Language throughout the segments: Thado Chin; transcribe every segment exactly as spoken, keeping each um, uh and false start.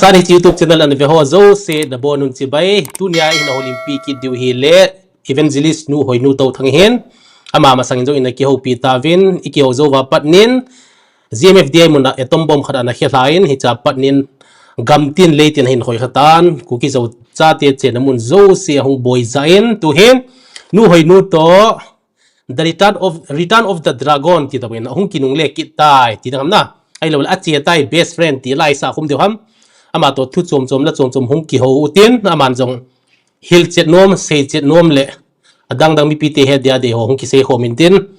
Tuni hiche YouTube channel ana ve ho jouse nabonun chibai. Tunia ina houlimpi kit diu hile Evangelist Nu Hoinu Touthang hin. Ama masangin jong ina kihoupi tauvin, ikihou jouva patnin G M F D I muna atom bomb khat ana khelhan, hichea patnin gamtin leitin ahin khoikha tan, Kuki Zo chate chenna mun jouse ahung boijah in, tuhin Nu Hoinu toh The Return of, Return of the Dragon ti tabangin ahung kinungle kit tai, ti ding ham na. Ahilouleh ache tai, best friend ti laisah khum diu ham. Ama toh thu chom chom la chom chom hung kihou utin, aman jong hilchet nom, seichet nom le adang dang mipite het dia dei ho hung kisei khom intin.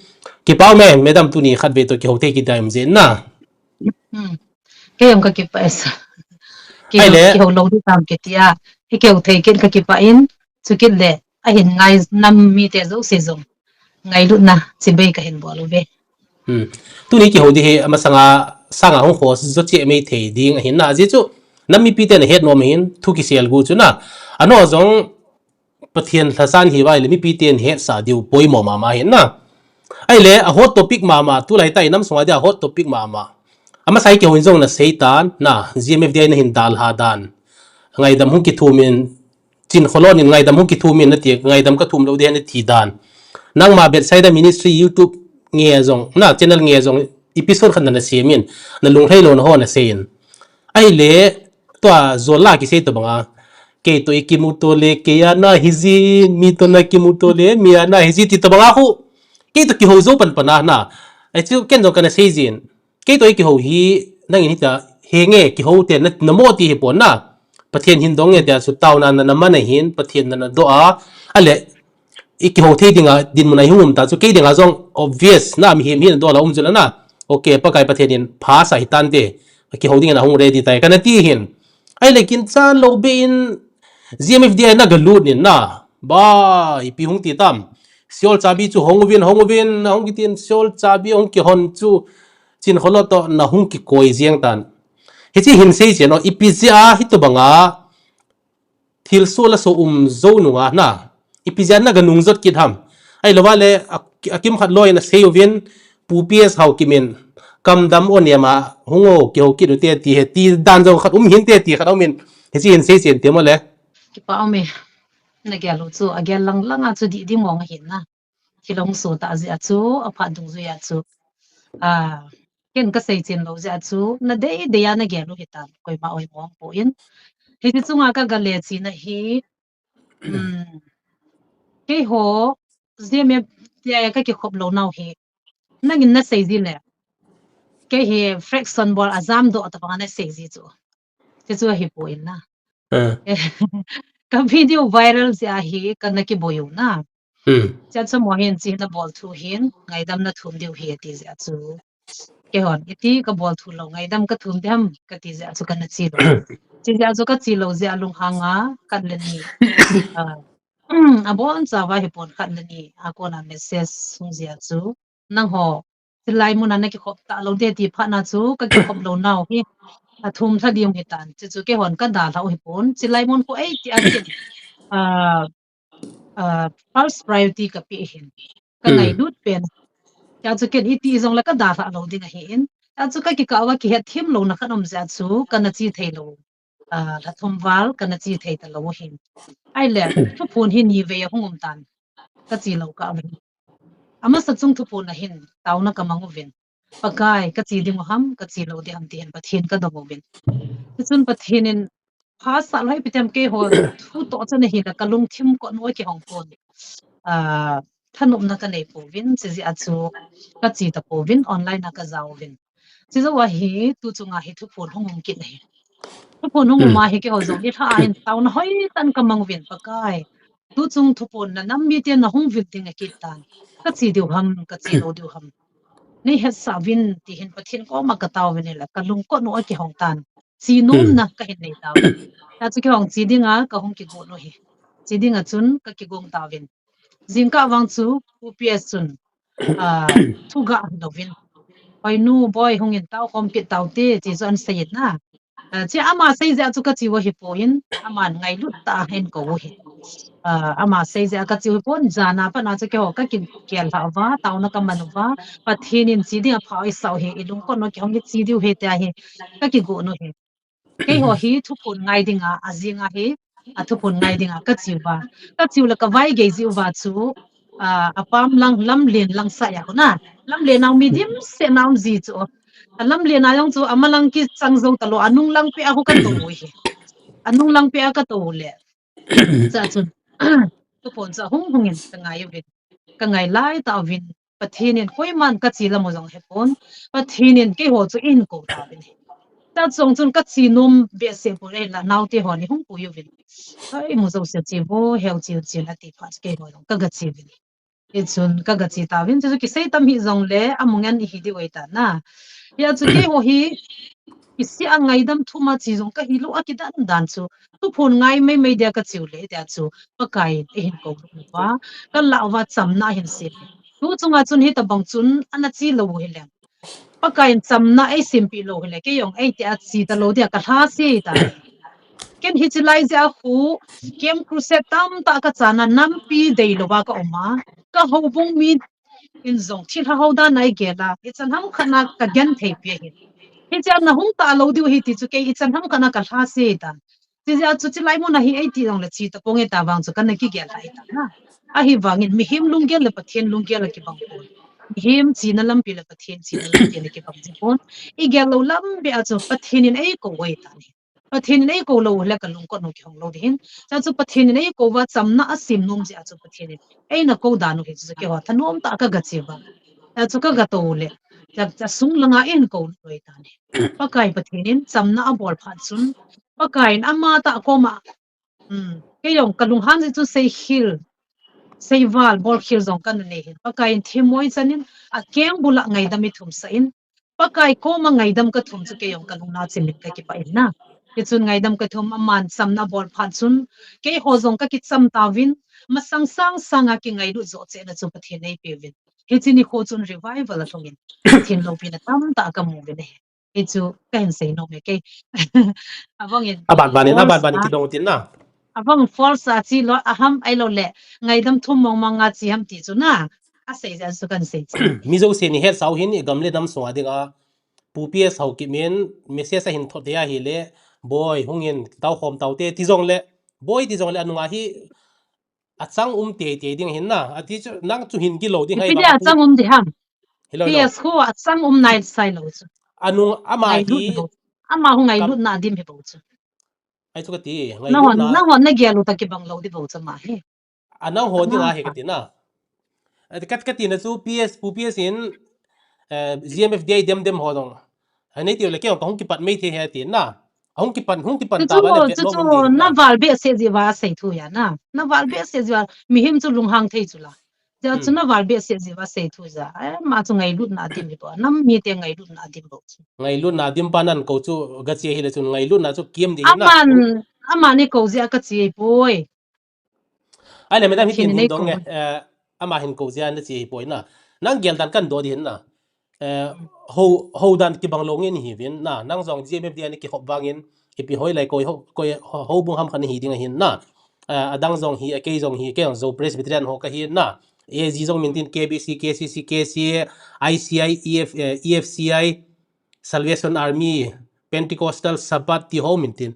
Kipa ume, madam, tuni khatvei toh kihou thei kit ding um jeh in na. Hmm. Kei jong kakipah e sir. Kihou, kihou lou ding tam kitia. Ikihou thei kit kakipah in, chukit le ahin ngai nam mite jouse jong ngailutna chibai kahin bol uve. Hmm. Tuni kihou ding hi amasanga sanga hung kho jo cheh mai thei ding ahin na, ajeh chu nam mipiten ahet nom ahin, thu kisel gu chu na. Ano jong Pathen lhasan hiuva ahile mipiten hetsah diu poimo mama ahin na. Ahile a hot topic mama, tulai tah inam sunga dia hot topic mama. Amasa hi kihou in jong nasei tan na, G M F D I nahin dalha dan. Ngaidam hung kithumin, Chin Kholon in ngaidam hung kithumin nati, ngaidam kathum lou ding nati dan. Nangma Bethsaida Ministry YouTube nge jong, na channel nge jong episode khat na nasemin, nalunglhai louna ho naseiyin. Ahile, tua jol la kisei tobanga, kei toh ikimuto le, kei a nahiji, mi toh nakimuto le, mi a nahiji ti tobanga khu, kei toh kihou jou panpan a na. Ahi chu ken jong kana seijin. Kei toh ikihou hi, nangin hitia, henge, kihou te, na, namo ti hipon na. Pathen hin dong nge tia chu taona nana man ahin, Pathen nana doh a. Ahile, ikihou thei dinga dinmun a ihung um ta chu, kei dinga jong obvious na, mihem hin doh la um chu la na. Okay, Pakai Pathen in phasah hitante, kihou dingin ahung ready tai, kana ti hin. Ahile kinchan lou bei in G M F D I nagalut in na. Ba, ipi hung ti tam. Seol chabi chu hong uvin, hong uvin, hong kitin Seol chabi hong kihon chu Chin Kholon toh nahung kikoi jeng tan. Hiche hin seichen o, ipi jeh a hitobanga thilsoh lasoh um jou nunga na, ipi jeh a naga nungjot kit ham. Ahilouva le, a, akimkhat loi in asei uvin, Pu P S Haokip in, kamdam o, nema hung o, kihou kit ute ti he, ti dan jong khat um hinte ti khat um in, hiche hin seichen temo le. Kipa ume, nagel u chu agel lang langa chu dih ding mong ahin na. Thil ahung soh tah jeh a chu, aphat dungjui a chu, a, ken kaseichen lou jeh a chu, nadei dei a nagel u hitan, koima oimo poi. Hiche chunga kagale china hi, um, keiho, G M F D I a kakikhop lou nau hi, nangin nasei ji le, kei hi fraction bol a jamdoh tabanga nasei ji chu. Hiche chu ahipoi na. Ka video viral jeh a hi kana kiboi u na. Chuche chu mo hin hiche nabol thu hin ngaidam nathum diu ahi ti jeh a chu, keihon iti kabol thu lou, ngaidam kathum ding ham kati jeh a chu kana che lou. Che jeh a chu kache lou jeh a lunghanga khat le ni, a, abonchauva hipon, khat le ni a kona message hung jeh a chu, nangho chilai muna nakikhop talou te ti phatna chu kakikhop lou nau hi athum lha ding hitan. Chuche chu keihon kadalhah u hipon, chilai mun khu eiti a kin, a, first priority kapeh ahin, kangailut pen. Chuche chu ken iti jongle kadalhah lou ding ahin. Chuche chu kakikah uva kihetthem louna khat um jeh a chu kana che thei lou. A, lha thum val kana che thei talou ahin. Ahile, thuphon hi nivei ahung um tan. Kache lou kah uvin. Amasa chung thuphon a hin taona kamang uvin, Pakai, kache ding u ham, kache lou ding ham ti hin Pathen kadong uvin. Hichun Pathen in phasah lou, ipi tem keiho thu toh chan ahile kalungthim kot nu akihong pon. A, thanopna kanei pouvin, che jeh a chu kache tapouvin, online a kajao uvin. Chujou a hi, tuchunga hi thuphon hung um kit ahi. Thuphon hung um a hi keiho jong nilhah a hin taona hoitah in kamang uvin, Pakai, tuchung thuphon nanam mite nahung vil ding akit tan. Kache diu ham, kache lou diu ham, neihetsah uvin ti hin Pathen koma katao uvin ahile, kalungkot nu akihong tan. Che nomna kahin nei tauvin. Chuche chu keihon che dinga kahung kigot u ahi. Che dinga chun kakigong tauvin. Jingkah vang chu Pu P S chun, a, thugah hilouvin, Hoinu boi, hungin taokhom kit taute, ti chu ahin seiyin na. A, che ama sei jeh a chu kache u ahipoi, aman ngailut tah a ahin kou u ahi. A, ama sei jeh a kache u ahipon, jana pat a chu keiho kakigel lhah uva, taona kaman uva, Pathen in che dinga phasah u ahi, ilungkot nu akihong hi che diu ahi tia hi kakigot u ahi. Keiho hi thuphon ngai dinga, ajinga hi, a thuphon ngai dinga kache uva. Kache u le kavai gei ji uva chu, a, apam lang, lamlen lang sa ya kona. Lamlen a mi dimset na um ji chu. A lamlen a jong chu, amalang kichang jou talou, anung lang peh a khu katou u hi. Anung lang peh a katou u le. Cha chun, thuphon chu ahung hung in kangai uvin. Kangai lai tauvin. Pathen in koiman kache lam u jong hepon. Pathen in keiho chu eihin kou tauvin. Cha chun chun kache nom behseh pon, ahinla naote hon eihung pui uvin. Hei, mu jouse che vo, heu che u che in ati phat chun keiho jong kaga che uvin. Hichun kaga che tauvin, chuchu kisei tam hih jongle, amu ngen ihi diu ahitan na. Hia chu keiho hi, kisih a ngaidam thum a che jong kahilou a kidan dan chu. Thuphon ngai maimai dia kache u le, tia chu, Pakaiyin eihin kou uva, kalah uva chamna ahin sem. Tu chunga chun hitobang chun ana che lou u hileng, Pakaiyin chamna eisempeh lou hile, kei jong eiti a che talou dia kalhase ta. Ken hiche lai jeh a khu, camp crusade tamtah kachana nampi deilouva kaum a, kahoubung mi in jong thilha hou dan a igel a, ichan ham khat na kagenthei pi ahi. Hichea nahung talou diu ahi ti chu kei ichan ham khat na kalhase ta. Chujeh a chu chulai muna hi eiti jongle che taponge ta vang chu kana kigel ahitan na. Ahivangin mihem lunggel le Pathen lunggel akibang pon. Mihem chena lampi le Pathen chena lampi le kibang ji pon. Igel lou lam beh a chu Pathen in eikou u ahitan. Pathen in eikou lou le kalungkot u kihong lou ding ahin. Cha chu Pathen in eikou uva chamna asem nom jeh a chu Pathen in eina kou dan u hi chu keiho thanom tah a kaga che uva. Cha chu kaga tou u le. Cha, cha sung langa eihin kou lou ahitan. Pakai Pathen in chamna abol phat chun, Pakaiyin amatah koma, um, kei jong kalunghan jeh chun seikhel, seival, bolkhel jong kana nei ahin. Pakaiyin themmoi chan in, akeng bula ngaidam eithum sah in, Pakai koma ngaidam kathum chu kei jong kalungna chimin kakipah in na. Hichun ngaidam kathum aman chamna abol phat chun, keiho jong kakicham tauvin, masang sang sanga kingailut joh chehna chu Pathen in eipeuvin. Hiche nikho chun revival athungin, Pathen loupina tamtah kamu uvin ahi. Hichu kahin sei nom e kei. Abang in, aban ban in, aban ban in kidong tin na. Abang false a che lou, aham ahilou le, ngaidam thum mong mong a che ham ti chu na. Asei jeh a chu kahin sei che. Mi jouse in ihet sau hin, igam le nam sunga dinga, Pu P S Haokip in message ahin thot thei ahile, Boi, hungin, taokhom taute, ti jongle, Boi ti jongle, anunga hi, achang um teitei ding ahin na, ati chu, nang chu hin gilou ding ahi. Ipi dia achang um ding ham? Hello, P S khu achang um nai sai lou chu. Anung ama hi, ama hu ngailutna adim hi bou chu. Ai chu kati, nahon, nahon nagel u tah kibang lou ding bou chu ama hi. Anang ho dinga hi kati na. Kat, katina chu P S, Pu P S in, eh, G M F D I dem dem ho jong. Hanei tiu le kei jong kahung kipat mai thei ahi tina. Ahung kipan, hung kipan ta ba le vet nom um ding na. Naval behseh jeh uva sei thu ahi na. Naval behseh jeh uva mihem chu lunghang thei chu la. Jeh chu naval behseh jeh uva sei thu ahi. Eh, ama chu ngailutna adim hi bou. Nam mite ngailutna adim bou chu. Ngailutna adim pa nan kou chu gache hile chun ngailutna chu kiam ding na. Aman, aman eikou jeh a kache poi. Ahile madam, hitin hin dong e, eh, ama hin kou jeh a nache hi poi na. Nang gel dan kahin do ding ahin na. Eh, ho, ho dan kibang lou nge nahiuvin na. Nang jong G M F D I a nakihop vangin, ipi hoilai koi ho, koi ho, houbung ham khat nahi ding ahin na. Eh, adang jong hi, akei jong hi, kei jong Zou Presbyterian ho kahi na. A G jong min tin K B C, K C C, K C A, I C I, E F, eh, E F C I, Salvation Army, Pentecostal, Sabbath ti ho min tin.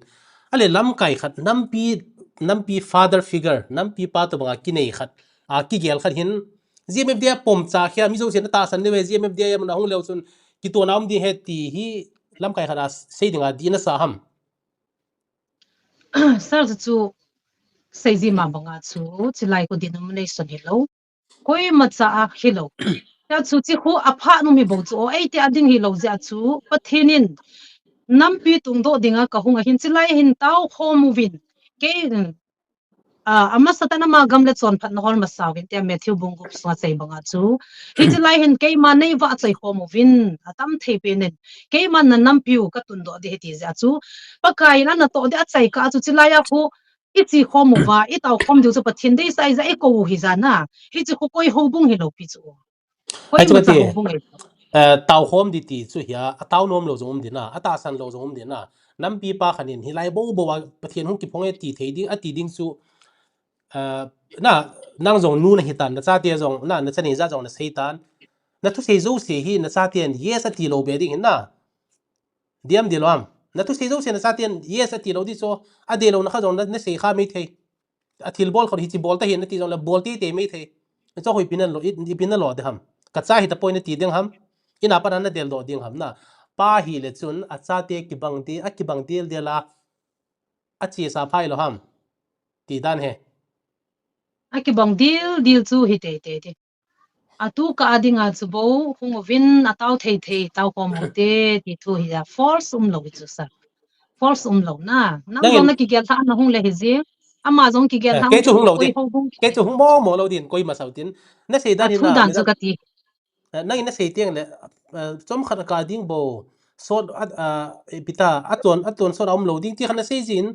Ahile lamkai khat, nampi, nampi father figure, nampi pa tobanga kinei khat, a kigel khat hin, G M F D I a pomcha khia, mi jousen atahsan leu e, G M F D I a mun a hung leu chun, kituana um ding ahi ti hi, lamkai khat a sei dinga dih nasa ham. Sir chu, chu, seiji ma banga chu, chulai khu denomination hilou. Koima cha a hilou. Tia chu chu khu aphat nom hi bou chu, o, eiti a ding hilou jeh a chu, Pathen in nampi tungdoh dinga kahung ahin, chulai hin taokhom uvin. Kei, a, amasa tah in ama gam le chonphatna hol masa uvin, tia Matthew bung gup sunga sei banga chu. Hiche lai hin keima neivahchoi khom uvin, atam thei pen in. Keiman nanampiu katundoh ding ahi ti jeh a chu. Pakaiyin anatoh ding achai kah a chu, chulai a khu, iche khom uva, itaokhom diu chu Pathen deisah ahi jeh a ikou u ahi jeh a na. Hiche khu koi houbung hilou pi chu. Koi houbung ahi. Eh, taokhom ding ti chu hia, atao nom lou jong um ding na, atahsan lou jong um ding na. Nampi pa khat in hilai bou bou a Pathen hung kiphong e ti thei ding, ati ding chu, eh, na, nang jong nu nahitan, nachate jong, na, nachanei jat jong nasei tan. Nathusei jouse hi, nachaten yes ati lou be ding ahin na. Diam ding lou ham. Na thusei jouse na chaten yes ati lou di chu, adei louna kha jong na, na sei kha mai thei. A thilbol khat hichi bol ta hi nati jongle bol teitei mai thei. Chu hoipi nalo, i, ipi nalo de ham. Ka cha hi tapoi nati ding ham. Ina pana na deldoh ding ham na. Pa hile chun achate kibang di, akibang dildel a, achesa phai lou ham. Ti dan hi. Akibang dildel chu hi teitei di. Atu kah a dinga chu bou hung uvin atao thei thei, tao khom u te, ti thu hi a force umlou hi chu sir. Force umlou na. Nang jong na kigel lha na hung le hi jing. Ama jong kigel lha, kei chu hung lou din. Kei chu hung mo mo lou din, koi ma sau tin. Na sei dan hi na, thu dan chu ka ti. Nang in na sei teng le, chomkhat ka ding bou. Sot a, a, ipi ta, aton, aton sot a umlou ding ti khan na sei jin.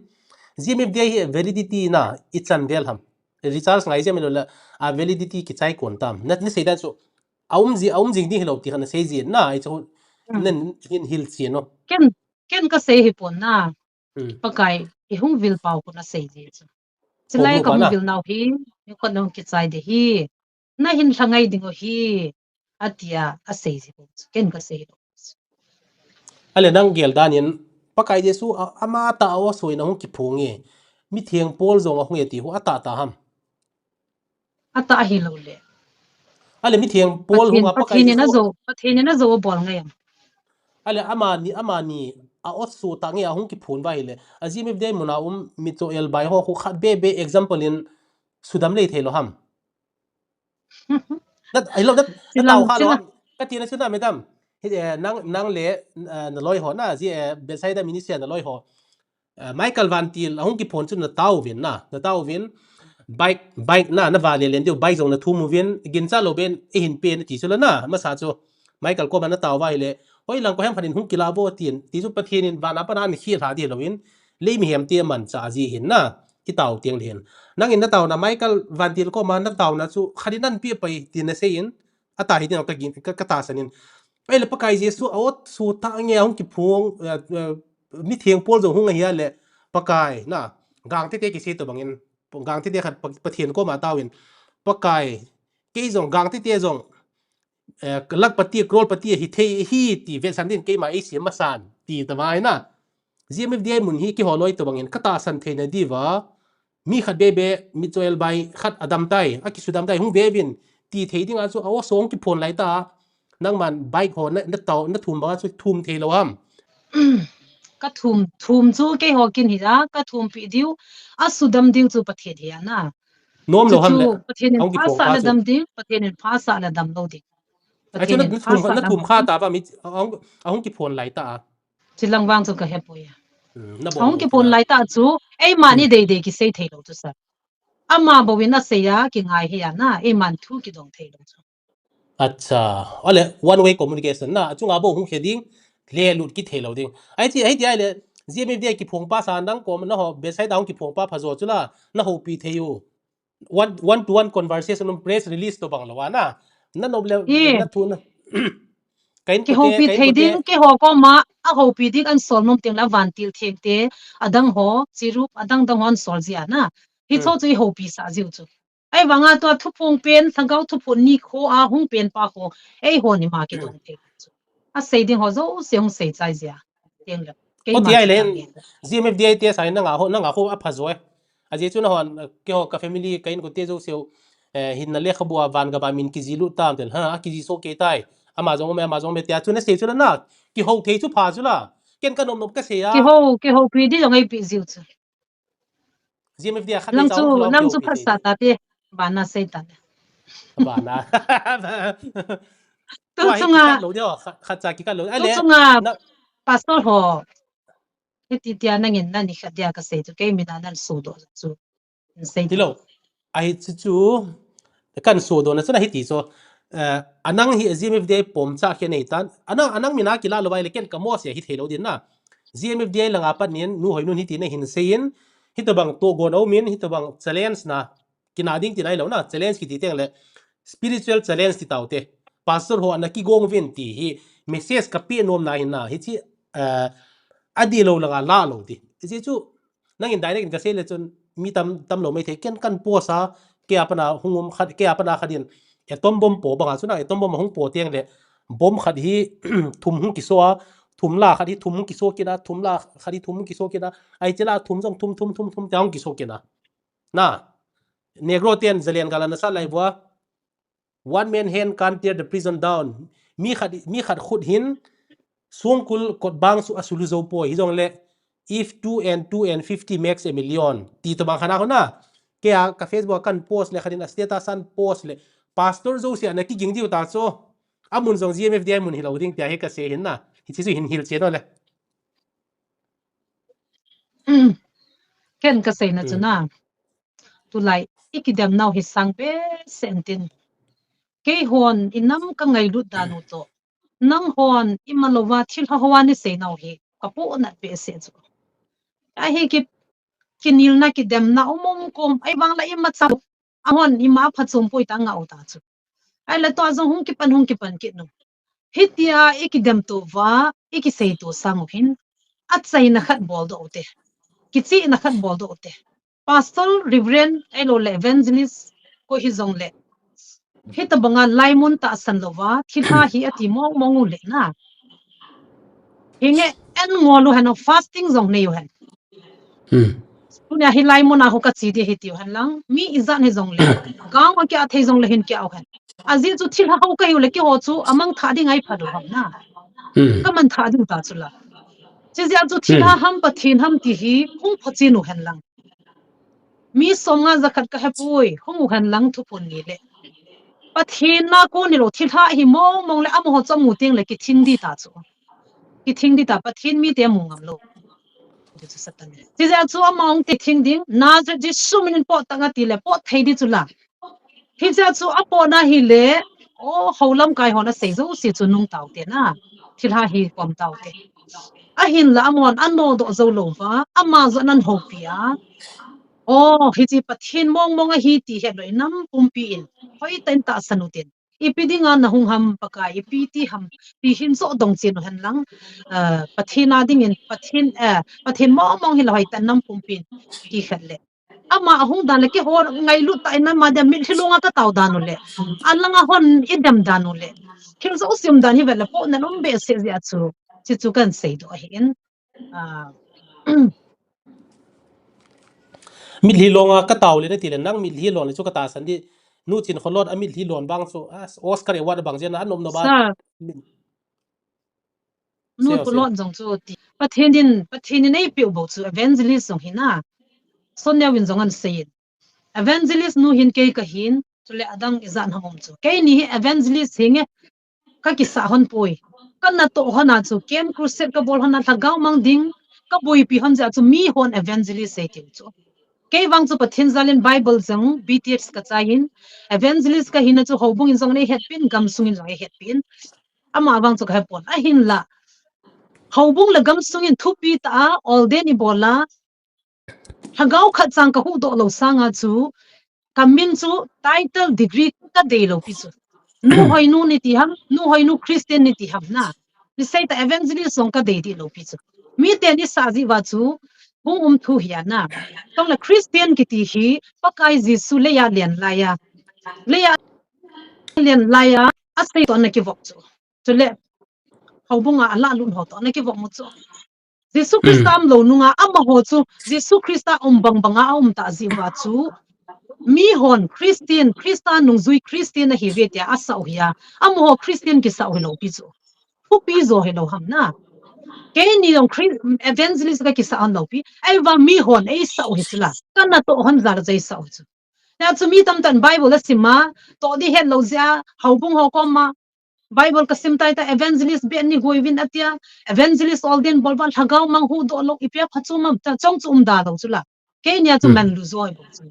G M F D I hi validity na, i chan vel ham. Recharge ngai jia mi lo la, a validity kichai kon tam. Na, na sei dan chu, a um ji, a um jing ding hilou ti khan na sei jin na, i chu, nen hin hil chin no. Ken, ken ka sei hi pon na. Pakai, i hung vil pau ko na sei ji chu. Chilai ka hung vil nau hi, i khut nung kichai de hi. Na hin lha ngai ding u hi, atia, asei ji pon chu. Ken ka sei lou. Ale nang gel dan in, Pakai Jesu, a, ama ta a o soi na hung kiphong e. Mitheng pol jong a hung e ti hu, ata ta ham. Ata ahi lou le. Ale mitheng pol hung a Pakai Jesu. Pathen in ajo, Pathen in ajo bol ngai am. Ale amani, amani, a o su ta nge a hung kiphon ba hile. A G M F D I mun a um mi cho el bai ho khu khat be be example in sudam lei thei lou ham. Nat, ai lou nat, nat tau kha lou ham. Ka ti na chu na madam. Hi, eh, nang, nang le, eh, na loi ho na, ji, eh, Bethsaida Ministry na loi ho. Eh, Michael Vantil, a hung kiphon chu na tao vin na, na tao vin. Bike, bike na, na va le len diu, bike jong na thum uvin, gin cha lou ben, i hin pe na ti chu la na, masa chu. Michael koma na tao va hile, hoi lang ko hem khan in hung kila vo tin, ti chu Pathen in van a pana an khi lha di lou in, lei mi hem ti man cha ji hin na, i tao tiang le hin. Nang in na tao na, Michael Vantil koma na tao na chu, khan in an pi pai ti na sei in, ata hi ding ka gin, ka, ka tahsan in. Ai le Pakai Jesu a ot su ta nge a hung kiphong, eh, eh, mitheng pol jong hung a hia le Pakai na, gang tete kisei to bang in, gang tete khat Pa-, Pathen koma tao in, Pakai, kei jong gang tete jong, eh, lakpati, crorepati hi thei hi ti vetsan din keima ei siam masan, ti ta vai na. G M F D I mun hi kihol loi to bang in ka tahsan thei na di va, mi khat be be, mi cho el bai khat a dam tai, a kisudam tai, hung ve vin, ti thei ding a chu, a o song kiphon lai ta, nang man bike ho na, na tao, na thum ba chu thum thei lou ham. Ka thum, thum chu kei ho kin hi a, ka thum pi diu, a sudam diu chu Pathen hi a na. Nom lou ham le. Pathen in pha sa la dam ding, Pathen in pha sa la dam lou ding. Ai chu na thum, na thum kha ta ba mi, a hung, a hung kiphon lai ta a. Chilang vang chu ka he poi a. Hmm, na bol a hung kiphon lai ta chu, ei man i dei dei kisei thei lou chu sir. Ama bou in a sei a, kingai hi a na, ei man thu kidong thei lou chu. Acha, ale one way communication na, achunga bou hung he ding, le lut kithei lou ding. Ai ti, ai ti ai le, G M F D I kiphong pa sa nang kom na ho, Bethsaida hung kiphong pa pha jo chu la, na hopi thei u. One, one to one conversation, um, press release to bang lou a na. Na nom le, na thu na. Kain ko te, kain ko te. Kihopi thei ding, kei ho koma, a hopi ding an sol nom teng la Vantil Theng te, adang ho, Chirup, adang dang ho an sol ji a na. Hi cho chu i hopi sa jiu chu. Ai vang a tua thuphong pen, Lhagao thuphon ni kho a hung pen pa kho, ei ho ni ma kidong thei chu. A sei ding ho jouse hung sei chai jia. Teng le. Kei ma ti ai le, G M F D I te sa nang a ho, nang a ho a pha jo e. A ji chu na hon, kei ho ka family, kain ko te jouse u, eh, hin na lekhabu a van gaba min kiji lut tam tel, ha, a kiji so kei tai. Ama jong me, ama jong me tia chu na sei chu la na. Kiho thei chu pha chu la. Ken ka nom nom ka sei a. Kiho, kihopi di jong ei pi jiu chu. G M F D I a khat lang chu, lang chu phat sa ta te. Bana sei ta le. Bana. Tu chunga. Khat cha ki ka lo. Tu chunga. Pastor ho. Hiti tia nangin nani khat dia ka sei chu. Kei mina nan su do chu. Sei ti lo. Ahi chu chu. Kan su do na chu na hiti chu. Eh, anang hi G M F D I pom cha khe nei tan. Anang, anang mina kila lo vai le ken ka mo se hi thei lo din na. G M F D I langa pat nin, nu hoi nun hiti na hin sei in, hitobang togon aumin, hitobang challenge na, kina ding ti nai lo na, challenge kiti teng le, spiritual challenge ti tau te. Pastor ho na kigong vin ti hi, message ka pe nom na hin na, hi chi, eh, adi lo langa la lo ti. Hi chi chu, nangin direct in ka sei le chun, mi tam, tam lo mai thei, ken kan post a, ke a pana hung um khat, ke a pana khat in, atom bomb po banga chu na, atom bomb hung po teng le, bomb khat hi, thum hung kiso a, Thum la khat hi thum kiso kit a, thum la khat hi thum kiso kit a. Ai chila thum jong thum, thum, thum, thum, te hung kiso kit a. Na. Negro ten Zalen gal ana sa lai vua. One man hand can't tear the prison down. Mi khat, mi khat khut hin songkul kot bang chu asulu jou poi. Hijongle, if two and two and fifty makes a million. Ti tobang khat a hon a. Kei a ka Facebook a kan post le khat in a status an post le. Pastor jouse ana kiging diu ta chu. Amun jong G M F D I mun hilou ding tia hi kasei hin na. Hiche chu hin hilchen o le. Ken kaseina chu na. Tulai, i kidem nau hi sang behseh in tin. Keihon i nam ka ngailut dan u toh. Nanghon i malouva thilha hoa nei sei nau hi ka pohnat behseh chu. Ahi ki, kinelna kidemna um um kom, ahivang la imacha, ahon ima phachom poi ta ngah u ta chu. Ahile tua jong hung kipan, hung kipan kit nu. Hitia i kidem touva, i kisei tou sang u hin, achaina khat bol doh u te. Kichihna khat bol doh u te. Pastor, Reverend, ahilou le Evangelist, koi hijongle. Hitobanga laimun tahsan louva, thilha hi ati mong mong u le na. Hinge en ngol u hen, fasting jong nei u hen. Tunia hi laimun a ho kache di hi tiu hen lang, mi ijat hijongle. Gang a kia thei jongle hin kia u hen. Ajeh chu thilha ho kahiu le keiho chu amang tha ding ahi phat u ham na. Kaman tha diu ta chu la. Chujeh chu thilha ham Pathen ham ti hi hung phochen u hen lang. Mi somnga jakhat kahepoi, hung u hen lang thuphon ni le. Pathen na kon hilou, thilha hi mong mong le amaho chu amu teng le kithing di ta chu. Kithing di ta, Pathen mite amu ngam lou. Chujeh chu ama hung kithing ding, Nazareth Jesu min in pot tang ati le, pot thei di chu la. Hijeh chu apotna hile, o, hou lamkai hon asei jouse chu nung tau te na. Thilha hi kom tau te. Ahinla amahon anodoh jou louva, ama jong anan houpi a. O, hiche Pathen mong mong ahi ti hetlou in nam pumpi in, hoitah in tahsan u tin. Ipi dinga nahung ham Pakai, ipi ti ham, ti hin jodong chen u hen lang, Pathen a dingin, Pathen, Pathen mong mong hilou hoitah in nam pumpi in, ti khat le. Ama ahung dan le keiho ngailut tah in ama dia mitlhi longa katao dan u le. Alanga hon idem dan u le. Thil jouse um dan hi vet le pohnat um behseh jeh a chu. Chuchu kan seidoh ahin. Mitlhi longa katao le nati le nang mitlhi lon le chu katahsan di. Nu Chinkholot a mitlhi lon bang chu, Oscar award bang jeh a anom nom ba. Nu Chinkholot jong chu ti. Pathen in, Pathen in eipeh u bou chu evangelist jong hi na. Sonia win jong ahin sei in. Evangelist nu hin kei kahin, chule adang ijat ham um chu. Keini hi evangelist hinge kakisah hon poi. Kanatoh hon a chu camp crusade kabol hon a lhagao mang ding, kaboipi hon jeh a chu mihon evangelist sei tiu chu. Kei vang chu Pathen jal in Bible jong B Th kachai in, evangelist kahina chu houbung in jong eihetpin, gamsung in jong eihetpin. Ama vang chu kahepon. Ahinla, houbung le gamsung in thupi tah a ordain ibol a, lhagao khat chang kahuhdoh lou sanga chu, kamin chu title degree kadei lou pi chu. Nu Hoinu niti ham, Nu Hoinu Christian niti ham na. Nisei tah evangelist jong kadei di lou pi chu. Miten isah jeh uva chu, hung um thu hi a na. Chule Christian kiti hi, Pakai Jesu leiya alen laiya. Leiya alen laiya, asei toh ana kivop chu. Chule, houbunga alahlut ho toh ana kivop mu chu. Jesu Christa umlou nunga amaho chu, Jesu Christa um bang banga aum tah jeh uva chu, mihon Christian, Christa nungjui Christian ahiuve tia asah u hi a, amaho Christian kisah u hilou pi chu. Thupi jo hilou ham na. Keini jong evangelist kakisah hon lou pi, ahivang mihon eisah u hi chu la. Kanatoh hon jal a chu eisah u chu. Hijeh chun mi tamtah in Bible asim a, toh di hetlou jeh a, houbung ho koma, Bible kasim tai ta evangelist beh ni huiuvin atia, evangelist ordain bol uva lhagao mang huhdoh lou, ipi a phachom am ta chong chu umda lou chu la. Keini a chu manlu jo bou chu.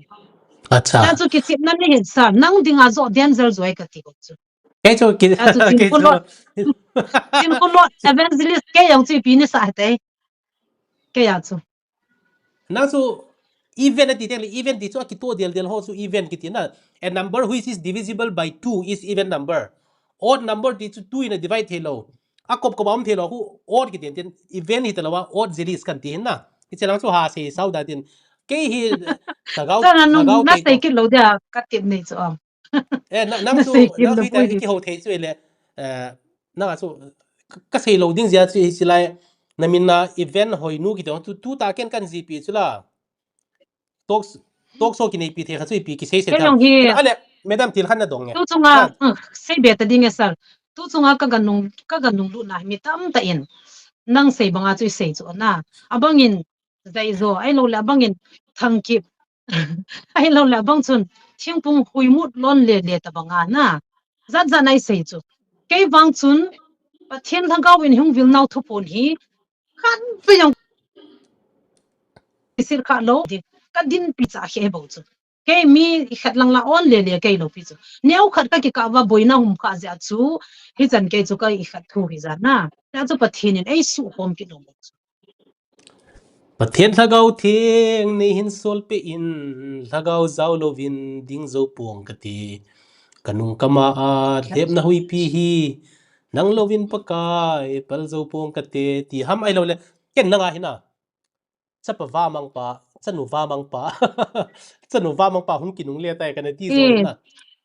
Hijeh chun kichepna nahet sah, nang dinga joh danger jo ahi kati bou chu. Kei chu ki, Chinkholot, Chinkholot evangelist kei jong chu ipi nasah hite. Kei a chu. Nang chu event ati teng le event ti chu akitoh del del ho chu event kiti na. A number which is divisible by two is even number. Odd number ti chu two in a divide theilou. Akop kop a um theilou khu odd kiti tin event hita lou a odd zelis kan ti hin na. Hiche lang chu ha sei sao da tin. Kei hi lhagao, lhagao nasei kit lou dia katep nei chu am. Eh, nang chu, nang chu hita kihou thei chu le. Eh, nang a chu ka, ka sei lou ding jeh chu hiche lai, na min na event hoinu kiti tu, tu ta ken kan jipi chu la. Talk, talk show kineipi thei kha chu ipi kisei sei. Kei jong hi. Ale, madam, thil khat na dong nge. Tu chunga, uh, sei be ta ding e sir. Tu chunga ka ga nung, ka ga nunglut na mi tamtah in. Nang sei banga chu i sei chu na. Abang in, Zaizo, ahilou le abang in Thangkip. Ahilou le abang chun, thingphung huimut lon le le ta banga na. Jat jat na i sei chu. Kei vang chun, Pathen Lhagao in hung vil nau thuphon hi, khat pe jong i sil kha lou, di, ka dinpi cha khe bou chu. Kei mi khat lang la on le le kei lou pi chu. Neo khat ka kikah uva boina hum kha jeh chu, hichan kei chu ka i khat thu hi ja na. Tia chu Pathen in ei suhkhom kit lou chu. Pathen Lhagao Theng nei hin sol peh in, Lhagao jao louvin ding jou pong kati. Ka nung ka ma a lhepna huipi hi, nang louvin Pakai pal jou pong kati, ti ham ahilou le. Ken nanga hina. Chapa vamang pa, chanu vamang pa. Chanu vamang pa hung kinungle tai kana ti jo na.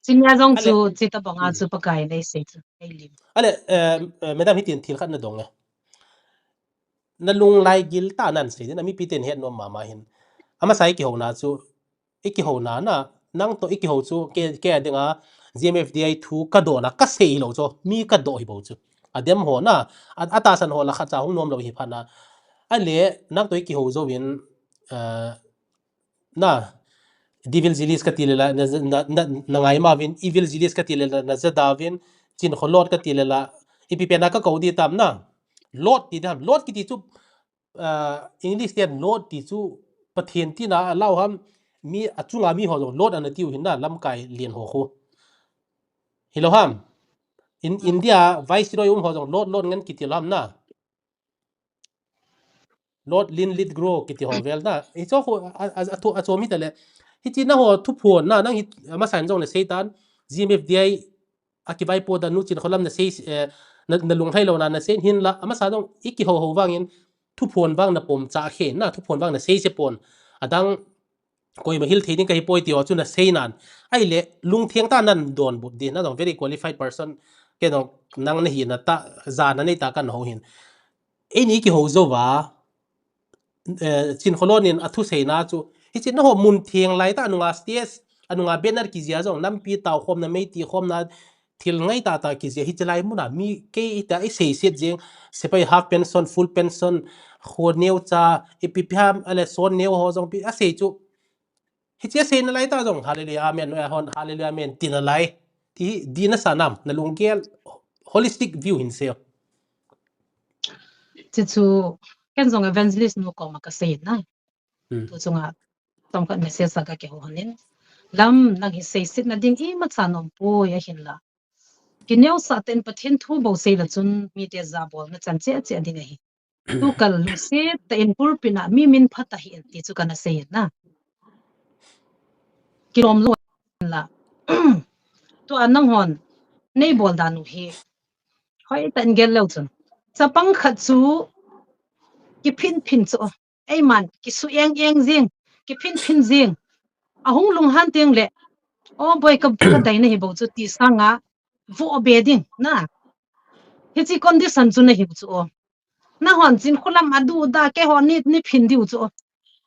Chinia jong chu, chita banga chu Pakai nei sei chu, ei lim. Ale, eh, eh, madam, hitin thil khat na dong e. Na lunglai gil tah nan sei ding, na mipi ten het nom mama hin. Amasa i kihouna chu, i kihouna na, nang toh i kihou chu, ke, ke a dinga, G M F D I thu ka doh na, ka sei lou chu, mi ka doh hi bou chu. Adem ho na, a, atahsan ho la khat cha hung nom lou hi phat na. Ale, nang toh i kihou jouvin, eh, na, Evil Genius kati le la, na, na, na, na ngai ma uvin, Evil Genius kati le la, na jada uvin, Chinkholot kati le la, ipi pen a ka kou di tam na. Lord ti dam, Lord kiti chu, ah, English ten Lord ti chu Pathen tina a lau ham, mi achunga mi ho jong Lord ana tiu hin na, lamkai lien ho khu. Hilou ham. In, India Viceroy um ho jong Lord, Lord ngen kiti lou ham na. Lord Linlithgow kiti ho vel na. Hicho khu a, a, a, a, thu, a chom hi ta le. Hichi na ho thuphon na, nang hi, amasa in jong na sei tan, G M F D I a kivaipo dan nu Chinkholam na sei, eh, na, na lunglhai lou na, na sei hin la, amasa jong i kihou hou vangin, thuphon vang na pom cha khe na, thuphon vang na sei se pon. Adang, koima hil thei ding ka hi poi ti ho chu na sei nan. Ahile, lungtheng tah nan donbut di, na jong very qualified person, ke jong nang na hi na ta, ja na nei ta kan hou hin. Eini kihou jou va, eh, Chinkholot in a thu sei na chu, hichi na ho mun theng lai tah, anunga stage, anunga banner kijia jong, nampi tao khom na, mei ti khom na, thil ngai tah tah kijia, hichi lai mun a, mi kei ita i sei set jeng, sepai half pension, full pension, kho neo cha, ipi pi ham, ale son neo ho jong pi, a sei chu. Hichi a sei na lai tah jong, hallelujah, amen, noi a hon, hallelujah, amen, ti na lai. Ti hi, di na sa nam, na lunggel, holistic view hin sei. Chi chu, ken jong evangelist nu koma ka sei na. Hmm. Tu chunga, tong khat message sa ka kihou hon in. Lam, nang hi sei set na ding imacha nom poi ahin la. Kineo sa ten Pathen thu bou sei la chun, mi te ja bol na chan che che ding ahi. Tu kal lungset tah in pulpit a mi min phat ahi in ti chu kana sei in na. Kilom lou la. Tua nang hon nei bol dan u hi. Hoi tah in gel leu chun. Chapang khat chu kiphin phin chu. Eiman kisu eng eng jing. Kiphin phin jing. Ahung lunghan teng le. O boi ka, ka dai na hi bou chu ti sanga. Vo be ding na. Hichi condition chu na hi chu o. Na hon Chinkholam a du da ke ho ni, ni phin diu chu.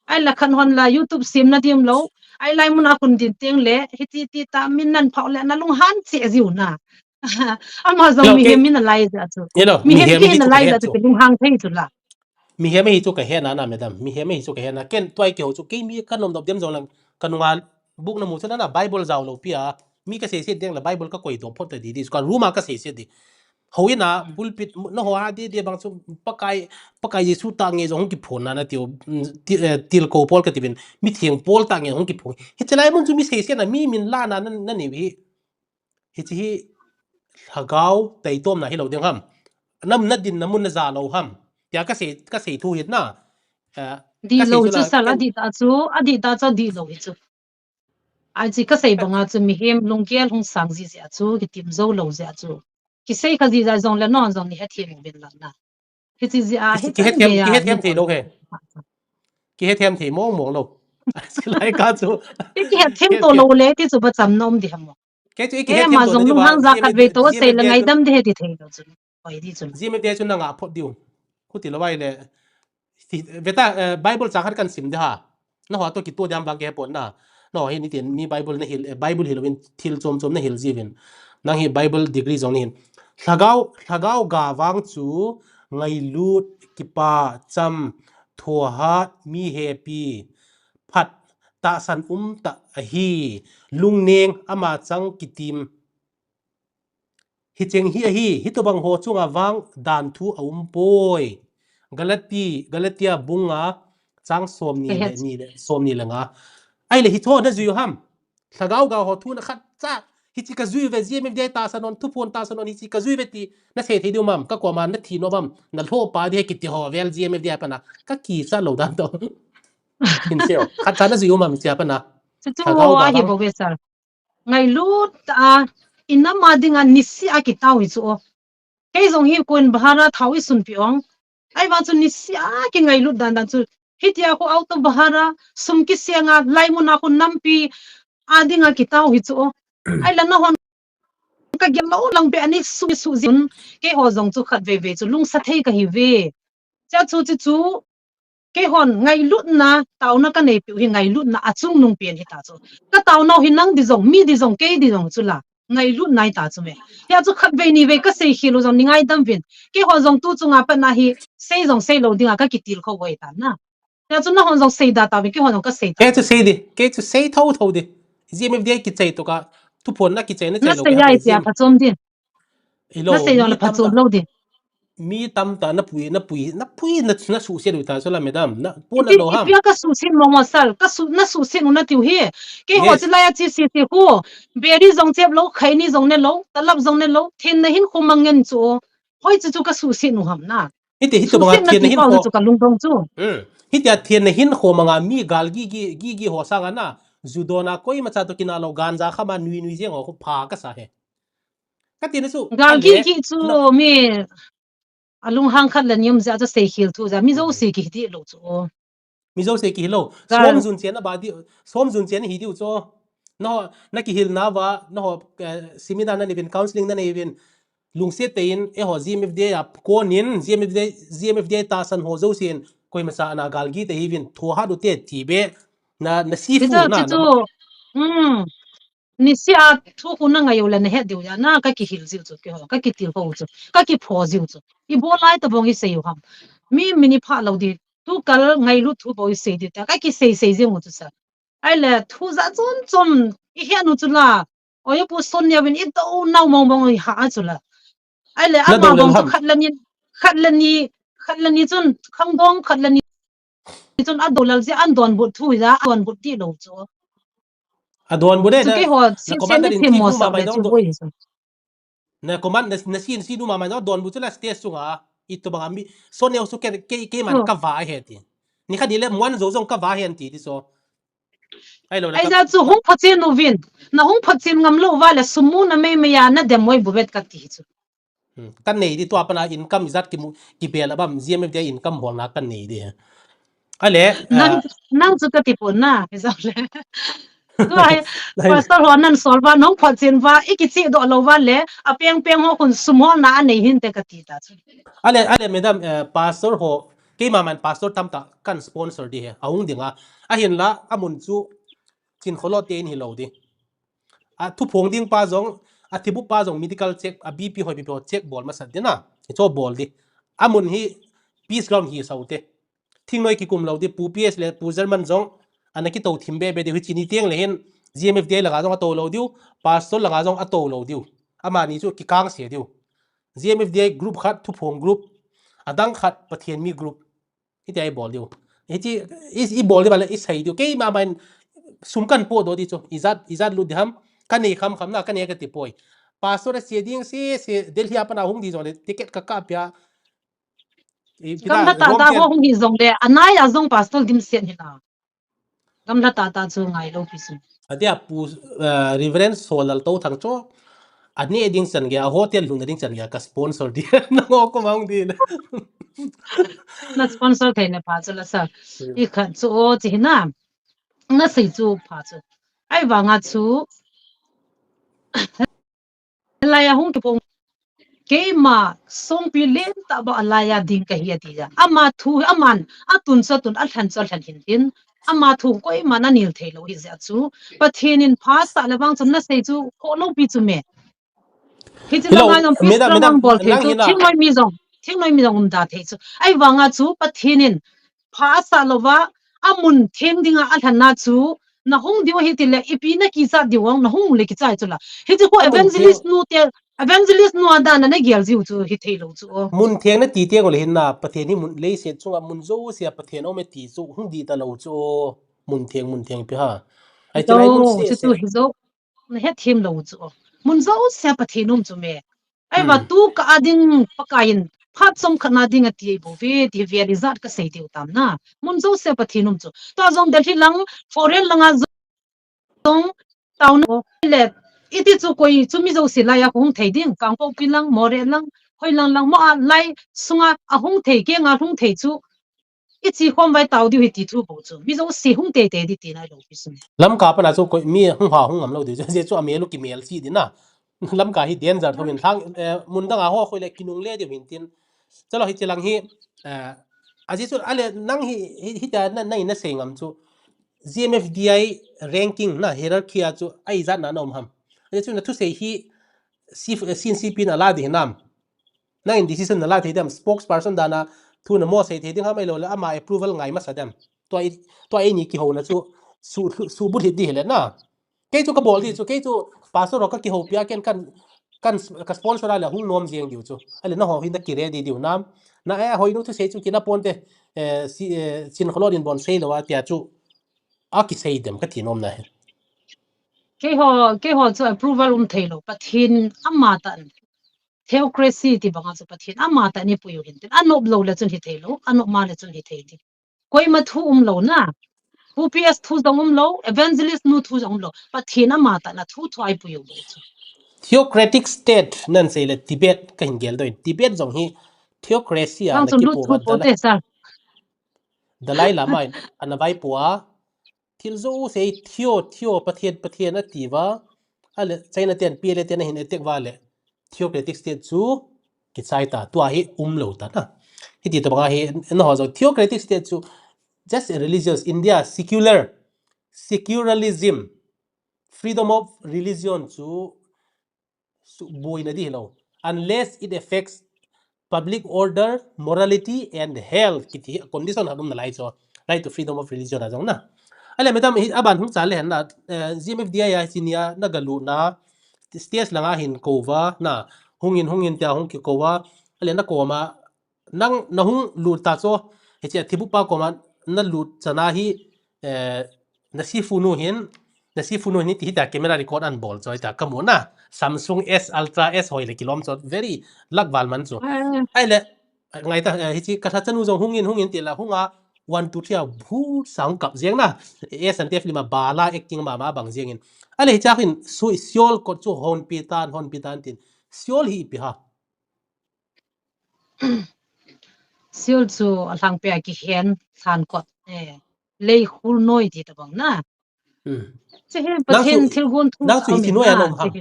Ai la khan hon la YouTube sim na dim lou. Ai lai mun a kun din teng le, hiti ti ta min nan phau le na lunghan che jiu na. Ama jong mihem min a lai ja chu. Mihem hi na lai ja chu lunghan thei chu la. Mihem hi chu ka he na na, madam. Mihem hi chu ka he na. Ken tua i kihou chu kei mi ka nom dop dem jong lang ka nunga buk na mu chu na na Bible jao lou pi a. Mi ka sei set ding la Bible ka koi dop phot ta di di. Ka room a ka sei set di. Houin a, pulpit, na ho a, di, di bang chu, Pakai, Pakai Jesu tah nge jong hung kiphon na, na tiu, mm, ti, eh, tilko Paul kati vin, mi theng Paul tah nge hung kiphon. Hichi lai mun chu mi sei se na, mi min la na, na, na ni hi. Hichi hi, Lhagao, taitom na hi lou ding ham. Nam na din na mun na ja lou ham. Tia ka sei, ka sei thu hit na. Eh, di lou chu la, sala di ta chu, a di ta chu di lou hi chu. Ai chi ka sei banga chu mihem lunggel hung sang ji jeh a chu, kitim jou lou jeh a chu. Kisei kha ji jai jong le non jong ni hethem uvin lang na. Hichi jeh a, kihethem, kihethem thei lou he. Kihethem thei mong mong lou. Lai ka chu. Kihethem to lou le, ti chu ba cham nom di ham mo. Ke chu kihethem to jong lou hang ja khat ve to sei le ngaidam di he ti thei lou chu. Oi, di chun. Zia mi te chun na nga phot diu. Khuti lo vai le. Ti, veta, eh, Bible chang khat kan sim de ha. Na ho to kito diam vang ke pon na. No, hi ni tin mi Bible na hil, eh, Bible hil vin thil chom chom na hil ji vin. Nang hi Bible degree jong ni hin. Lhagao, lhagao ga vang chu ngailut, kipa, cham, thohat, mi hepi, phat, tahsan um ta ahi, lungneng ama chang kitim. Hicheng hi ahi, hitobang ho chunga vang dan thu a um poi. Galati, Galatia bunga chang som ni le, ni le, som ni le nga. Ai le hi tho na zui u ham. Lhagao ga ho thu na khat cha. Hichi ka zui ve G M F D I tahsan on, thuphon tahsan on, hichi ka zui ve ti na sei thei diu mam, ka koma na thi no mam, na lho pa di he kiti ho vel G M F D I pana. Ka kicha lo dan to. Hin seo. Khat cha na zui u mam hichi pana. Chu chu lhagao ga hi vang. Bo ve sir. Ngailut a, inam a dinga nisi a kitao hi chu o. Kei jong hi kun bahara thao i sunpi ong. Ai vang chu nisi a kingailut dan dan chu. Hitia khu auto bahara, sum kisenga, laimun a khu nampi a dinga kitao hi chu o. Ai la na hon ka gel lo lang pe ani su su jin. Kei ho jong chu khat ve ve chu lungsa thei ka hi ve. Cha chu chu chu. Kei hon ngailutna, taona ka nei piu hi ngailutna a chungnung pen hi ta chu. Ka taona hi nang di jong, mi di jong, kei di jong chu la. Ngailutna hi ta chu me. Hia chu khat vei ni vei ka sei khel u jong ni ngaidam vin. Kei hon jong tu chunga pat na hi sei jong sei lo dinga ka kitil kho voi ta na. Hia chu na hon jong sei da ta ve, kei hon jong ka sei ta. Kei chu sei di, kei chu sei tho tho di. G M F D I kichai to ka, thuphon na kichai na chai lo ka. Na sei ai tia pha chom di. Ilo, na sei jong mi la pha tam chom ta, lo di. Mi tam ta na pui, na pui, na pui, na, na suhset u ta chu la madam. Na pun na lo ham. Ipi a ka suhset mo mo sal, ka su, na suhset u na tiu hi. Kei ho chi lai a chi si si khu. Beri jong chep lo, khaini jong ne lo, talap jong ne lo, thenna hin khu mangen chu. Hoi chu chu ka suhset u ham na. Hiti, hiti banga thenna hin khu. Chu ka lungdong chu. Hmm. Hitia thenna hin khu manga mi gal gi, gi, gi, gi ho sanga na. Ju dona koima cha to kina lo ganja khama nui nui jeng ho khu pha ka sa he. Ka ti na chu, gal gi gi chu mi a lunghang khat le ni um ja chu sei khel thu ja, mi jouse ki hiti lo chu. Mi jouse ki hi lo. Som jun chen a ba di, som jun chen hi diu chu. No, na kihil na va, no, eh, seminar na nei vin, counseling na nei vin. Lungset te in, e ho G M F D I a konin, G M F D I, G M F D I tahsan ho jousen, koima cha na gal gi te hi vin, tho ha du te ti be, na, na si fu na, na. Hmm. Nisi a thu khu na ngai u le na het diu ja na ka kihil jiu chu, kei ho, ka kitil ho chu, ka kipho jiu chu. I bol lai ta bong i sei u ham. Mi, mi ni pha lo di, tu kal ngailut thu bou i sei di ta, ka kisei sei jiu chu sa. Ai le thu ja chom chom, i het u chu la. Oi pu son nia vin i to nau mong mong i ha a chu la. Ai le ama bong chu khat la ni, khat la ni, khat la ni chun, khang dong khat la ni chun a do lal je an don but thu ja, a don but ti lo chu. A don bu de, na, na commander in ti bu ma mai dong. Na command, na, na sin si du ma mai dong, don bu chu la stage sunga, i to banga mi, so neo su ke, ke, ke man ka va he ti. Ni kha ni le muan zo zong ka va he ti, ti so. Ai lo le. Ai ka ja chu hung pha chen u vin. Na hung pha chen ngam lo va le sumu na mei mei a na dem wai bu vet ka ti chu. Hmm. Kan nei di tua pana income ijat kimu, kibel abam, G M F D I income holna kan nei di. Ale, nang, ah, nang chu ka ti pon na, ijat le. Tua hi, pastor ho nan sol va, nong phot chin va, i kichi do lo va le, a peng peng ho khun sum holna a nei hin te ka ti ta chu. Ale, ale, madam, eh, pastor ho, keima man pastor tam ta kan sponsor di he, a hung ding a. A hin la, a mun chu, chin kholo te in hi lo di. A thuphong ding pa jong, a thibu pa jong medical check, a B P hoi B P ho check bol masa dina. Hi cho bol di. A mun hi peace ground hi sau te. Thingnoi kikum lo di, Pu P S le Pu German jong, ana kito thim be be di, hi chini tiang le hin, G M F D I langa jong a to lo diu, pastor langa jong a to lo diu. Amani chu kikang se diu. G M F D I group khat, thuphong group, adang khat, Pathian mi group. Hiti a i bol diu. Hiti i, i bol di bale i sei diu. Keima main sum kan po do di chu. Ijat, ijat lut di ham. Ka nei kham kham na, ka nei ka ti poi. Pastor a sia ding si, si, Delhi a pana hung di jong le, ticket ka ka pia. Gamla ta ta ho hung hi jong le, anai a jong pastor dim sian hi na. Gamla ta ta chu ngai lo pi su. Adia Pu, eh, Reverend Solal to thang cho. Ani ding chan ge, a hotel lhun ding chan ge, ka sponsor di. Na ngo ko mang di. Na sponsor thei na pa chu la sa. Hmm. I khat chu o chi na. Na sei chu pa chu. Ai vanga chu. Lai a hung kipong. Keima songpi lentah bou alaiya ding kahi ati ja. Ama thu, aman, atun chu atun, alhen chu alhen hintin. Ama thu koiman anil thei lou hi jeh chu. Pathen in pha asah le vang chu nasei chu khoh lou pi chu me. Hiche langa jong peace program bol thei chu, thingnoi mi jong, thingnoi mi jong umda thei chu. Ahivanga chu Pathen in pha asah louva, amun theng dinga alhenna chu, nahung diu ahi tile, ipi nakichat diu vang, nahung le kichai chu la. Hiche khu evangelist nu te, evangelist nu a dan a nagel jiu chu hithei lou chu. Mun theng nati teng ule hinna, Pathen hi mun leiset chunga mun jousea Pathen aume ti chu hung dih talou chu. Mun theng, mun theng pi ha. Ai chu lai mun se se. Nahet thim lou chu. Mun jousea Pathen um chu me. Ahivang tu kah a ding Pakai in phat chomkhat na ding ati bou ve ti vel ijat kasei diu tam na. Mun jousea Pathen um chu. Tua jong Delhi lang, foreign langa jong, town le, iti chu koi chu mi jouse laiya hung thei ding, Kangpokpi lang, Moreh lang, Hoilang lang, mo a lai sunga ahung thei, kenga hung thei chu. Ichi khom vai tao diu hi ti thu bou chu. Mi jouse hung teitei ding tina lou pi chu. Lamka pana chu koi mi hung ha hung ngam lou diu chu. Ajeh chu amel u kimel chi ding na. Lamka hi danger thou in thang, eh, mun danga ho khoi le kinungle diu hintin. Chalo hiche lang hi, eh, ajeh chu ale nang hi, hi, hita na, na, nasei ngam chu. G M F D I ranking na hierarchy a chu a ijat na na um ham. Ajeh chu nathusei hi C N C P in ala ding hinam. Nangin decision nala thei dem, spokesperson dana thu namo sei thei ding ham, ahilou le ama approval ngai masa dem. Tua i, tua eini kihouna chu su, subut hih ding hile na. Kei chu kabol ding chu, kei chu pastor ho kakihoupi a ken kan, kan, ka sponsor a le hung nom jeng diu chu. Ahile naho hin naki ready diu nam. Na, eh, Hoinu thusei chu kina ponte, eh, si, eh, Chin Kholon in bon sei lou a tia chu. Akisei dem kati nom na hi. Keiho, keiho chu approval um thei lou. Pathen amatah in. Theocracy ti banga chu Pathen amatah in eipui u hintin. Anop lou le chun hithei lou, anop ma le chun hithei ding. Koima thu um lou na. Pu P S thu jong um lou, evangelist nu thu jong um lou. Pathen amatah in athu thu a eipui u bou chu. Theocratic state nan sei le Tibet kahin geldoh in. Tibet jong hi theocracy a ana kipoh vang ta na. Dalai Lama in ana vaipoh a, thil jouse hi theo, theo, Pathen, Pathen ati uva, ahile China ten, P L A ten ahin attack uva le, theocratic state chu kichai ta, tua hi um lou ta na. Hiti tobanga hi, naho jong theocratic state chu, just a religious, India, secular, secularism, freedom of religion chu, su-, boina ding hilou. Unless it affects public order, morality and health, kiti hi condition khat um nalai chu. Right to freedom of religion a jong na. Ahile madam hi aban hung chal le hen na, eh, G M F D I a hiche nia nagalut na, stage langa hin kou uva na, hungin, hungin tia hung kikou uva, ahile nakoma, nang nahung lut ta chu, hiche thibupa koma nalut chana hi, eh, na sifu nu hin, na sifu nu hin hiti, hitia camera record anabol chu, hitia kamu na, Samsung S Ultra S hoi le kilom chu, very luck val man chu. Ahile, ngai ta, eh, hiche kalha chanu jong hungin, hungin ti la, hunga, one, two, three a, bhut sa hung kap jeng na, S and T F film a bala acting mama bang jengin. Ahile hichea hin, su, Seoul kot chu honpi tan, honpi tan tin, Seoul hi ipi ham. Seoul chu alhangpia kihen lhan kot, eh, lei khul noi ti tobang na. Hmm. Che hi Pathen thilgon thu nang chu hiti noi a nom ham.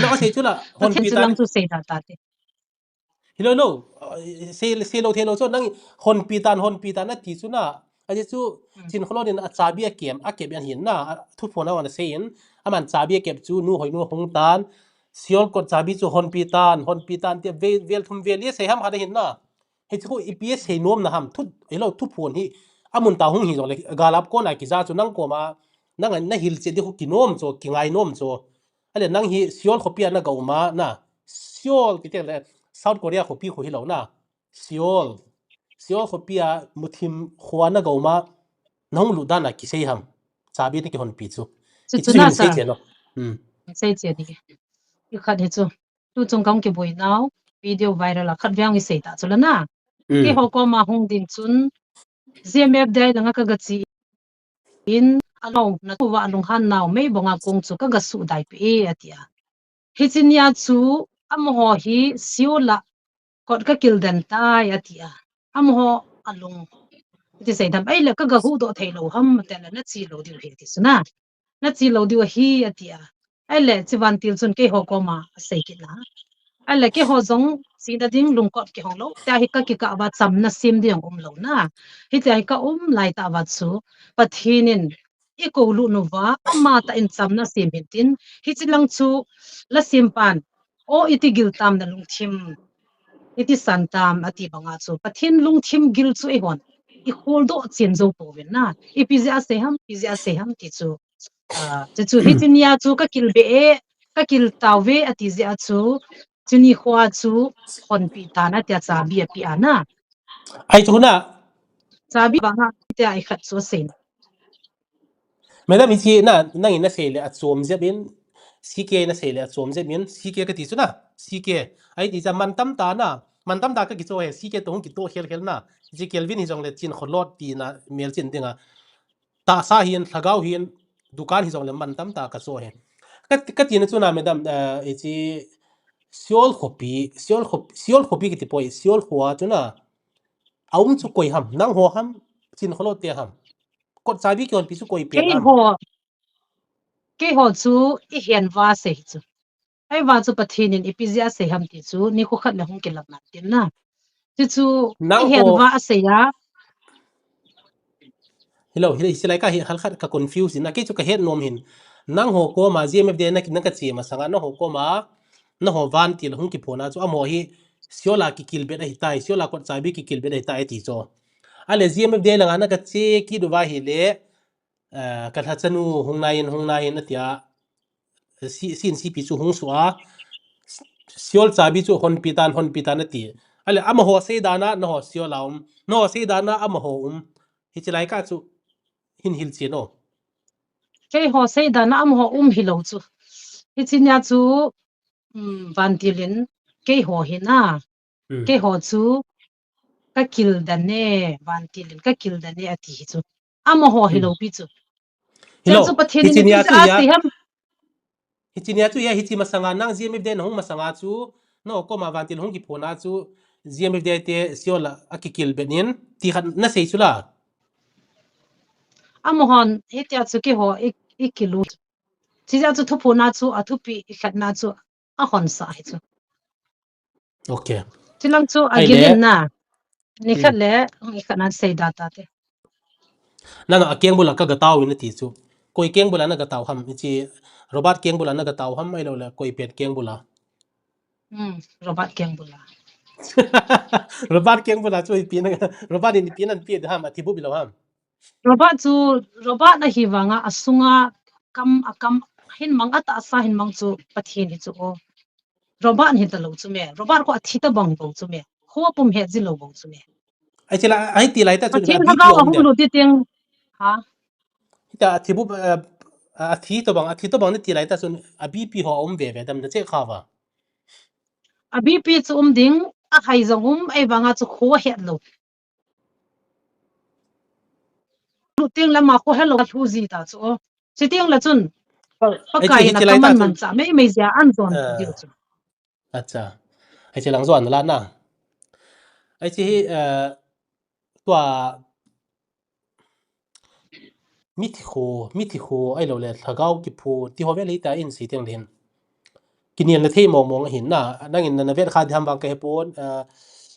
Nang asei chu la, Pathen honpi chu tan. Nang chu sei ta ta te. Hilou lou, eh, sei, sei lou thei lou chu nang honpi tan, honpi tan ati chu na. Ajeh chu, hmm, Chin Kholon in achabi akep, akep ahin na, a, thuphon a ana seiyin, aman chabi akep chu, nu Hoinu hung tan, Seoul kot chabi chu honpi tan, honpi tan, tia vel, vel thum vel li sei ham khat ahin na. Hichu ipi asei nom na ham, thu, hilou thuphon hi, amun tah hung hi jongle, galap kona kija chu nang koma, nang a, nahil che ding khu kinom chu, kingai nom chu. Ahile nang hi Seoul khopi a naga um a na, Seoul kiti le, South Korea khopi khu hilou na. Seoul. Seoul khopi a muthim kho a naga um a, nahung lut dan a kisei ham. Chabi nakihonpi chu. Chu, chu na sa. Sei che no. Hmm. Sei che ni. Ikhat hi chu. Tu chung kahung kiboi nau. Video viral a khat vang isei ta chu la na. Hmm. Keiho koma hung ding chun. G M F D I langa kaga che in, alou, natu uva alunghan nau, meibonga kong chu kaga suhdai peh e, atia. Hiche nia chu, amaho hi, Seoul a, kot kakil den tai, atia. Amaho alung. Iti sei dam, ahile kaga huhdoh thei lou ham, tia le nache lou diu ahi, ati chu na. Nache lou diu ahi, atia. Ahile, hiche vantil chun keiho koma asei kit na. Ahile, keiho jong chena ding lungkot kihong lou. Tia hi kakikah uva chamna sem ding jong umlou na. Hitia hi kaum lai tah uva chu, Pathen in eikou lut nauva, amatah in chamna sem hintin, hiche lang chu la sempan, o iti gil tam nalungthim, iti san tam ati banga chu, Pathen lungthim gil chu eihon ikhol doh chen jou pouvin na. Ipi jeh a sei ham, ipi jeh a sei ham ti chu. Ah, chuchu hiche nia chu kakil be e, kakil tauve ati jeh a chu, chuni khoa chu honpi tan atia chabi api ana. Ai chu na. Chabi banga tia ikhat chu asei. Madam, hiche na, nangin nasei le achom jep in, C K nasei le achom jep in, C K kati chu na, C K. Ahi ti chu mantam tah na, mantam tah kakicho e, C K toh hung kitoh khel khel na. Hiche Kelvin hijongle Chinkholot tina melchih dinga. Tahsa hin, lhagao hin, dukan hijongle mantam tah kacho e. Ka, katina chu na, madam, eh, hiche Seoul khopi, Seoul khop-, Seoul khopi kiti poi, Seoul khoa chu na. Aum chu koi ham, nangho ham, Chinkholotte ham. Kot chabi kihonpi chu koi pen ham. Keiho, keiho chu ihen uva sei chu. Ahivang chu Pathen in ipi jeh a sei ham ti chu, nikho khat le hung kilam nante na. Chuchu, nangho ihen uva asei a. Hilou, hilou, hiche lai ka hi hal khat ka confuse in, na kei chu kahet nom hin. Nangho koma G M F D na, nakache masanga, nangho koma, nangho vantil hung kiphona chu, amaho hi, Seoul a kikilbet ahitai, Seoul a kot chabi kikilbet ahitai ati chu. Ahile G M F D langa nakache kit uva ahile, eh, kalhachanu hung nai in, hung nai in atia, si, sin sipi chu hung sua, Seoul chabi chu honpi tan, honpi tan ati. Ahile amaho sei dan a, nangho Seoul a um, nangho sei dan a, amaho um. Hiche lai ka chu hin hilchen o. Keiho sei dan a amaho um hilou chu. Hiche nia chu, um, vantil in keiho hi na. Hmm. Keiho chu kakil dan e, vantil in kakil dan e ati hi chu. Amaho hilou pi chu. Hilou. Chu Pathen in ipi jeh a sei ham. Hiche nia chu, ya, hiche masanga nang G M F D nahung masanga chu, nangho koma vantil hung kiphona chu, G M F D te Seoul a kikilbet in, ti khat nasei chu la. Amahon, hitia chu keiho i, ikilu. Chijeh a chu thuphona chu, athupi ikhatna chu, ahon sa hi chu. Okay. Chulang chu ahile, agilin na. Nikhat le, ikhat na sei da tate. Nang a kengbul a kaga tao in ati chu. Koi kengbul a naga tao ham, hiche Robert kengbul a naga tao ham, ahilou le, koi pen kengbul a. Hmm, Robert kengbul a. Robert kengbul a chu ipi na, Robert in ipi nanpi ham, athi bup ilou ham. Robert chu, Robert ahi vanga, asunga kam, akam, hin mang atahsa hin mang chu, Pathen hi chu o. Robert hi talou chu me. Robert kho athi tabang bou chu me. Kho apum het ji lou bou chu me. Ai chila, ai ti lai ta chu Pathen lhagao ahung lut ti teng. Ha? Hita athi bu, eh, athi tabang, athi tabang nati lai ta chu a B P ho um ve ve dam nache kha va. A B P chu um ding, ahai jong um, ahivanga chu kho het lou. Lu teng lama kho helou a lhu ji ta chu. Chuteng le chun. Pakai in akaman manchah mei mei jeh a ajon diu chu. Acha. Hiche lang jon la na. Hiche hi, eh, tua mithi kho, mithi kho, ahilou le lhagao kiphu, ti ho vel hita in sei teng le hin. Kinelna thei mong mong ahin na, nangin na, na vet kha diham vang kahe pon, eh,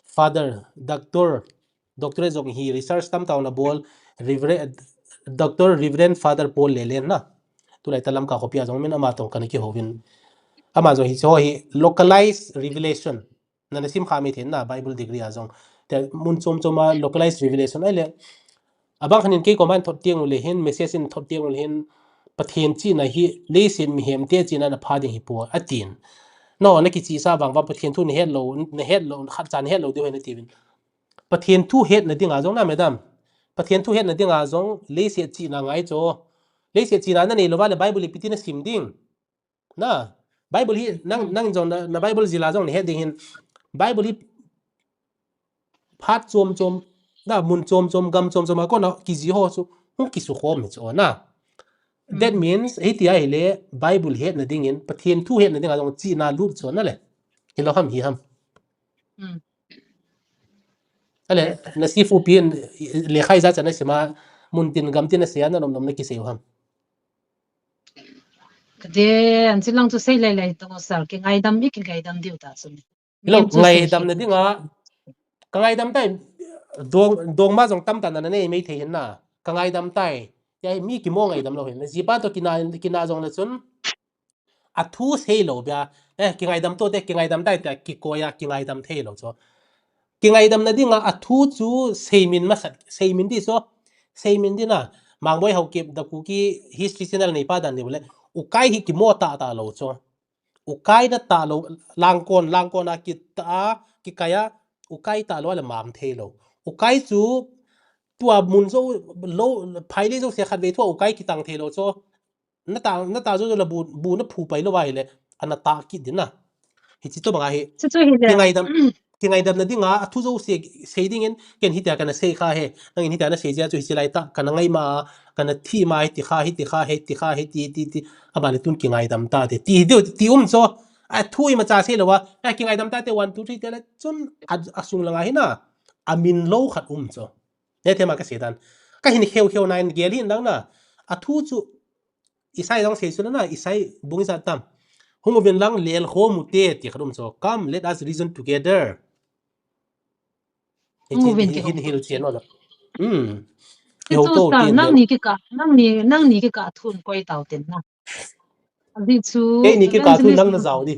Father, Doctor, Doctorate jong hi research tamtah ana bol, Reverend, Doctor Reverend Father Paul Lelen na. Tulai ta Lamka khopi a jong min ama toh kana kihouvin. Ama jong hiche ho hi localized revelation. Nana sim kha mai thei na Bible degree a jong. Te mun chom chom a localized revelation ahile. Abang khan in kei koma in thot teng ule hin, message in thot teng ule hin, Pathen chihna hi leiset mihem te chihna na pha ding hi poi atin. No, na kichihsa vang vang Pathen thu na het lou, na het lou, khat cha na het lou diu ahi nati uvin. Pathen thu hetna dinga jong na, madam. Pathen thu hetna dinga jong leiset chihna ngai chu. Leiset chihna nanei louva le Bible ipi ti nasim ding. Na, Bible hi nang, nang jong na, na Bible jila jong nahet ding hin. Bible hi phat chom chom, na mun chom chom, gam chom chom a kona kiji ho chu hung kisukhom hi chu na. That means, hitia ahile, Bible hetna dingin, Pathen thu hetna dinga jong chihna lut chu na le. Hilou ham hi ham. Ale, na sifu pin, lekha ijat cha na sima, mun tin gam tin na sia, na nom nom na kisei u ham. Kade, anchi lang chu sei lei lei tong sir, kingaidam i kingaidam diu ta chu. Lo, ngaidam na dinga, ka ngaidam tai, dong, dong ma jong tam ta na nei mei thei hin na. Ka ngaidam tai. Ya mi kimo ngaidam lo hin. Jipa to kina, kina jong na chun. A thu sei lo bia. Eh, kingaidam to te, kingaidam tai te, kikoi a, kingaidam thei lo cho. Kingaidam na dinga, a thu chu seimin masat, seimin di cho. Seimin di na. Mangboi Haokip, the Kuki History Channel nei pa dan di bole. Ukai hi kimo ta ta lo cho. Ukai na ta lo, langkon, langkon a kita, kikaya, ukai ta lo, ale mam thei lo. Ukai chu, tua mun zo, lo, phai le zo se khat ve thua ukai kitang thei lo cho. Na ta, na ta zo zo la bu, bu na phu pai lo vai le, ana ta kit din na. Hichi to banga hi. Chu chu hi le. Kingaidam, kingaidam na dinga, a thu zo se, sei dingin, ken hitia kana sei kha he. Nangin hitia na sei jia chu hichi lai ta, kana ngai ma, kana thi ma, hiti kha, hiti kha, hiti kha, hiti, ti, ti. Abale tun kingaidam ta te. Ti, ti, ti um cho. A thu ima cha sei lo wa. A kingaidam ta te one, two, three te le. Chun a, a sung langa hi na. A min lo khat um cho. Ne te ma ka sei dan. Ka hin kheu kheu na in gel hin lang na. A thu chu. Isai jong sei chu na. Isai bung i sa tam. Hung uvin lang lel kho mu te ti khat um cho. Come, let us reason together. Hung uvin ke hin hil chen wala. Hmm. Ti chu to ta, nang ni kika, nang ni, nang ni kika thun koi tau tin na. Adi chu. Kei ni kika thun nang na jao di.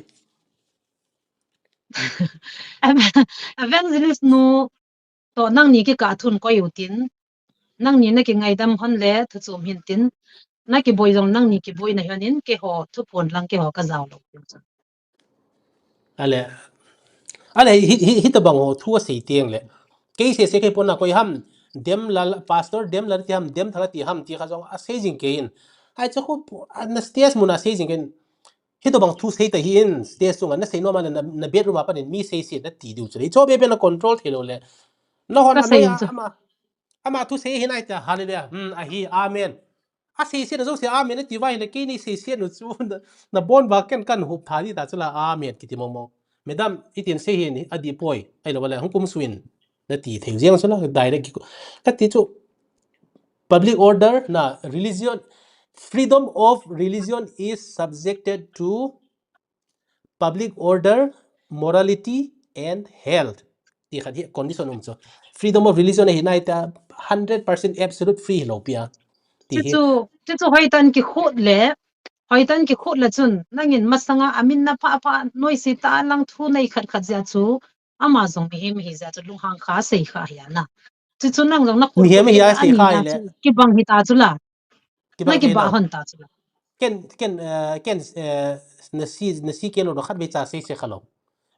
Evangelist nu to nang ni kika thun koi u tin. Nang ni na kingaidam hon le thu chom hin tin. Na kiboi jong nang ni kiboi na hon in keiho thu phon lang keiho ka jao lo. Ale, ale, hi, hi, hi tabang ho thu a sei tiang le. Kei sei sei kei pon na koi ham, dem la, pastor dem la ti ham, dem thang ti ham, ti kha jong a sei jing kei in. Ai cho ko, a na stage mun a sei jing kei in. Hi tabang thu sei ta hi in, stage sunga na sei nom a na, na bedroom a panin mi sei sei na ti diu chu le. Cho be be na control thei lo le. Na hon a ama, ama thu sei hi nai ta, hallelujah, hmm, ahi, amen. A sei se na jo se amen ti vai le kei ni sei se nu chu na, na bon ba ken kan hup tha ni ta chu la amen kiti mo mo. Madam, itin sei hi ni a di poi. Ai lo le hung kum suin. Na ti thei jeng chu la direct ki. Ka ti chu public order na religion, freedom of religion is subjected to public order, morality and health. Ti khat hi condition um chu. Freedom of religion hi nai ta hundred percent absolute free lo pia. Ti hi. Chu, chu hoi tan ki khut le, hoi tan ki khut le chun, nangin masanga amin na pha pha noi si ta lang thu nei khat khat jia chu, ama jong mi hi mi hi jia chu lunghang kha sei kha hi na. Chu chu nang jong na khut. Mi hi mi hi a sei kha le. Ki bang hi ta chu la. Na kiba hon ta chu la. Ken, ken, eh, ken, eh, na si, na si ke lo do khat ve cha sei se kha lo.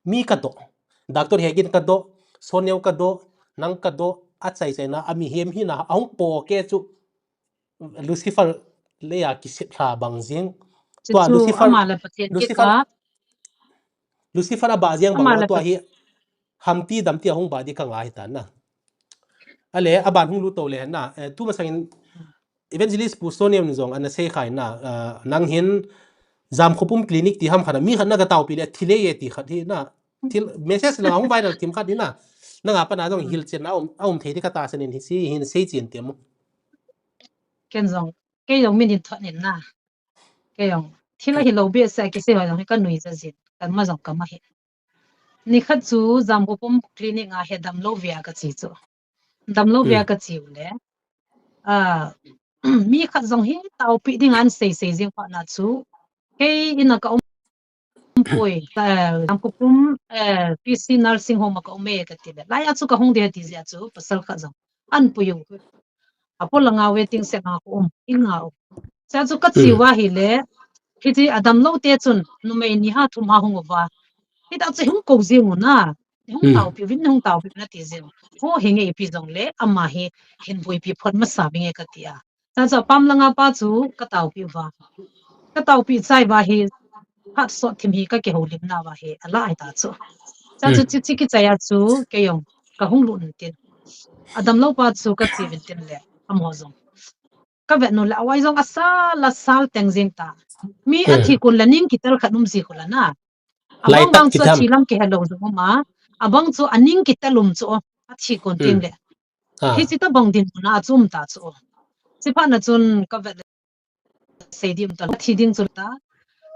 Mi ka do. Doctor Hegin ka do, Soneu ka do, nang ka do, a chai chai na, a mi hem hi na, a hung po ke chu Lucifer le ya ki sit hla bang jing. Tua Lucifer, Lucifer, Lucifer a ba jing bang tua hi. Hamti damti a hung ba di ka ngai ta na. Ale, a ban hung lu to le na. Eh, tu masangin Evangelist Pu Sonem jong ana sei khai na, ah, nang hin Jamkhopum clinic ti ham khat na, mi khat na ka taupi le, thile ye ti khat hi na. Thil message la hung viral tim khat hi na. Nanga pa na jong hil chen na, um, um thei ti ka ta sanin hi si, hin sei chen ti mu. Ken jong, kei jong min hin thot nin na. Kei jong, thil a hi lo be sa ki sei ho jong hi ka nui ja jin. Kan ma jong ka ma hi. Ni khat chu Jamkhopum clinic a he damlou vea ka chi chu. Damlou vea ka chi u le. A, mi khat jong hi taupi ding an sei sei jing pha na chu. Kei in a ka um pui. Eh, Jamkhopum, eh, P C nursing home a ka um e ka ti le. Lai a chu ka hung di ha ti jia chu pasal khat jong an pui u. A pol langa waiting shed a ka um, in nga um. Cha chu ka chi uva hi le, hiti a damlou te chun, numei ni ha thum ha hung uva. Hita chu hung ko jing u na, hung taupi vin, hung taupi na ti jing. Ho hi nge ipi jong le, ama hi hin buipi phot masa vinge ka ti a. Cha chu a pam langa pa chu ka taupi uva. Ka taupi chai uva hi, phat sot thim hi ka kihoulim na uva hi, a la ai ta chu. Cha chu chi chi ki chai a chu, kei jong, ka hung lut in tin. A damlou pa chu ka chi vin tin le, amaho jong. Ka vet nu le, a vai jong a sal, a sal teng jing ta. Mi a thi kun le ning kitel khat um ji kun le na. A bang bang chu a thi lam kihe lou jong um a. A bang chu a ning kitel um chu a thi kun ting le. Hichi ta bang din mun a chu um ta chu. Chi phat na chun ka vet le sei di um ta. Thi ding chu ta.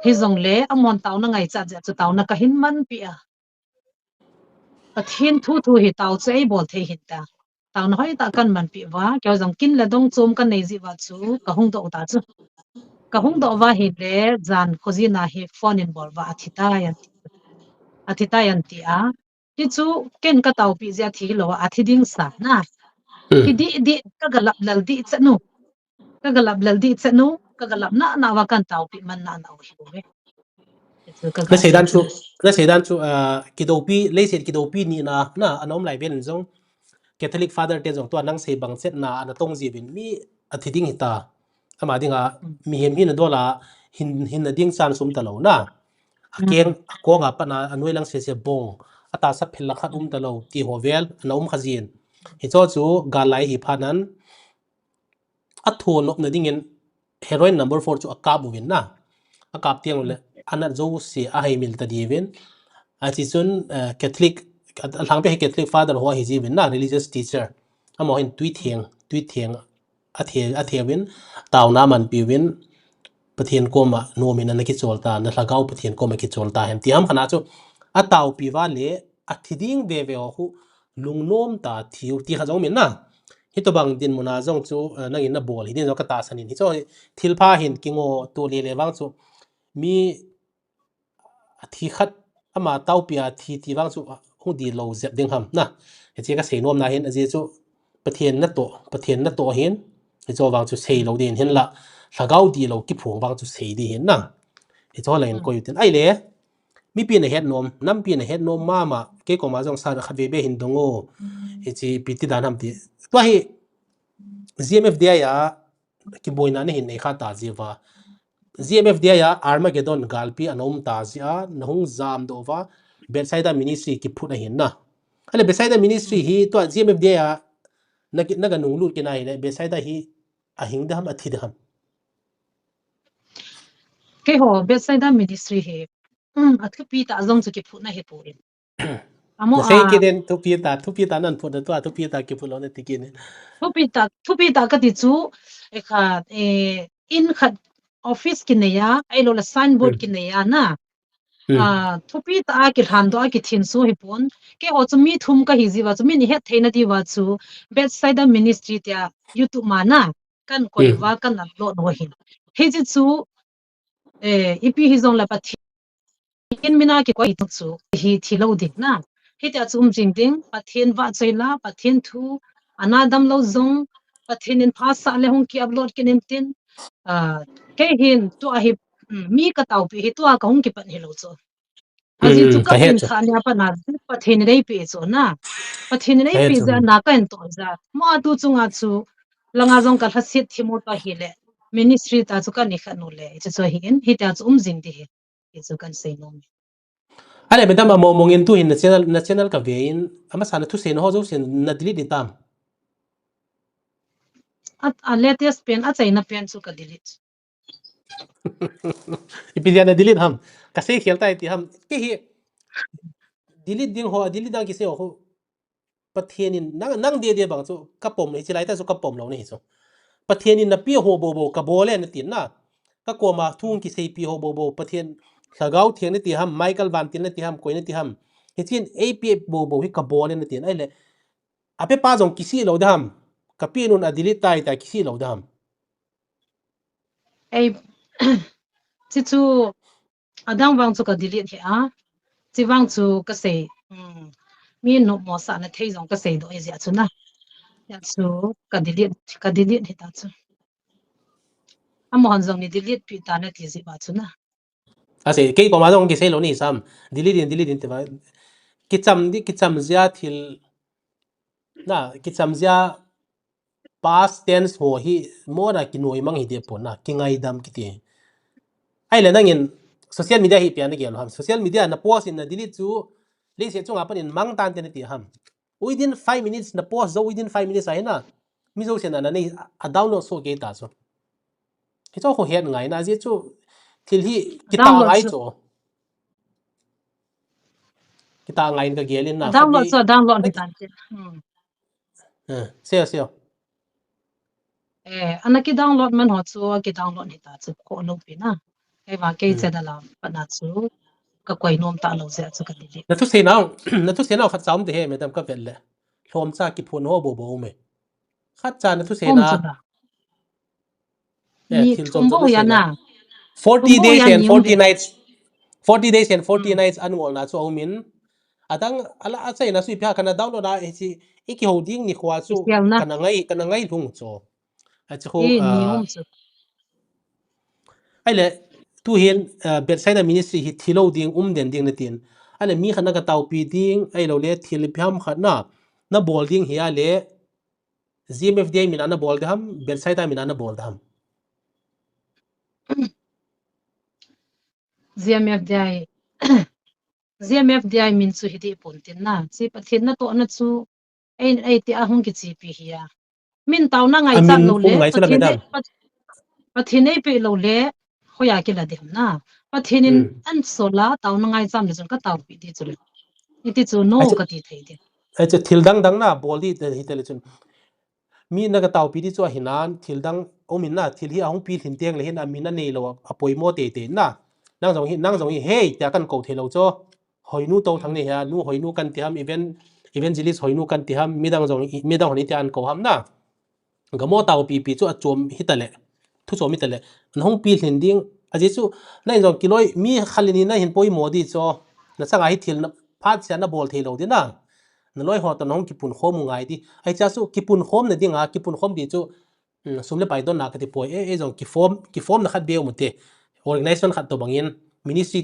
Hijongle, amahon taona ngaichat jeh chu taona kahin manpi a. Pathen thu thu hi tao chu eibol thei hinte. Taona hoitah kahin manpi uva, keiho jong kin le dong chom kanei jeh uva chu, kahung doh uta chu. Kahung doh uva ahile, jan khojin a hi phone in bol uva athi tai anti. Athi tai anti a. Hichu ken kataopi jeh a thi hilou a, athi ding sa na. Hmm. Hi dih dih, kagalap lal dih chat nu. Kagalap lal dih chat nu, kagalap nana uva kahin taopi man nana u hi uve. Hichu ka, nasei dan chu, nasei dan chu, ah, kidoupi, leiset kidoupi nina, na, ana um lai vel in jong. Catholic Father te jong tua nang sei bang chet na, ana tong jiuvin mi athi ding hita. Ama dinga, mihem hina dol a, hin, hinna ding chance um talou na. Akeng, akong a pat na, anoi lang sese bong. Atahsa phel la khat um talou, ti ho vel, ana um kha jin. Hicho chu, gal lai hi phat nan, atho nopna dingin, heroin number four chu akap uvin na. Akap teng ule, anat jouse ahaimil ta diuvin. Achi chun, eh, Catholic, alhangpi hi Catholic Father ho ahi jiuvin na, religious teacher. Amaho hin tui theng, tui theng, athe, atheuvin, taona amanpi uvin, Pathen koma nomin ana kichol ta, na lhagao Pathen koma kichol ta hen. Ti ham khat na chu, ataopi uva le, athi ding veve ho khu, lungnom ta thiu, ti kha jong min na. Hitobang dinmun a jong chu, eh, nangin nabol hi ding jong katahsan in. Hicho hi, thilpha hin kingoh to le le vang chu, mi athi khat, ama taopi a thi ti vang chu hung dih lou jep ding ham na. Hiche kasei nom na hin, ajeh chu Pathen natoh, Pathen natoh hin, hicho vang chu sei lou ding hin la, lhagao dih lou kiphong vang chu sei ding hin na. Hicho la in, hmm, koi u tin. Ahile, mipi nahet nom, nampi nahet nom mama, kei koma jong sa khat veve hin dong o. Hiche ipi ti dan ham ti. Tua hi, G M F D I a, kiboina nahin nei kha ta jeh uva. G M F D I a Armageddon galpi ana um ta jeh a, nahung jamdoh uva, Bethsaida Ministry kiphut ahin na. Ahile Bethsaida Ministry hi tua G M F D I a na ki, naga nunglut kit na hile, Bethsaida hi ahing ding ham, athi ding ham? Keiho Bethsaida Ministry hi, um, athupi tah jong chu kiphutna hipoi. Amo, nasei, ah, kit in, thupi tah, thupi tah nahin phut na tua, thupi tah kiphut lou nati kit in. Thupi tah, thupi tah kati chu, eh, kha, eh, in khat office kinei a, ahilou le signboard, hmm, kinei a na. Hmm. Ah, thupi tah a kilhandoh a kithinso hipon. Keiho chu mi thum kahi jeh uva chu, min ihet theina diuva chu, Bethsaida Ministry tia YouTube ma na, kahin koi, hmm, uva kahin upload u ahin. Hiche chu, eh, ipi hijongle Pathen mina kikoi tu chu, hi thilou ding na. Hitia chu um jing ding, Pathen vahchoi la, Pathen thu, ana damlou jong, Pathen in phasah le hung ki upload kit in tin, ah, kei hin tua hi, um, mi kataopi hi tua kahung kipan hilou chu. Ajeh chu, hmm, kahin, kahet chu, kha nia pat na, Pathen in eipeh chu na. Pathen in eipeh chu, jeh a na kahin toh jeh a. Mo a tu chunga chu, langa jong kalhaset thim u ta hile. Ministry tah chu kahin khat u le, hiche chu ahin, hitia chu um jing ding hi. Hichu kahin sei nom e. Ahile, madam, among mong in tu hin na channel, na channel kave in, amasa na thusei na ho jouse na delete ding tam? A, a latest pen, achaina pen chu ka delete. Ipi jeh a na delete ham? Kasei khel tai ti ham? Kei hi delete ding ho, delete ding kisei ho. Pathen in, nang, nang dede bang chu kapom, hiche lai tah chu kapom lou nahi chu. Pathen in napeh ho bou bou kabol e nati na. Kakoma thu kiseipi ho bou bou, Pathen Lhagao Theng nati ham, Michael Vantil nati ham, koi nati ham. Hichun eipeh bou bou hi kabol e nati na. Ahile, apepa jong kisih lou ding ham. Kapeh nun a delete tai ta kisih lou ding ham. Ei, chu chu, adang vang chu ka delete hih a. Chi vang chu ka sei, um, mi nopmo sahna thei jong ka seidoh jeh a chu na. Hijeh a chu ka delete, ka delete hita chu. Amahon jong nei delete pi ta nati jeh a chu na. Asei, kei koma jong kisei lou nahi sam. Delete in, delete in tiva. Kicham di, kicham jeh a thil. Na, kicham jeh a past tense ho hi mona kinoi mang hi deh pon na, kingaidam kiti. Ahile nangin social media hi ipi a nagel u ham. Social media na post in na delete chu, leiset chunga pat in mang tante nati ham. Within five minutes na post jou, within five minutes a hi na, mi jousen ana nei, a download soh kei ta chu. Hichu khu het ngai na, ajeh chu thil hi kitah ngai chu. Kitah ngai in ka gel in na. Download chu, download ni tan chu. Hmm. Eh, seo, seo. Eh, ana ki download man ho chu, ki download ni ta chu, ko lo pi na. Kei vang kei che da la, pa na chu ka koi nom ta lo jeh chu ka delete. Na thusei nau, na thusei nau khat cha um te he, madam, ka vet le. Lhomcha kiphun ho bo bo um e. Khat cha na thusei na. Eh, thil chom chom na thusei na. Forty days and forty nights. Forty days and forty nights an ngol na chu a um in. Adang ala a chai na sui pia kana download na e chi i kiho ding ni khua chu kana ngai, kana ngai lhung chu. A chi ho. Ai le, tu hin, uh, Bethsaida Ministry hi thilo ding, um den ding na tin. Ai le, mi khat na ka taupi ding, ai lo le, thil phiam khat na, na bol ding hi a le, G M F D I min a na bol de ham, Bethsaida min a na bol de ham. G M F D I, G M F D I min chu hi di pon tin na, chi Pathen na to na chu, ei, ei ti a hung kichipi hi a. Min tau na ngai cham lo le, Pathen ei pe lo le, hoiya kila di ham na. Pathen in an sola tau na ngai cham le chun ka taupi di chu le. Iti chu no ka ti thei di. Ai chu thil dang dang na bol di te hi te le chun. Mi na ka taupi di chu a hinan, thil dang um in na, thil hi a hung pi lhin teng le hin a min a nei lo a, a poimo te te na. Nang jong hi, nang jong hi, hei, tia kan ko thei lo chu. Hoinu to thang ni hia, nu hoinu kan ti ham, even, evangelist hoinu kan ti ham, midang jong, midang honi ti an ko ham na. Gamo taupi pi chu a chom hi ta le, thu chom hi ta le, an hung pi lhin ding, a ji chu, na in jong kiloi, mi khalin na hin poimo di chu, na changa hi thil na, phat sia na bol thei lo di na. Na loi ho to na hung kipun khom u ngai di. Ai cha chu, kipun khom na ding a, kipun khom di chu, um, sum le pai don na ka ti poi, e, e jong kiform, kiform na khat be um te. Organization khat to bangin, ministry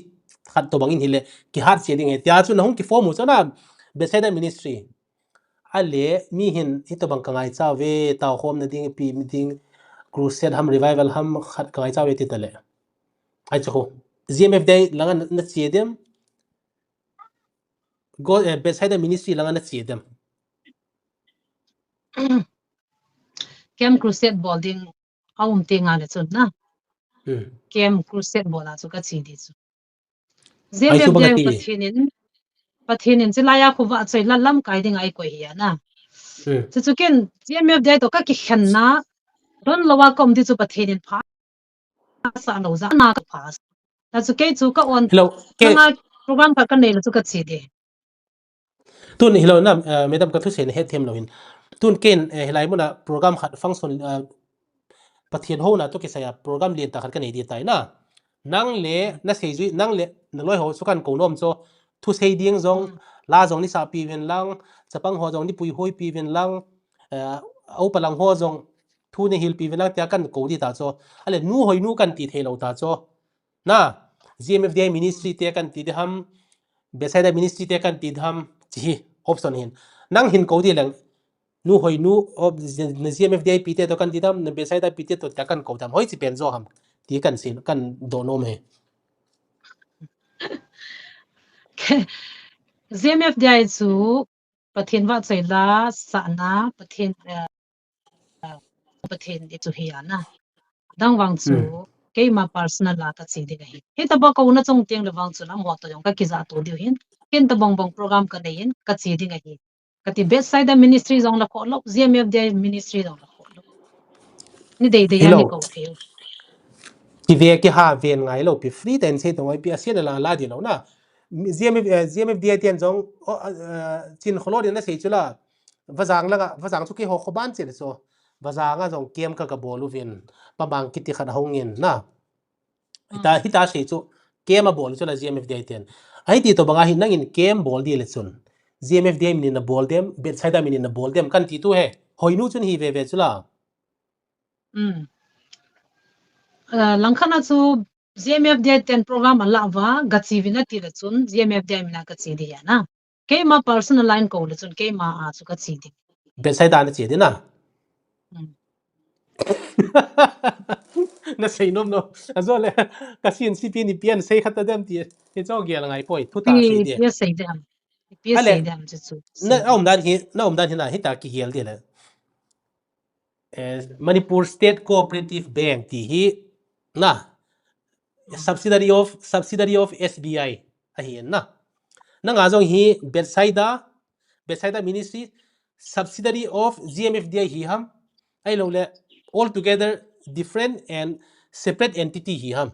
khat to bangin hi le, kihat sia ding e. Tia chu na hung kiform u chu na, Bethsaida Ministry. A le, mi hin, hi to bang ka ngai cha ve, tau khom na ding, pi mi ding, crusade ham, revival ham, khat ka ngai cha ve ti ta le. Ai chu ho. G M F D I langa na, na chia dem. Go, eh, Bethsaida Ministry langa na chia dem. Camp Crusade bol ding a um te nga le chun na. Hmm. Camp Crusade bol a chu ka chi di chu. G M F D I Pathen in, Pathen in chilai a khuva choi la lamkai ding ai koi hi a na. Hmm. Chu chu ken G M F D I to ka kikhen na. Don lo a kom di chu Pathen in pha sa lo ja na ka pha. Ta chu kei chu ka on. Hello, kei. Nga program khat ka nei lo chu ka chi di. Tun hilou na, eh, madam ka thusei na het them lo hin. Tun ken, eh, hilai muna program khat function, eh, Pathen houna to kisai a program lien ta khat ka nei di tai na. Nang le, na sei jui, nang le, na loi ho chu kan ko nom chu. Thusei ding jong, hmm, la jong ni sa pi ven lang, chapang ho jong ni pui hoi pi ven lang, eh, au pa lang ho jong, thu ni hil pi ven lang tia kan ko di ta chu. A le nu hoinu kan ti thei lo ta chu. Na, G M F D I ministry te kan ti di ham, Bethsaida ministry te kan ti di ham, chi hi option hin. Nang hin ko di leng, nu hoinu, o, na G M F D I pi te to kan ti di ham, na Bethsaida pi te to tia kan ko di ham, hoi chi pen jo ham, ti kan sin, kan do nom e. G M F D I chu Pathen vahchoi la sahna, Pathen, eh, Pathen di chu hi a na. Dang vang chu, hmm, keima personal la ka chi ding ahi. Hi taba ko na chong tiang le vang chu lam ho to jong ka kija to diu hin. Ken tabang bang program ka nei hin, ka chi ding ahi. Ka ti Bethsaida ministry jong la kho lo, G M F D I ministry jong la kho lo. Ni dei dei a ni ko thei. Ki ve ki ha ven ngai lo, pi free ten sei to ngai pi a sia la la di lo na. G M F, eh, G M F D I ten jong, o, eh, chin kholo din na sei chu la. Vajang langa, Vajang chu keiho kho ban che le chu. Vajang a jong camp ka ka bol uvin. Pa bang kiti khat a hung in na. Hita, hmm, hita sei chu camp a bol chu la G M F D I ten. Ai ti to banga hi nangin camp bol di le chun. G M F D I min in na bol dem, Bethsaida min in na bol dem, kan ti tu he. Hoinu chun hi ve ve chu la. Hmm. Eh, langkhat na chu G M F D I ten program a la va, ga chi vin a ti le chun, G M F D I min a ka chi di a na. Keima personal line ko le chun, keima a chu ka chi di. Bethsaida na chi di na. Hmm. Na sei nom no. A zo le, ka sin si pi ni pian sei khat ta dem ti. Hi cho gel ngai poi, thu ta sei di. Pi sei dem. Pi sei dem chu chu. Na um dan hi, na um dan hi na, hita ki hial di le. Eh, Manipur State Cooperative Bank ti hi na, hmm, subsidiary of, subsidiary of S B I ahi na. Nanga jong hi Bethsaida, Bethsaida Ministry, subsidiary of G M F D I hi ham. Ai lo le, altogether different and separate entity hi ham.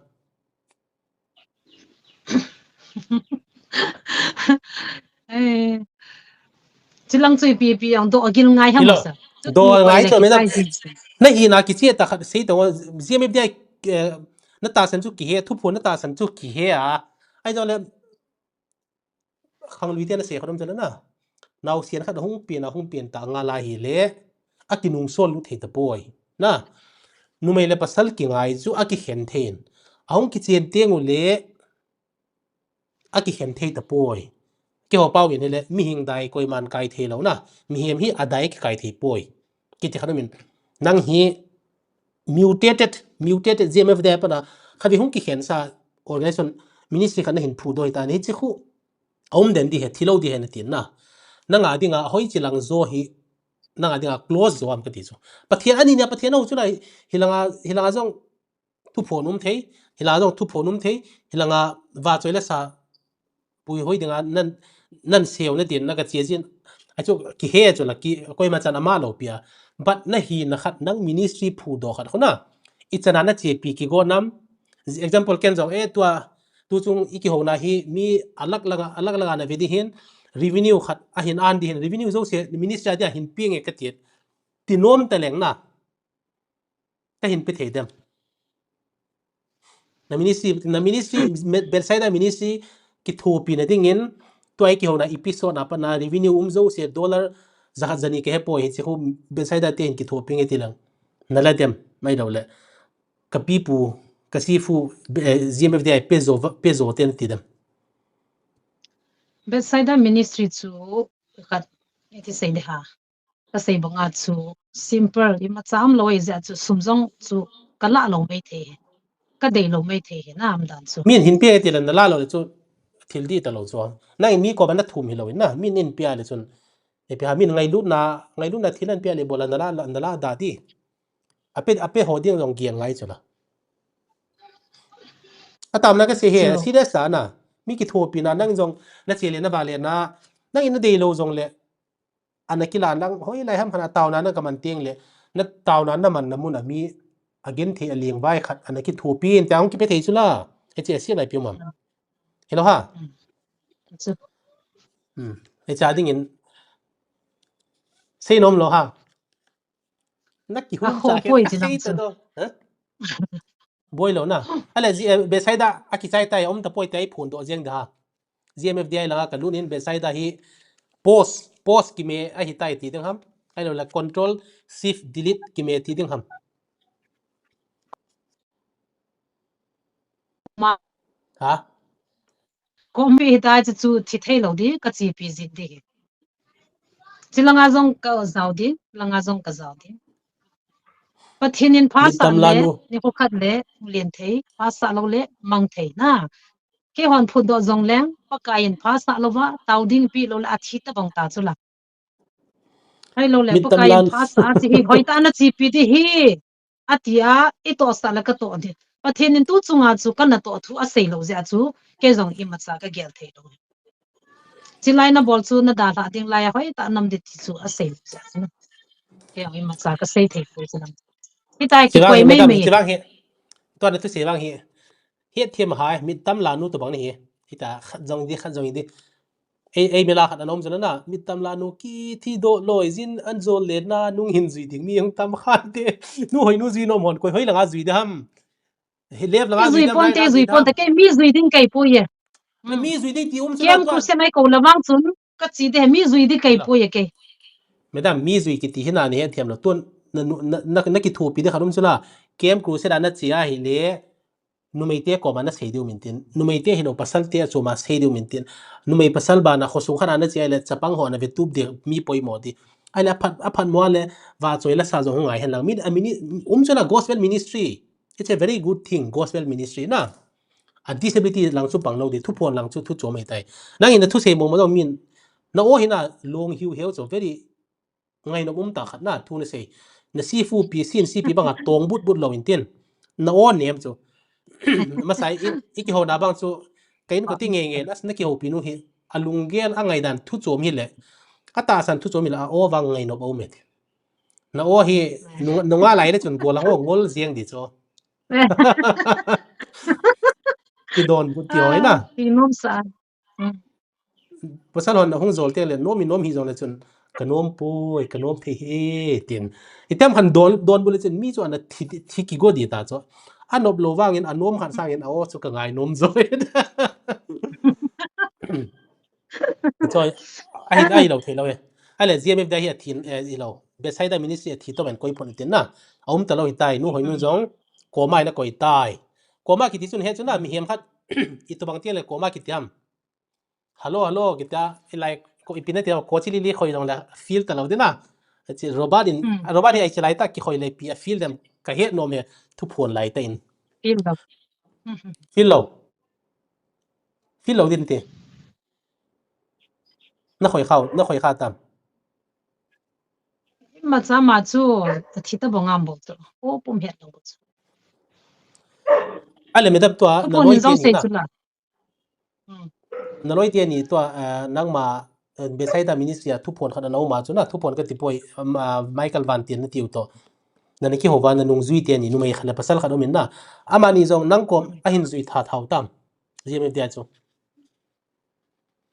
Eh, chilang chu ipi ipi ang do agil ngai ham sa. Chu do ngai chu mena. Nahi na kichi ta khat sei to G M F D I, eh, na tahsan chu kihe, thuphon na tahsan chu kihe a. Ahi jongle khanglui te na sei khat um chana. Naosen khat hung pen a hung pen ta nga la hile. Akinung sol lut thei tapoi. Na. Numei le pasal kingai chu akikhen thei in. Ahung kichen teng ule akikhen thei tapoi. Keiho pau in hile mihing dai koiman kai thei lou na. Mihem hi adai kikai thei poi. Kiti khat um in. Nang hi mutated, mutated G M F D I pana khat hung kikhen sa organization ministry khat na hin phudoh ta ni chi khu. Aum den di he, thilou di he na tin na. Nanga dinga hoi chilang jo hi, nanga dinga close jo am kati chu. Pathen ani na Pathen ho chu lai, hilanga, hilanga jong thuphon um thei, hilanga jong thuphon um thei, hilanga vachoi le sa pui hoi dinga nan, nan seo na din na ka chia jin. Achu kihe chu la ki, koima chan ama lou pia. But nahi na khat nang ministry phudoh khat khu na. Ichana na chepi kigo nam. Example ken jong, eh, tua, tu chung i kihouna hi mi alak langa, alak langa na ve di hin, revenue khat ahin an di hin, revenue jouse ministry a dia hin pe nge ka ti. Ti nom ta leng na. Ka hin pe thei dem. Na ministry, na ministry, Bethsaida ministry kithopi na dingin, tua i kihouna episode na pana revenue um jouse dollar jakhat jani ka he poi hi chi khu Bethsaida te hin kithopi nge ti lang. Na la dem, mai lou le. Ka pipu, ka sifu, eh, G M F D I pe jo, pe jo ten ti dem. Bethsaida ministry chu khat iti sei de ha. Ka sei banga chu simple, imacha um lou i jeh chu sum jong chu ka la lou mai thei. Ka dei lou mai thei hi na am dan chu. Min hin pe ti le na la lou le chu thil di ta lou chu. Na in mi ko ba na thum hi lou in na, min in pe le chun. E pe ha min ngailutna, ngailutna thil an pe le bola na la, na la da di. Ape, ape ho ding jong giang ngai chu la. Atam na ka sei he, serious ta na. Mi kithopi na, nang jong, na che le na va le na, nang in na dei lou jong le. Ana kila nang, hoi lai ham hana tauna na ka man teng le, na tauna na man na mun a mi, a gen thei a ling vai khat, ana kithopi in, ta hung kipe thei chu la. He che sia nai pi mam. Hello ha. Hmm. He cha ding in. Sei nom lou ha. Na ki hum cha ke sei ta do. Boi lou na. Ale ji, eh, Bethsaida, a kichai tai, om ta poi tai phun do jeng da ha. G M F D I langa ka lut in Bethsaida hi post, post kime ahi tai ti ding ham. Ahi lou le control shift delete kime ti ding ham. Ma. Ha? Komi hi tai chu chu thi thei lou di, ka chepi jin di. Chi langa jong ka jao di, langa jong ka jao di. Pathen in pha sah le, ni ko khat le, len thei, pha sah lou le, mang thei na. Keihon phun do jong leng, Pakai in pha sah lou va, tao ding pi lou le, a thi ta bang ta chu la. Hai lou le, Pakai in pha sah a chi hi, hoi ta na chepi di hi. Ati a, i toh sah le ka toh di. Pathen in tu chunga chu ka na toh thu a sei lou jeh a chu, kei jong imacha ka gel thei lou. Chi lai na bol chu na dalha ding lai a hoi ta nam di ti chu a sei lou jeh a chu. Kei jong imacha ka sei thei lou chu nam. Hi tai ki koi mei mei. Tua na tu sei vang hi. Hi thiam hai, mit tam la nu tu bang ni hi. Hi ta khat jong di, khat jong di. Ei, ei mela khat anom jana na, mit tam la nu ki thi do loi jin an jol le na nung hin jui ding mi hung tam khan te. Nu hoi nu jui nom hon koi hoi langa jui de ham. Hi lep langa jui de ham, pon te, jui pon te, kei mi jui ding kei poi e. Mi jui ding ti um chu. Kem ku se mai ko la vang chun, ka chi de mi jui di kei poi e kei. Madam, mi jui kiti hi na ni he thiam lo tun, na, na, na, na kithopi de khat um chu la. Kem ku se la na chi a hi le. Numei te koma na sei diu min tin, numei te hilou pasal te a chuma sei diu min tin, numei pasal bana khosung khana na chi a le chapang ho na ve tup de mi poimo di. Ahi le aphat, aphat mo le vachoi la sa jong ngai hen lang. Min, a mini, um chu la gospel ministry. It's a very good thing, gospel ministry na. A disability lang chu pang lo di, thuphon lang chu thu chom hei tai. Nang in na thu sei mo mo jong min, na o hi na long hiu heu chu very Ngainop um ta khat na, thu na sei. Na sifu pi, sin sipi banga tong but but lo in tin. Na o nem chu. Masai i, i kiho na bang chu, ka in ko ti nge nge, na, na kiho pi nu hi. A lunggel a ngaidan thu chom hi le. A tahsan thu chom hi le, a o vang ngainop a um e ti. Na o hi, nung, nunga lai le chun gol ang o ngol ziang di chu. Kidonbut ti ho hi na. Ah, ti nom sa. Hmm. Pasal hon ahung jol teng le, nom in nom hi jong le chun, ka nom poi, ka nom thei hi, tin. Item khan don, donbut le chun, mi chu ana thi, thi kigo di ta chu. Anop lou vangin, anom khan sangin, a o chu ka ngai nom jo. Choi, ahi, ahi lou thei lou e. Ahile, G M F D I hi athi, eh, hilou. Bethsaida Ministry athi to ben koi phon tin na. Aum ta lou hi tai, nu hoi nu jong, koma ina koi tai. Koma kiti chun he chu na, mihem khat, itobang ti le koma kiti ham. Hello, hello, kita, ilai, ko, ipi na tia, ko chili li khoi jong la, feel ta lou ding na. Chi Robert in, Hmm. Robert hi ai chi lai ta, kikhoi le pi a feel dem, ka het nom he, thuphon lai ta in. Feel lou. Hmm. Feel lou. Feel lou din te. Na khoi khau, na khoi kha tam. Imacha ma chu, athi ta bong am bol chu. O pum het lou chu. Ahile madam tua, na Thuphon loi in jong te ni sei na. Chu la. Hmm. Na loi te ni tua, eh, nangma, eh, Bethsaida Ministry a thuphon khat ana um a chu na, thuphon ka ti poi, um, ah, Michael Van Tien na tiu to. Na na kihou va na nungjui te ni, numei khat le pasal khat um in na. Amani jong nang kom ahin jui tha thau tam. G M F D I chu.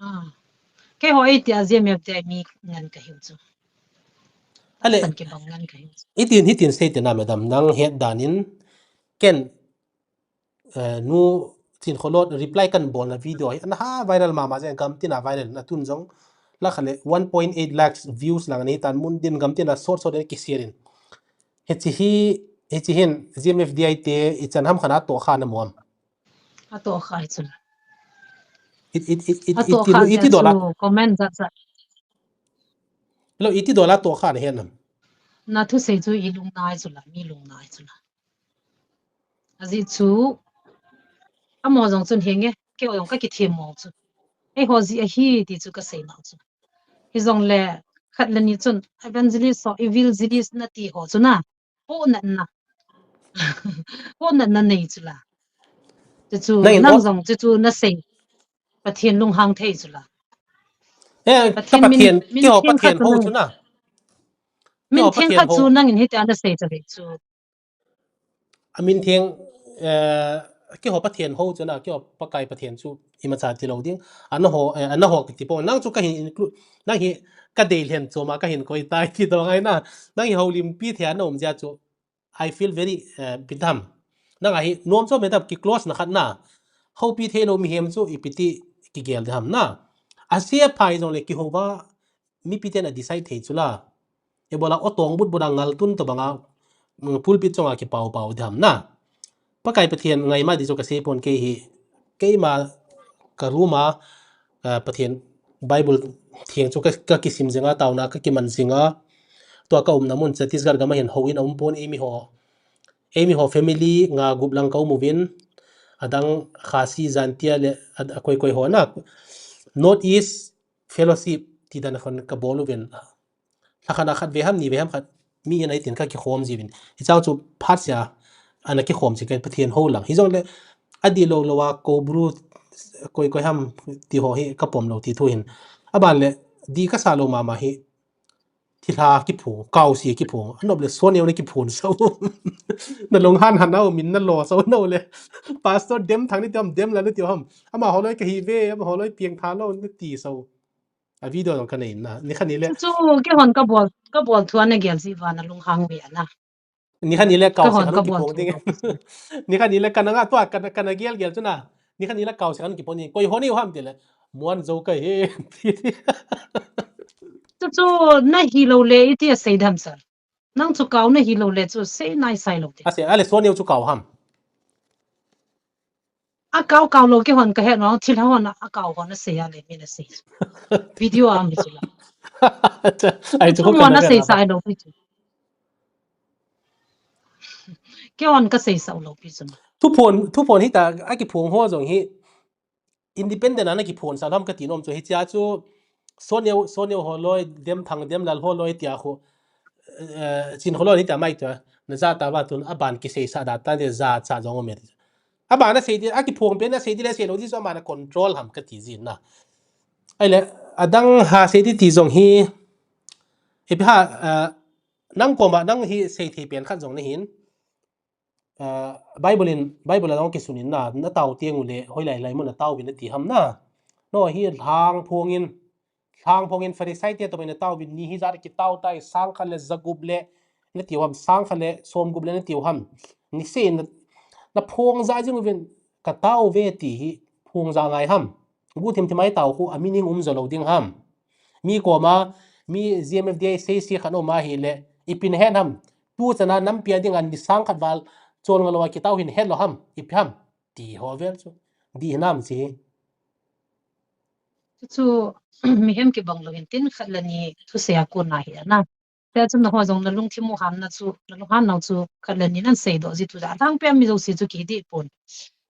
Ah. Keiho ei tia G M F D I mi ngen ka hiu chu. Ahile, San kibang ngen ka hiu chu. Itin, hitin sei te na madam, nang het dan in, ken eh, nu Chinkholot reply kan bol na video hi, ana ha viral mama jeng, gam tina viral na tun jong. La kha le one point eight lakhs views lang ni tan mun din gam tina sort sort in ki share in. Hichi hi, hichi hin G M F D I te ichan ham khan atoh kha na mo am. Atoh kha hi chun. It, it, it, it, Atoh it, kha it, tia it, dollar. Chu comment jat jat. Lo, iti dollar toh kha na hen nam. Na thusei chu i lungnai chu la, mi lungnai chu la. Ajeh chu, amaho jong chun henge, keiho jong ka kithem mo chu. Eiho jeh ahi ti chu ka sei nau chu. Hijongle, khat le ni chun, evangelist ho, evangelist na ti ho chu na. Ho natna. Ho natna nei chu la. Chu chu, Nang in nang o- jong chu chu na sei. Pathen lunghang thei chu la. Eh, ka Pathen, min, Pathen, min keiho theng khat Pathen chu ho nang chu in. Na. Min Keiho theng Pathen khat ho. Chu nang in hitia na sei chu le chu. A min theng, eh, keiho Pathen ho chu na, keiho Pakai Pathen chu imacha ti lou ding. Ana ho, eh, ana ho kiti pon. Nang chu ka hin include, nang hi ka dei lhen chu ma ka hin koi tai ti dong ai na. Nang hi houlimpi thei a na um jeh chu. I feel very, eh, ipi ti ham. Nang a hi, nom chom e tam ki close na khat na. Houpi thei lou mihem chu ipi ti kigel ding ham na. Ase phai jong le kihou va, mipi ten a decide thei chu la. Eibola o tong but but a ngal tun tobang a, mm, pulpit chong a kipau pau ding ham na. Pakai Pathen ngai ma di chu ka sei pon kei hi. Keima ka room a, ah, Pathen Bible theng chu ka, ka kisim jing a, taona ka kiman jing a. Tua ka umna mun Chhattisgarh gam a hin houin a um pon, eimi ho, eimi ho family nga gup lang ka um uvin, adang Khasi, Jaintia le a, a koi koi ho na. North East Fellowship ti dan a khon ka bol uvin. Lha khat a khat ve ham, ni ve ham khat, mi in a itin ka kikhom jiuvin. Hichang chu phat sia, ana kikhom ji ka Pathen ho lang. Hijongle, adih lou lou a, Koubru, koi koi ham, ti ho hi ka pom lou ti thu hin. Aban le, dih ka sa lou mama hi, thilha kiphong, kaosi kiphong. Anop le, Soneo na kiphong so. Na lunghan han a um in na lo so no le. Pastor Demthang ni ti ham, Demlal ni ti ham. Amaho loi ka hi ve, amaho loi piang tha lou na ti so. A video jong ka nei na. Nikhat ni le. Chu, chu, keihon ka bol, ka bol thu ana gel ji uva na lunghang ve ana. Nikhat ni le kau se khan kiphong ding. Nikhat ni le kana nga tua kana, kana gel gel chu na. Nikhat ni le kau se khan kiphong ding. Koi ho ni ham ti le. Muan jo ka hi. Chu, chu, na hi lou le iti a sei dam sa. Nang chu kau na hi lou le chu sei nai sai lou te. A sei, ale Soneo chu kau ham. A kau kau lou keihon ka he nau, thilha hon a kau hon a sei a le, min a sei. Video a mi chu la. Ai chu chu ko hon a kana sei ve sa lou pi chu. Keihon ka sei sa lou pi chu. Thuphon, thuphon hi ta, a kiphong ho jong hi independent a na kiphon sa lam ka ti nom chu, hichea chu Soneo, Soneo ho loi, Demthang, Demlal ho loi tia khu, eh, Chinkholot ni ta mai tua, na ja ta va tun, aban kisei sa da ta de ja cha jong me. Aban a sei di, a kiphong pen a sei di le sei lou di chu aman a control ham ka ti jin na. Ai le, adang ha sei di ti jong hi, ipi ha, eh, nang koma, nang hi sei thei pen khat jong na hin. ah, Bible in, Bible a jong kisun in na, na tao teng ule, hoilai lai mun a tao uvin ati ham na. No, hi lhang phong in, lhang phong in Pharisai te toh mai na tao uvin ni hi jat kitao tai, sang khat le ja gup le, na tiu ham, sang khat le som gup le na tiu ham. Ni se na, na phong ja jing uvin ka tao uve ti hi phong ja ngai ham. Guhthim thim a i tao khu a meaning um jo lou ding ham. Mi koma, mi G M F D I sei se khat um a hile, ipi na het ham. Tu chan a nampi a ding a ni sang khat val chol nga lou a kitao hin het lou ham. Ipi ham. Ti ho vel chu. Di hinam chi. Chu, chu, mihem kibang lou hin tin khat le ni thusei a kon a hi a na. Tia chun nangho jong na lungthim u ham na chu, na lunghan nau chu, khat le ni nan seidoh ji tu ja. Athang pia mi jouse chu kiti pon.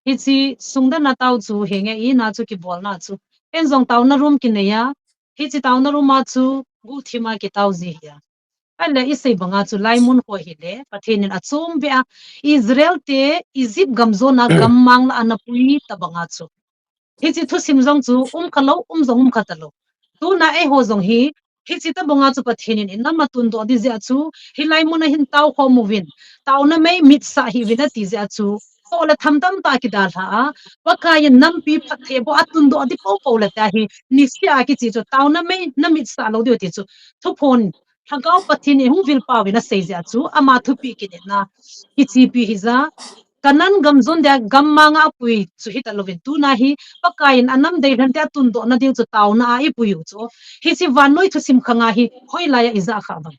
Hiche sungdan a tao chu, henge ina chu kibolna chu. Ken jong taona room kinei a, hiche taona room a chu, guhthim a kitao ji hi a. Ahile i sei banga chu laimun ho hile, Pathen in achom ve a, Israel te Egypt gam jona gammang la ana pui ta banga chu. Hiche thusim jong chu um kha lou, um jong um kha ta lou. Tuna eiho jong hi, hiche tabanga chu Pathen in inam a tundoh di jeh a chu, hilai mun a hin tao khom uvin, taona mei mitsah hih uvin ati jeh a chu, toh le tham tamtah kidalha a, Pakai in nampi phatthei bou a tundoh di poupou le tia hi, niseh a kiche chu, taona mei na mitsah lou diu ti chu, thuphon, Lhagao Pathen in hung vilpa uvin asei jeh a chu, ama thupeh kinepna, kichepi hija, Canaan gam jon dia gammang a apui chu hita louvin tuna hi, Pakai in anam deilhen te atundoh na ding chu taona a ipui u chu. Hiche vannoi thusim khang a hi, hoilai a ija kha vang.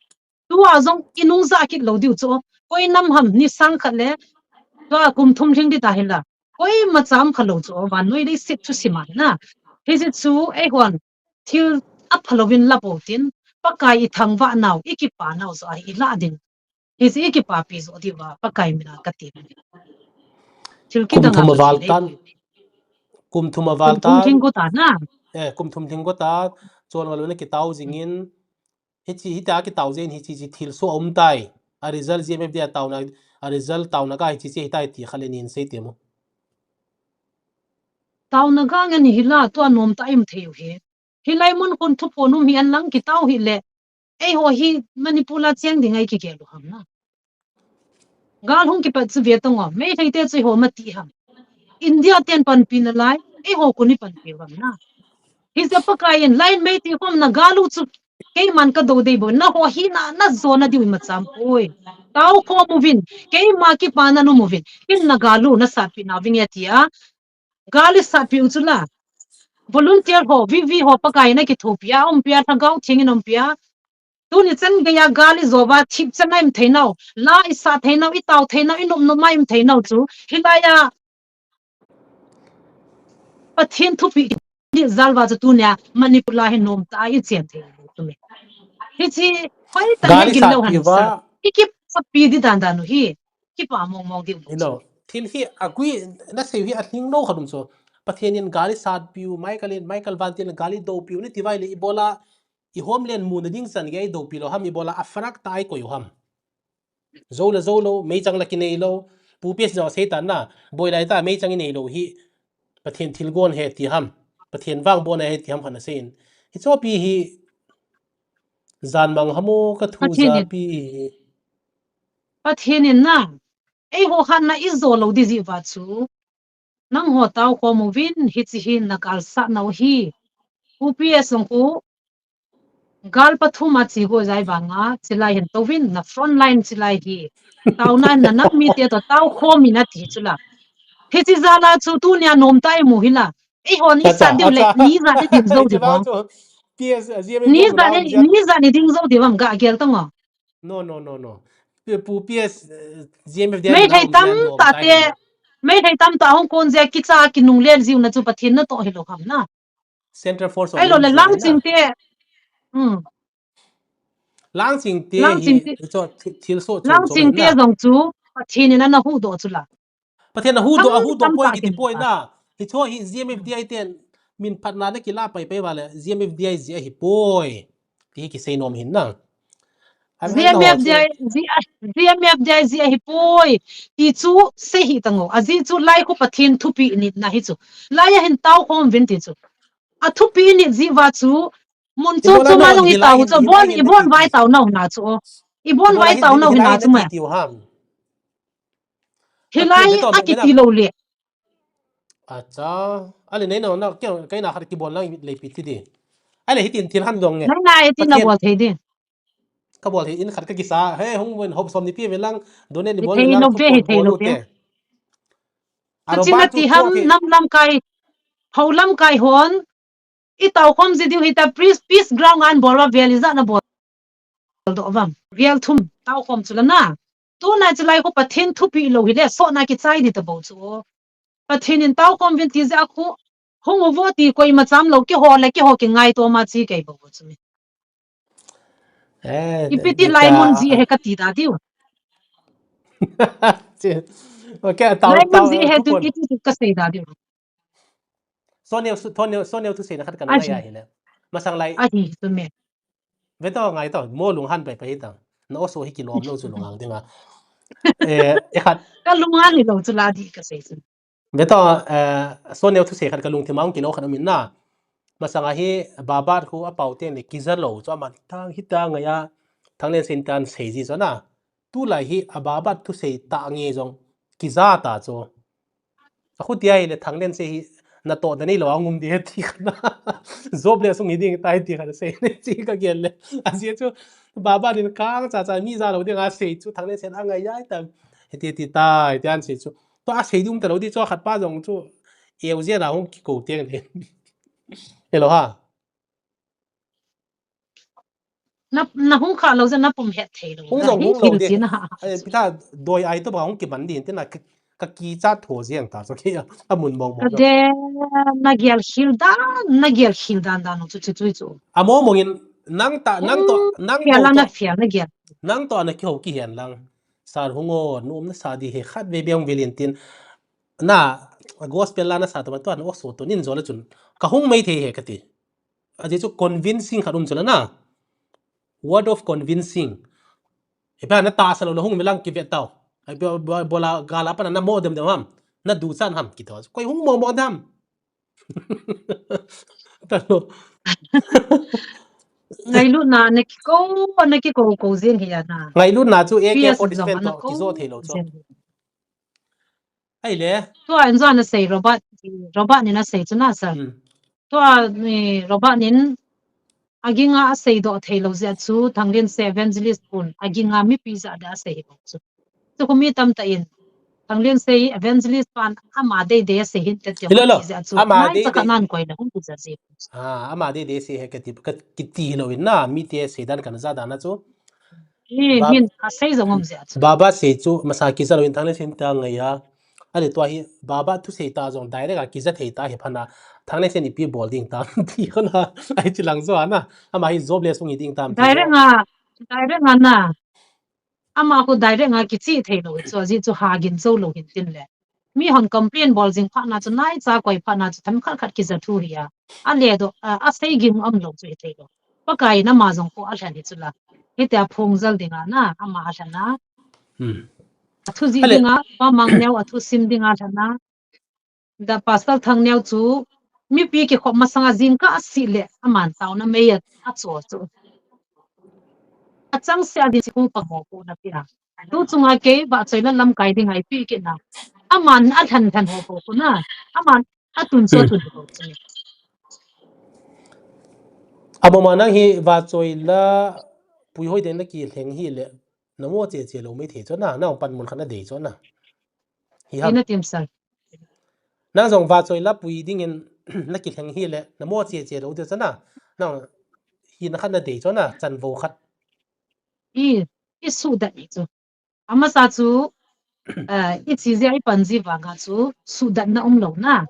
Tua jong inung ja kit lou diu chu. Koi nam ham ni sang khat le, tua kum thum lhing di ta hinla. Koima cham kha lou chu, vannoi leiset thusim a na. Hiche chu, eihon, thil apha louvin la pou tin, Pakai i thangvah nau, i kipa nau joh a hi i lah ding. Hiche i kipapi joh diuva, Pakai min a kati. Thil kidang a val tan. Kum thum a val tan. Kum thum lhing got a na. Eh, kum thum lhing got a, chol nga lou na kitao jing in, hiche, hitia kitao jing in, hiche, hiche thilsoh aum tai. A result G M F D I a taona, a result taona ga hiche, hiche hitai ti khat le ni hin sei temo. Taona ga ngen hila, tua nom tah a i um thei u hi. Hilai mun khun thuphon um hi an lang kitao hile. Eiho hi Manipur a cheng ding a i kigel u ham na. Gal hung kipat chu ve tong o. Meitei te chu eiho mati ham. India ten panpi nalai. Eiho koi in panpi u ham na. Hijeh a Pakai in line mei ti khom na gal u chu keiman ka do dei bou. Nangho hina, na jona diu ima cham poi. Tao khom uvin. Keima kipana na um uvin. Ken na gal u na satpi na vinge tia. Gal i satpi u chu la. Volunteer ho, V V ho Pakai in akithopi a, umpi a, Lhagao Theng in umpi a. Tuni chan geiya gal i jo uva, thip chan a i um thei nau, la i sat thei nau, i tao thei nau, i nop nop a i um thei nau chu. Hilai a Pathen thupeh di jal uva chu tunia Manipur a hi nom tah a i chen thei u chu me. Hiche, hoi ta gal i gil lou satpi han uva. I kipapi di dan dan u hi. Kipa mong mong di u chu. Thil hi agui, na sei hi alhing lou khat um chu. Pathen in gal i satpi u, Michael in, Michael Vantil in gal i dopi u, nati uva le ibola, i homeland muna ding chan gei dopi lou ham, ibola a farak tah a i koi u ham. Jou le jou lou, meichang la kinei lou, Pu P S jong asei tan na, boi lai tah a meichang i nei lou hi, Pathen thilgon ahi ti ham, Pathen vangbohna ahi ti ham khat ana sei in. Hiche pi hi, jan mang ham o ka thu Pathen in, japi hi. Pathen in na, eiho khat na i jo lou di jeh uva chu, nangho tao khom uvin, hiche hi na gal sat nau hi. Pu P S jong khu, gal pathum a che go jai vanga, chilai hin touvin, na front line chilai hi. Taona na nam mite toh tao khom in ati chu la. Hiche jal a chu tunia nom tah a i mu hi la. Eiho ni sat diu le, ni ijat i ding jou diu ham. Ni ijat i, ni ijat i ding jou diu ham, ga gel tang o. No, no, no, no. Pu P S, eh, G M F D I Meitei tamtah te, Meitei tamtah hung kon jeh a kicha kinungle jiu na chu Pathen natoh hilou ham na. Central Force ahilou le Langching te. Hmm. Langching te hi, Langching te, chu thi-, thilsoh chu Langching te jong chu Pathen in ana huhdoh chu la. Pathen a huhdoh, a huhdoh poi kiti poi na. Hiche hi G M F D I ten min phatna na kila pai pai uva le G M F D I jeh ahi poi. Ti hi kisei nom hin na. G M F D I, G-, G M F D I jeh ahi poi. Ti chu sei hih tang o. Ajeh chu lai khu Pathen thupeh nitna hi chu. Lai a hin tao khom uvin ti chu. A thupeh nit jeh uva chu mun chom chom a jong i tao chu. Ibon, ibon vai tao nau na chu. Ibon vai tao nau na chu ma. Hilai a kiti lou le. Acha. Ale nei na, na, kei, kei na khat kibol lang lei pi ti di. Ale hitin thil han dong nge. Nei na e ti na bol thei di. Ka bol hi in khat ka kisa. He, hung ven hop som ni pi ve lang. Done ni bol lang. Thei lo ve, thei lo ve. Aroba chu ti ham nam lamkai. Ho lamkai hon. I tao khom ji diu hita peace, peace ground an bol va vel i ja na bol. Doh vang. Vel thum tao khom chu la na. Tuna chu lai khu Pathen thupi lo hile, sohna kichai di ta bou chu. Pathen in tao khom vin ti ja khu, hung u vo ti koima cham lo, keiho le keiho kingaito ma chi kei bou chu mi. Eh, ipi ti lai mun ji he ka ti da diu. Chi. Okay, tao, lai mun ji he tu, iti tu ka sei da diu. Soneu, soneu, soneu thuseina khat kana ngai a hile. Masang lai. Ahi, tu me. Ve to ngai to, mo lunghan pai pai ta. Na oso hi kilom lo chu lunghang dinga. Eh, e khat. Ka lunghan hi lo chu la di ka sei chu. Ve to, eh, soneu thusei khat ka lungthim a hung kilo khat um in na. Masang a hi Babat khu a pau teng le kija lo chu aman thang hita ngai a. Thanglensen tan sei ji chu na. Tulai hi a Babat thusei ta nge jong kija ta chu. A khu ti a hile Thanglense hi natoh da nei lo a ngum di he ti khat na. Jobless hung hi ding tai ti khat sei nei chi ka gel le. A sia chu Babat in kang cha cha mi ja lo ding a sei chu Thanglense a ngai ai ta. Hiti ti tai ti an sei chu. To a sei dum ta lo di chu khat pa jong chu. Eu je na hung kiko teng le. Hello ha. Na, na hung kha lo je na pum het thei lo. Hung jong hung lo de. Ai, pita doi ai to ba hung kiman din te na ka, ka kicha tho jeng ta so ki a mun mong mong. Ka de na gel khil dan, na gel khil dan dan chu chu chu chu. A mo mong in nang ta, nang to, nang to. Gel na fiel na gel. Nang to na ki ho ki hen lang. Sar hung o, nu um na sa di he khat ve be hung ve lin tin. Na gospel la na sa to ma to na o so to nin jo la chun. Ka hung mai thei he ka ti. A je chu convincing khat um chu la na. Word of convincing. Ipi na ta sa lo na hung mi lang ki ve tau. Ai bo, bo, bola gala pa na mo dem dem ham. Na du chan ham ki to. Koi hung mo mo dem. Ta lo. Ngailut na na ki ko, na ki ko ko jing hi ya na. Ngailut na chu A K forty-seven to ki jo thei lo chu. Ai le. Tua in jong a sei Robert, Robert nin a sei chu na sir. Hmm. Tua ni Robert nin a ging a a sei doh thei lo jeh chu Thanglense evangelist pun a ging a mipi ja de a sei hi chu. Chu khu mi tam ta in Thanglense evangelist pan ama dei dei a sei hin te te. Hilo lo. Jeh chu ama dei dei. Nan koi na hung ku ja ji. Ah, ama dei dei sei he ka ti, ka ki ti lo in na mi te sei dan kan ja dan a chu. Min a sei jong um jeh chu. Baba sei chu masa kija lo in Thanglense ta ngai a. Ani tua hi Baba thusei ta jong direct a kija thei ta hi pha na. Thanglense ipi bol ding tam ti kho na. Ai chi lang jo na. Ama hi jobless hung hi ding tam ti. Direct a, direct a na. Ama khu direct a kichi thei lo chu ji chu ha gin jo lo hin tin le. Mi hon complain bol jing pha na chu nai cha koi pha na chu themkhat khat kija thu hi a. A le doh, a, a sei gim um lo chu hi thei lo. Pakai in ama jong khu a lhen hi chu la. Hitia phung jal ding a na, ama a lhen a. Hmm. A thu ji ding a, Pa Mangneo a thu sim ding a lhen a. Da Pastor Thangneo chu, mipi kikhop masang a jingkah a si le, aman taona mei a, a cho chu. A chang se a din si khu pa mo khu na pi a. Tu chunga kei vahchoila lamkai ding a ipi kit na. Aman a lhen lhen ho ho khu na. Aman a tun chu a tun ho chu. Amoma nang hi vahchoila puihoi den na kilheng hi le. Na mo che che lo mai thei chu na. Na pan mun khat na dei chu na. Hi ha. Ina tim sir. Nang jong vahchoila pui ding in na kilheng hi le. Na mo che che lo de chu na. Na hi na khat na dei chu na. Chanvo khat. I, i suhdat ni chu. Amasa chu, eh, i chi jeh a i pan ji vang a chu, suhdatna um lo na.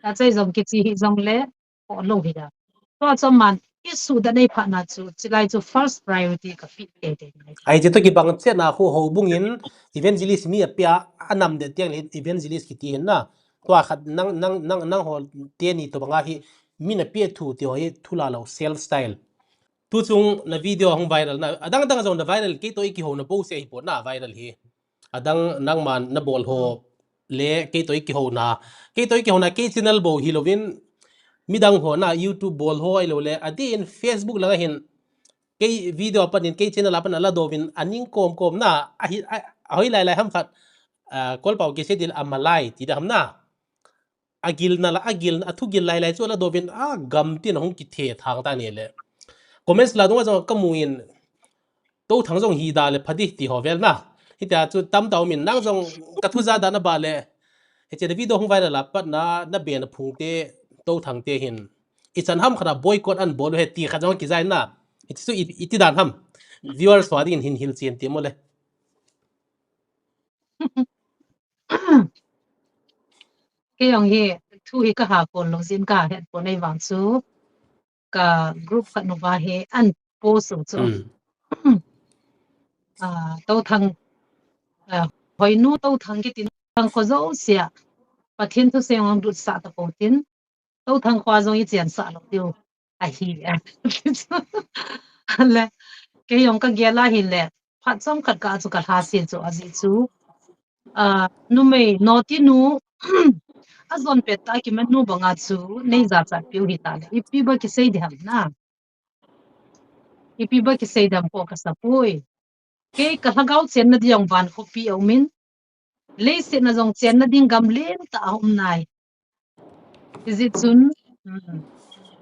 Achai jong kichi hi jong le, ho lo hi da. Tua chu aman, i suhdat nei phat na chu, chilai chu first priority ka pi te te. Ai che to kibang chet na khu houbung in, evangelist mi a pia, a nam de tiang le evangelist kiti hin na. Tua khat nang, nang, nang, nang ho te ni to banga hi, mi na pia thu ti ho hi, thu la lo, sales style. Tu chung na video hung viral na, adang dang jong na viral, kei to i kiho na po se hi po na viral hi. Adang nangman na bol ho le, kei to i kiho na, kei to i kiho na, kei channel bo hi lovin, midang ho na, YouTube bol ho ai lo le, adin Facebook langa hin, kei video a panin, kei channel a pan a la dovin, aning kom kom na, ahi, a, a hoi lai lai ham khat, Kolpau kise dil a malai ti da ham na. Agilna la, agil, athu gil lai lai chu la dovin a gam tin hung kithe thang ta ni le. Comments la dunga jong kamu in, Touthang jong hi da le phadi ti ho vel na. Hitia chu tam tau min nang jong ka thu ja da na ba le. Hiche na video hung viral la pat na, na be na phung te, Touthang te hin. I chan ham khana boycott an bol he ti kha jong kijai na. Hichu i, i ti dan ham. Viewers ho ding hin hil chen ti mo le. Kei jong hi thu hi ka ha kon lo jin ka het kon nei vang chu ka group khat nu va hi an post u chu. Hmm. Ah, Touthang, ah, hoinu Touthang kiti thang ko jo sia. Pathen thu se jong lut sa ta ko tin. Touthang kho jong i chen sa lo diu. Ahi, a. Le, kei jong ka gel a hi le, phat chom khat ka chu ka lha se chu, ajeh chu. Ah, numei, noti nu, a jon pet ta kiman nu banga chu, nei jachat piu hi ta le. Ipi ba kisei di ham na. Ipi ba kisei di ham ko ka sa pui. Kei ka lhagao chenna ding jong van khopi a um in, leiset na jong chenna ding gam len ta a um nai. Hijeh chun, um,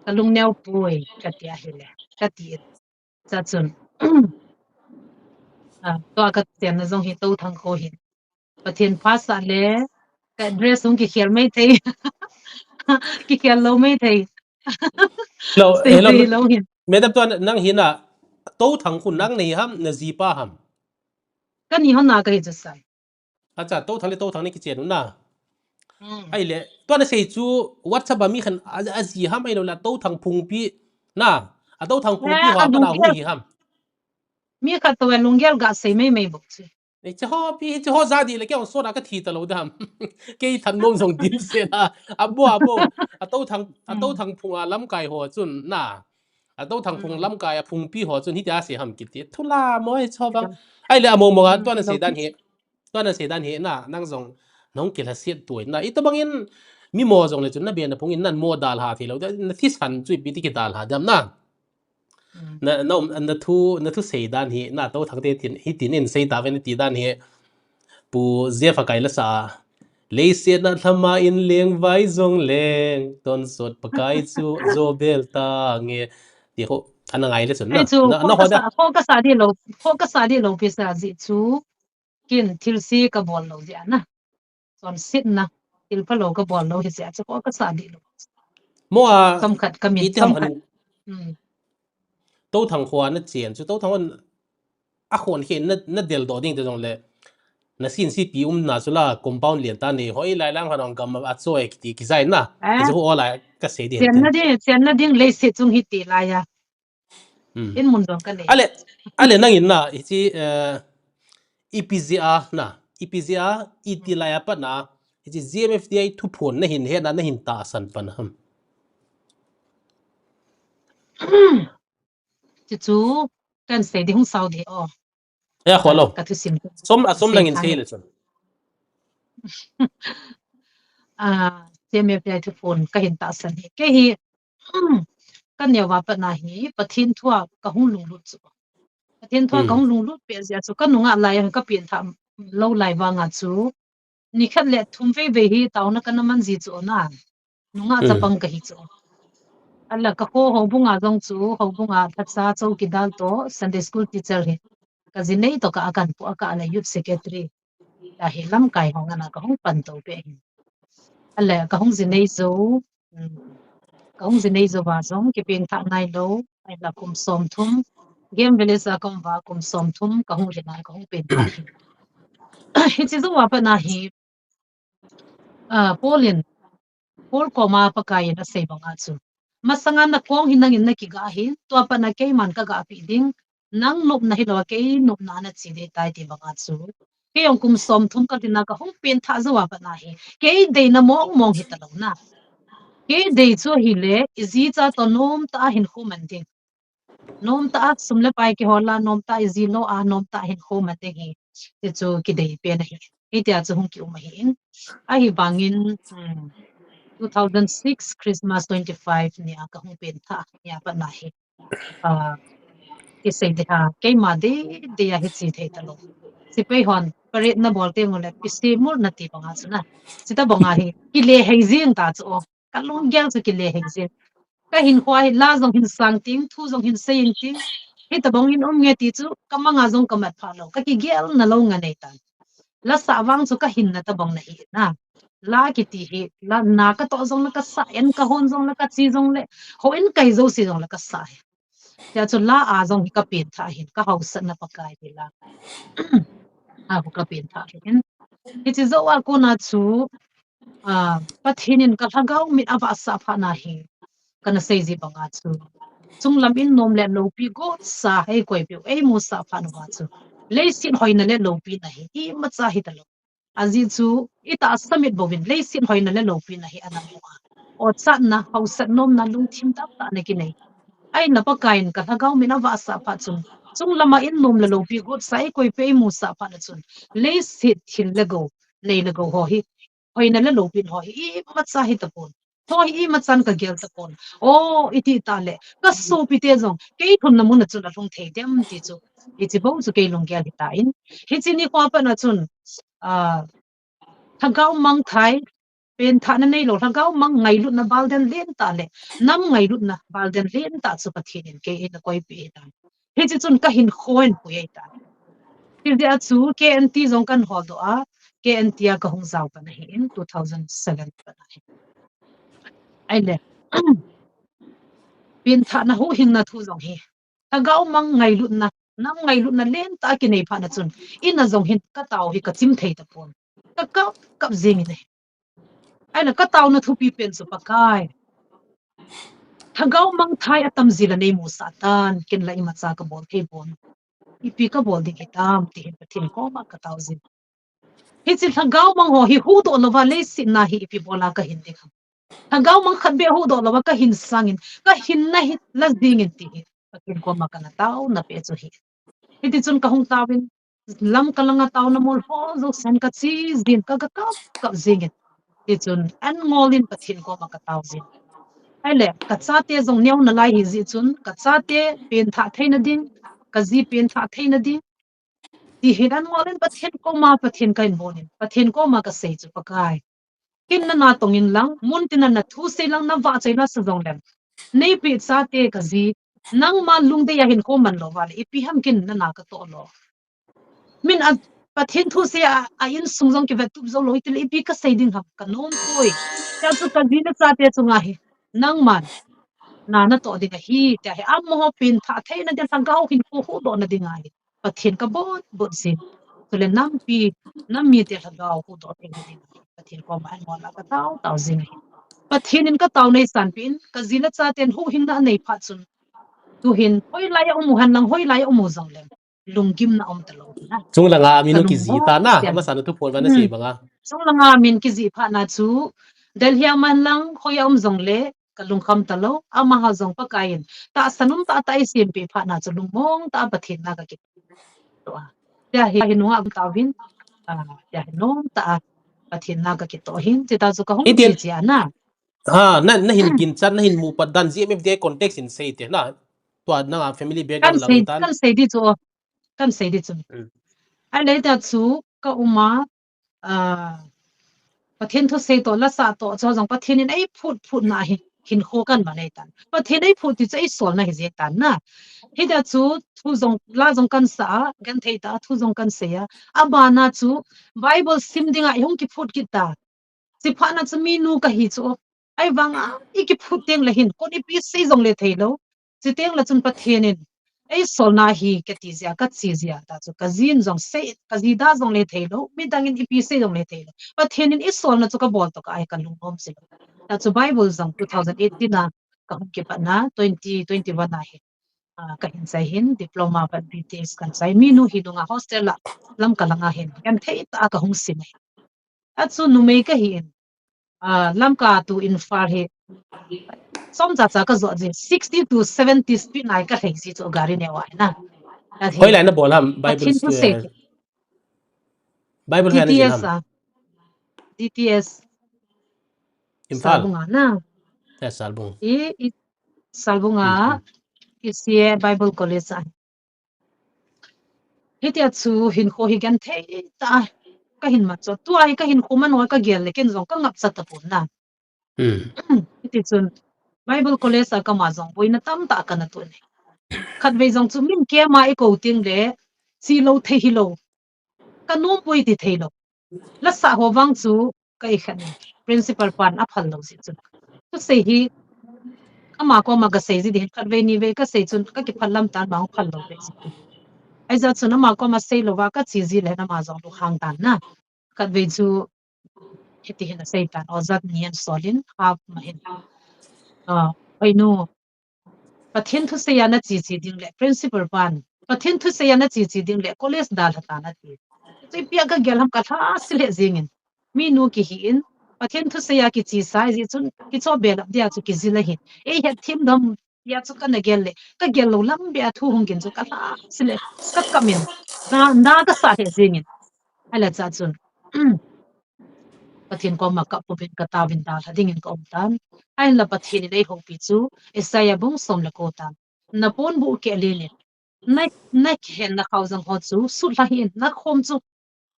ka lungneo poi, ka ti a hi le, ka ti in. Cha chun, ah, tua ka chenna jong hi Touthang kho hin. Pathen pha sa le, ka address hung kikhel mai thei. Kikhel lo mai thei. Lo, sei hello, thei lo hin. Madam, tua nang hin a, Touthang khu nang nei ham, na jipa ham? Ka ni hon na ka hi chu sai. Acha, Touthang le Touthang ni kichen u na. Hmm. Ai le, tua na sei chu WhatsApp a mi khan a, a ji ham ai lo la Touthang phungpi na. A Touthang phungpi eh, ho a pa na lunggel, hu hi ham. Mi khat to lunggel ga sei mai mai bok chu. Ei, che ho pi, che ho ja di le kei ong sona ka thi ta lo dam. Kei than nom jong dim se na. A bo, a bo. A Touthang, a Touthang phung a lamkai ho chun na. A Touthang phung lamkai a phungpi ho chun hitia se ham kiti. Thu la mo e cho bang. Ai le a mo mo ga tua na sei dan hi. Tua na sei dan hi na, nang jong nong kila siat tuai na. Ito bangin mi mo jong le chun na be na phung in nan mo dal ha thi lo. Na thisan chu ipi ti ki dal ha dam na. Na, na, na thu, na thu sei dan hi, na Touthang te tin, hi tin in sei ta ve na ti dan hi. Pu Jeff a kai la sa. Leiset na thlama in leng vai jong leng, tonsot Pakai chu jo bel ta nge. Ti ho, ana ngai le chun na. Ai chu, na, na ho da. Kho ka sa di lo, kho ka sa di lo pi sa ji chu. Kin thilse ka bol lo jeh a na. Chonsetna, thil phalou ka bol lo hi jeh a chu kho ka sa di lo. Mo a, chomkhat ka min, iti ham chomkhat. Hmm. Touthang kho a na chen chu, Touthang hon a khon khen na, na del doh ding te jong le. Na sin si pi um na chu la compound lian ta nei hoi lai lang hon ong gam a choi kiti kijai na. Eh. Chu ho lai ka sei di. Chenna ding, chenna ding leiset chung hi ti lai a. Hmm. In mun jong ka nei. Ale, ale nang in na, hichi, eh, ipi jeh a na, ipi jeh a, iti lai a pat na, hichi G M F D I thuphon na hin he na, na hin tahsan pan ham. Chu chu, kan sei di hung sao di o. Ya, kho lo. Ka thusim. Som, a som nang in sei le chun. Ah, G M F D I thuphon ka hin tahsan hi. Kei hi, ka neo va pat na hi, Pathen thu a ka hung lunglut chu. Pathen thu a ka hung lunglut peh jeh a chu, ka nungah lai a ka pengthah lou lai vang a chu. Nikhat le thum vei vei hi taona ka na man ji chu na. Nungah chapang ka hi chu. Ala ka kho houbung a jong chu, houbung a lhacha chowkidar toh, Sunday school teacher hi. Ka jinei toh ka a kan pu a ka ala youth secretary. Ahi lamkai ho ngana ka hung pan to peh hi. Ala ka hung jinei jou, um, ka hung jinei jou va jong kipengthah nai lou, ahi la kum som thum, Game Village a ka um va kum som thum, ka hung lhin a ka hung pengthah hi. Hichi jou va pat na hi, ah, Paul in, Paul koma Pakai in a sei banga chu. Masanga na kong hi nang in na kiga hi, tua pat na keiman ka ga pi ding, nang nopna hilou a kei nopna na chi dei tai ti banga chu. Kei jong kum som thum ka lhin a ka hung pengthah jou va pat na hi. Kei deina mong mong hi ta lou na. Kei dei chu hi le, i ji cha toh nom tah a hinkho man ding. Nom tah a sum le pai kihol a, nom tah a i ji lou a, nom tah a hinkho man ding hi. Ti chu kidei pen ahi. Hitia chu hung ki um ahi in. Ahi vangin, um, two thousand six Christmas twenty-five ni a ka hung pengthah ni a pat na hi. Ah, kisei ding ha, keima dei, dei a hi chi thei ta lou. Sepai hon parade na bol teng ule, pisi mul na ti banga chu na. Chuti banga hi kile hei jing ta chu o. Ka lunggel chu kile hei jing. Ka hinkho hi la jong hin sang ting, thu jong hin sei in ting. Hitabang in um nge ti chu ka manga jong ka mat pha lou. Ka kigel na lou nga nei tan. La sa vang chu ka hinna tabang na hi na. La kiti hi, la na ka toh jong la ka sa, en ka hon jong la ka chi jong le, houin kai jouse jong la ka sa hi. Tia chu la a jong hi ka pengthah hin, ka hausatna Pakai hi la. A, ka pengthah hin. Hiche jou a kona chu, a, Pathen in ka lhagao mit a vahsah phat na hi, kana sei ji banga chu. Chunglam in nom le loupi gotsa hei koipeu, ei musah phat na chu. Leiset hoina le loupina hi, imacha hi talou. Ajeh chu, i tahsa mit bouvin, leiset hoina le loupina hi ana mu a. Ochatna, hausat nomna, lungthim tamtah na kinei. Ahin la Pakai in ka lhagao mit a vahsah phat chun, chunglam a in nom le loupi gotsa ei koipeu, ei musah phat na chun, leiset thil le gou, nei le gou ho hi, hoina le loupina ho hi, imacha hi tapon. Ho hi imachan ka gel tapon. O, iti ta le, ka sopite jong, kei lhunna mun a chun alhung thei dem ti chu. Hiche bou chu kei lunggel hi tan. Hiche nikho a pat na chun, a, lhagao mangthai, pengthahna neilou, lhagao mang ngailutna balden lentah le, nam ngailutna balden lentah chu Pathen in kei eina koipeh hi tan. Hiche chun ka hinkho in pui ahi tan. Hijeh a chu K N T jong kan holdoh a, K N T a ka hung jao pan ahin, two thousand seven pan ahin. Ahile, pengthahna huhhingna thu jong hi, lhagao mang ngailutna, nam ngailutna lentah a kinei phat na chun, in a jong hin ka tao hi ka chim thei tapon. Ka kap, kap jing in ahi. Ahile ka taona thupi pen chu Pakai, lhagao mangthai atam jila nei musah tan, ken la imacha ka bol thei pon. Ipi ka bol ding hitam, ti hin Pathen koma ka tao jin. Hiche lhagao mang ho hi huhdoh louva leiset na hi ipi bola ka hin ding ham. Lhagao mang khat beh huhdoh louva ka hin sangin, ka hinna hi la jingin ti hi Pathen koma kana taona pe chu hi. Hiti chun ka hung taovin, Lamka langa taona mol ho jousen ka che jin, ka, ka kap, kap jingin. Ti chun an ngol in Pathen koma ka tao jin. Ahile, ka chate jong neo nalai hi jeh chun, ka chate pengthah theina ding, ka ji pengthah theina ding, ti hin an ngol in Pathen koma, Pathen ka hin bol in, Pathen koma ka sei chu Pakai, ken na natong in lang, muntin a na thusei lang, na vahchoi la sa jong leng, neipeh chate ka ji, nangma lungdei a hinkho man louva le, ipi ham ken na na ka toh lou. Min a Pathen thusei a, a insung jong kivettup jou lou, itile ipi ka sei ding ham, ka nom poi. Tia chu ka ji le chate chunga hi, nangman na na toh ding ahi, tia hi amaho pengthah theina ding, lhagao hinkho huhdoh na ding ahi. Pathen ka bot, bot jin. Chule nampi, nam mite lhagao huhdoh theina ding ahi. Pathen koma an ngol a ka tao, tao jing ahi. Pathen in ka tao nei sanpeh in, ka ji le chaten huhhingna anei phat chun, tuhin hoilai a um u hen lang, hoilai a um u jong leng, lunggimna um talou na. Chunglanga min kiji ta na, amasan a thuphon vang na sei banga. Chunglanga min kiji phat na chu, Delhi a man lang, hoi a um jongle, ka lungkham talou, amaho jong Pakai in tahsan um tah tah eisempeh phat na chu lungmong tah a Pathen na ka kitoh a. Tia hi, hi nunga um tauvin, a, tia hi nom tah a Pathen na ka kitoh hin, chuti tah chu ka hung ti chia na. Ha, na, na hin ginchat, na hin mu pat dan, G M F D I context in sei te na. Tua nanga family background lang tan. Kan sei di chu. Kan sei di chu. Ahile tia chu ka um a, a, Pathen thusei toh, lasa toh, chu jong Pathen in eiphut phut na hi, hinkho kan man ahi tan. Pathen eiphut ti chu eisolna hi jeng tan na. Hitia chu thu jong, la jong kan sa a, genthei tah a thu jong kan sei a. Abana chu Bible sim dinga ihung kiphut kit ta. Chuphat na chu minu kahi chu. Ahivanga, i kiphut teng le hin, kon ipi sei jongle theilou. Chuteng le chun Pathen in eisolna hi kati jeh a, kache jeh a, tia chu ka jin jong sei, ka ji da jongle theilou, midang in ipi sei jongle theilou. Pathen in eisolna chu kabol toh ka ahi, ka lungnom jeh. Tia chu Bible jong two thousand eighteen a kahung kipat na, twenty twenty-one a hi, a, kahin chai hin, diploma pat B T S kahin chai. Minu hi nunga hostel a, Lamka langa hin, genthei tah a kahung sim ahi. Achu numei kahi in, a, Lamka to Imphal hi, chomcha cha kajot jin, sixty to seventy speed na hi kalhai ji chu gari neo a hi na. Hoilai na bol ham, Bible thusei. Bible hoilai na jin ham? D T S a. D T S. Imphal. Salbung a na. Ya, Salbung. I, i, Salbung a, I C A Bible College a. Hitia chu hinkho hi genthei tah a kahin mat chu. Tua hi kahinkho man ho kagel le ken jong kangapcha tapon na. Hiti chun Bible College a kama jong boina tamtah kana tun e. Khatvei jong chu min kema eikou teng le, chi lou thei hilou. Kanom poi ti theilou. Lasa ho vang chu ka ikhen e. Principal pan aphal lou jeh chun. Thusei hi ama koma kasei ji ding, khatvei nivei kasei chun kakiphal lam tan vang phal lou ve ji. Ahijeh chun ama koma sei louva kache ji le ama jong lunghang tan na. Khatvei chu hiti hin asei tan, ojat ni an solin, half ma hin. Ah, oi nu, Pathen thusei a nache che ding le, principal pan, Pathen thusei a nache che ding le, college dalha tan ati. Chu ipi a kagel ham kalhasi le jingin. Minu kihi in, Pathen thusei a kiche sa ji chun, kicho belap dia chu kijil ahi. Eihet thim dam Tia chu kana gel le, kagel lou lam beh a thu hung gin chu kalhasi le, kakam in, na, na kasa le jingin. Ahile chachun, Pathen koma kap pum in kataovin dalha dingin kaum tan. Ahinla Pathen in eihoupi chu, Isaiah bung som le ko tan. Napon buh keh len in, na, nakihen nakhao jang ho chu, sutlha hih in, nakhom chu,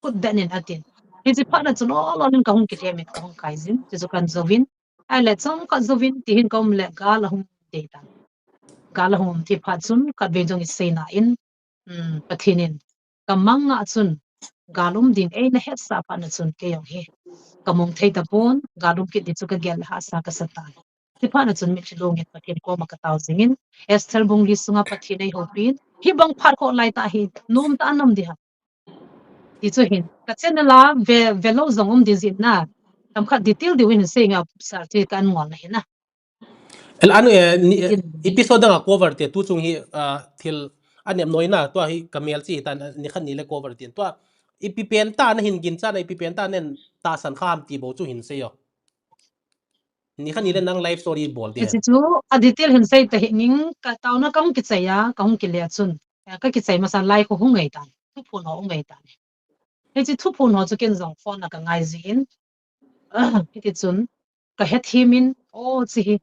khut den in atin. Hiche phat na chun ol ol in kahung kilhem in kahung kai jin. Chuchu kan jouvin. Ahile chomkhat jouvin tihin kaum le gal ahung dei tan. Gal ahung um thei phat chun khatvei jong isei na in, um, Pathen in kamang a chun gal um ding eina hetsah phat na chun kei jong hi kamong thei tapon, gal um kit ding chu kagel le hahsa kasa tan. Hiche phat na chun mitlhi long in Pathen koma katao jingin, Esther bung li sunga Pathen eihoupin, hibang phat kho lai tah hi, nom tah a nam ding ham. Tichu hin, ka channel a ve, velou jong um ding jin na, tamkhat detail diu hin sei nge sir ti ka an ngol na hin na. El anu, eh, ni, eh, episode dang a cover te, tu chung hi, ah, thil anep noina, tua hi kamel chi tan, nikhat ni le cover tin, tua ipi pen tah nahin ginchat na, ipi pen tah nen tahsan kha ham ti bou chu hin sei o. Nikhat ni le nang life story bol ding. Hiche chu a detail hin sei tahih ing, ka taona kahung kichai a, kahung kile a chun. Eh, kakichai masa lai khu hung ngai tan. Thuphon ho hung ngai tan. Hiche thuphon ho chu ken jong phone a kangai jin. Hiti chun kahethem in, o chi hi.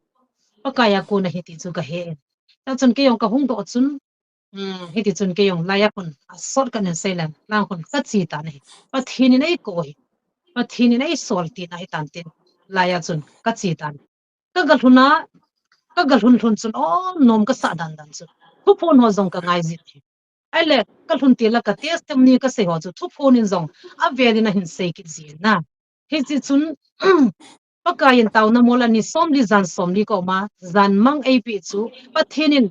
Pakai a kon ahi ti chu kahe in. Tachun kei jong kahung doh chun, Um, hiti chun kei jong lai a khun asot kahin sei leng, lai a khun kache tan ahi. Pathen in eikou hi. Pathen in eisol tina hi tan tin. Lai a chun kache tan. Kaga lhun a, kaga lhun lhun chun, o, nom kasah dan dan chu. Thuphon ho jong kangai jin ahi. Ahile, kalhun til a ka testimony kasei ho chu, thuphon in jong avel in ahin sei kit jin na. Hiche chun, Pakai in taona mol a ni somli jan somli ka um a, jan mang eipeh chu, Pathen in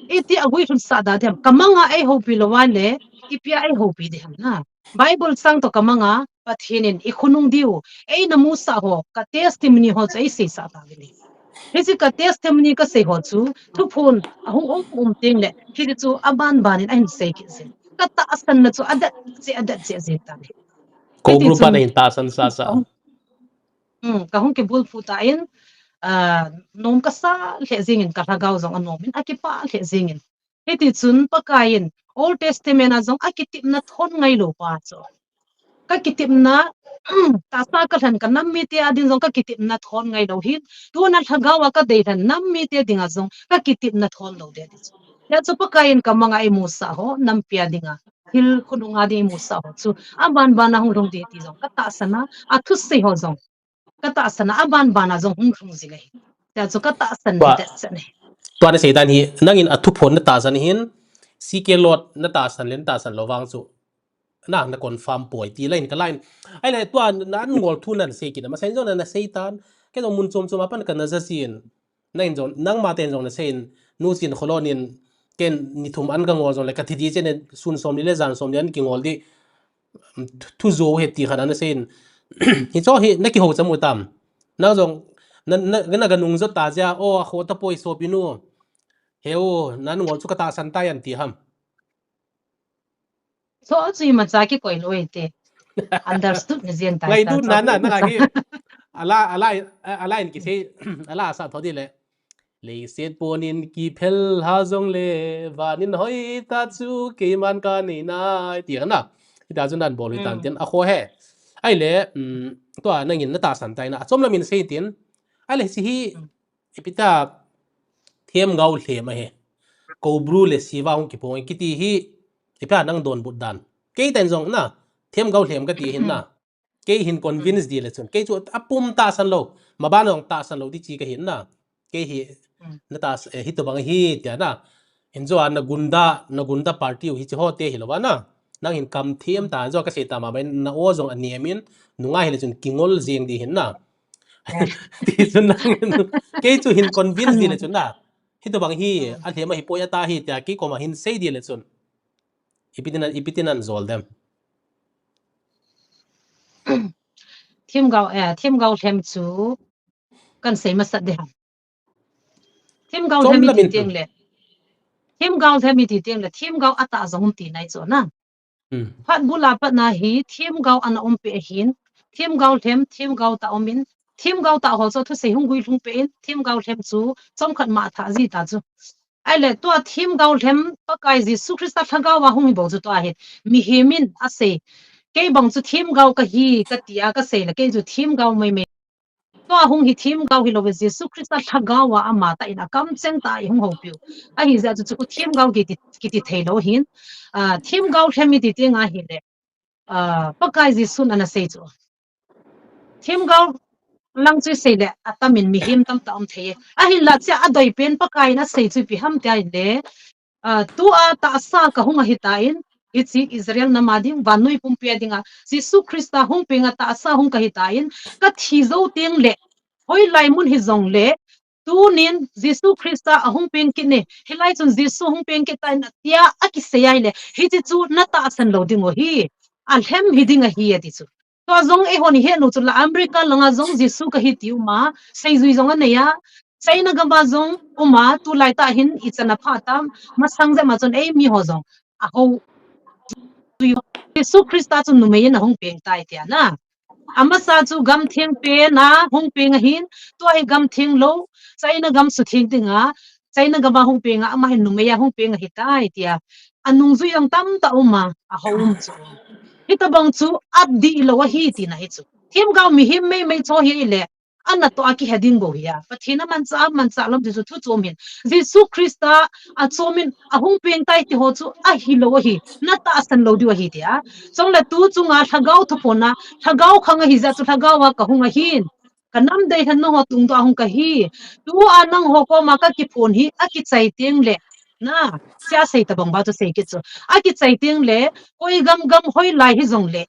iti a guilhun sah da ding ham, kamang a eihoupi lou a le, ipi a eihoupi ding ham na. Bible chang toh kamang a, Pathen in ikhonung diu, eina musah ho, ka testimony ho chu eiseisah tauvin ahi. Hiche ka testimony kasei ho chu, thuphon ahung um um teng le, hiche chu aban ban in ahin sei kit jin. Katahsan na chu adet cheh, adet cheh jeng tan ahi. Kou group a nahin tahsan sasa. Hmm, kahung kibulphu tan, ah, nom kasa lheh jengin, kalhagao jong anom in, akipah lheh jengin. Hiti chun Pakai in Old Testament a jong akitepna thon ngailou pa chu. Kakitepna, tahsa kalhen kanam mite a ding jong kakitepna thon ngailou hin, tuna lhagao a kadei lhen nam mite dinga jong kakitepna thon lou ding ti chu. Hijeh chun Pakai in kamang a eimusah ho, nampi a dinga, thil khonung a ding eimusah ho chu, aban ban a hung lhung ding ti jong katahsan a, athusei ho jong katahsan a, aban ban a jong hung lhung jing ahi. Hijeh chun katahsan ahi. Tua nasei dan hi, nangin athuphon natahsan hin, C K Lord natahsan le natahsan lou vang chu, na, na confirm poi ti line ka line. Ahile tua na an ngol thu nasei kit a, masang jong nasei tan, kei jong mun chom chom a pan kana ja jin. Nangin jong, nangma ten jong nasei in, Nu Chinkholon in, ken ni thum an kangol jong le, kathi ding chen in, sun somli le jan somli an kingol ding, thu, thu jo u ahi ti khat anasei in. Hicho hi nakihou cham u tam? Nang jong, na, na, na ganung jo ta jeh a, o, akhoh tapoi sopinu. He u, nan ngol chu katahsan tai anti ham? Chu chu imacha kikoi lou hite. Understood na jeng tai. Ngaidutna na, nang a hi. Ala, ala, ala in kisei, ala sa tho ding le. Leiset pon in kiphel ha jongle, van in hoitah chu keiman kanei nai, ti ana. Hita chu nan bol hi tan tin, akhoh e. Ahile, um, tua nangin natahsan tai na, achom lam in sei tin. Ahile hiche hi, ipi ta, themgao lhem ahi. Koubru le Siva hung kiphong kiti hi, Ipi a nang donbut dan. Kei ten jong na, themgao lhem kati hin na. Kei hin convince di le chun. Kei chu apum tahsan lou. Maban jong tahsan lou ti chi kahin na. Kei hi, na ta, eh, hitobang hi tia na. Injo a na gunda, na gunda party u hichi ho te hilou va na. Nang hin kam them ta, injo kasei ta ma bai na o jong anem in, nunga hi le chun kingol jeng di hin na. Ti chun nang hin, kei chu hin convince di le chun na. Hitobang hi, alhem ahi poi ata hi tia, kei koma hin sei di le chun. Ipi tin, ipi tin an jol dem. Themgao, eh, themgao lhem chu kan sei masat de ha. Themgao lhem iti teng le. Themgao lhem iti teng le. Themgao atah jong um ti nai chu na. Phat bula pat na hi themgao ana um pe ahin. Themgao lhem, themgao tah um in. Themgao tah ho chu thusei hung gui lhung pe in. Themgao lhem chu chomkhat ma tha ji ta chu. Ahile tua themgao lhem Pakai Jesu Christa lhagao a hung hi bou chu tua hin. Mihem in asei. Kei bang chu themgao kahi, katia kasei le kei chu themgao maimai. Tua hung hi themgao hilou ve Jesu Christa lhagao a ama tah in akamcheng tah a ihung houpiu. Ahi jeh chu chu themgao kiti, kiti thei lou hin. Ah, themgao lhem iti teng ahile. Ah, Pakai Jesun ana sei chu. Themgao lang chu sei le atam in mihem tamtah um thei. Ahinla chia adei pen Pakai in asei chu ipi ham tia ahile. Ah, tua tahsa kahung ahi tan, hichi Israel nam a ding, vannoi pumpi a dinga, Jesu Christa hung penga tahsa hung kahi tan, kathi jou teng le, hoilai mun hijong le, tunin Jesu Christa ahung peng kit ne, hilai chun Jesu hung peng kit tan, tia akisei ahile, hichi chu na tahsan lou ding u hi, alhem hi ding ahi ati chu. Tua jong eihon ihet lou chu la America langa jong Jesu kahi ti um a, seijui jong anei a, China gam a jong um a, tulai tah hin ichan apha tam, masang jep ma chun eimi ho jong aho. Jesu Christa chu numei in ahung peng tai tia na. Amasa chu gam theng pen a hung peng ahin, tua hi gam theng lou, China gam sutheng dinga, China gam a hung peng a, ama hin numei a hung peng ahi tai tia. Anungjui jong tamtah um a, aho um chu. Hitobang chu adih lou ahi tina hi chu. Themgao mihem maimai chu hi le, ana toh a kihe ding bou hi a. Pathen amanchah, amanchah lom ti chu thu chom hin. Jesu Christa achom in ahung peng tai ti ho chu ahilou ahi. Na tahsan lou diu ahi tia. Chule tu chunga lhagao thuphon a, lhagao khang ahi jeh chu lhagao a kahung ahin. Kanam dei lhen nangho tungdoh a hung kahi. Tua nangho koma kakiphon hi akichai teng le. Na, sia sei tabang ba chu sei kit chu. Akichai teng le, koi gam gam hoilai hijong le.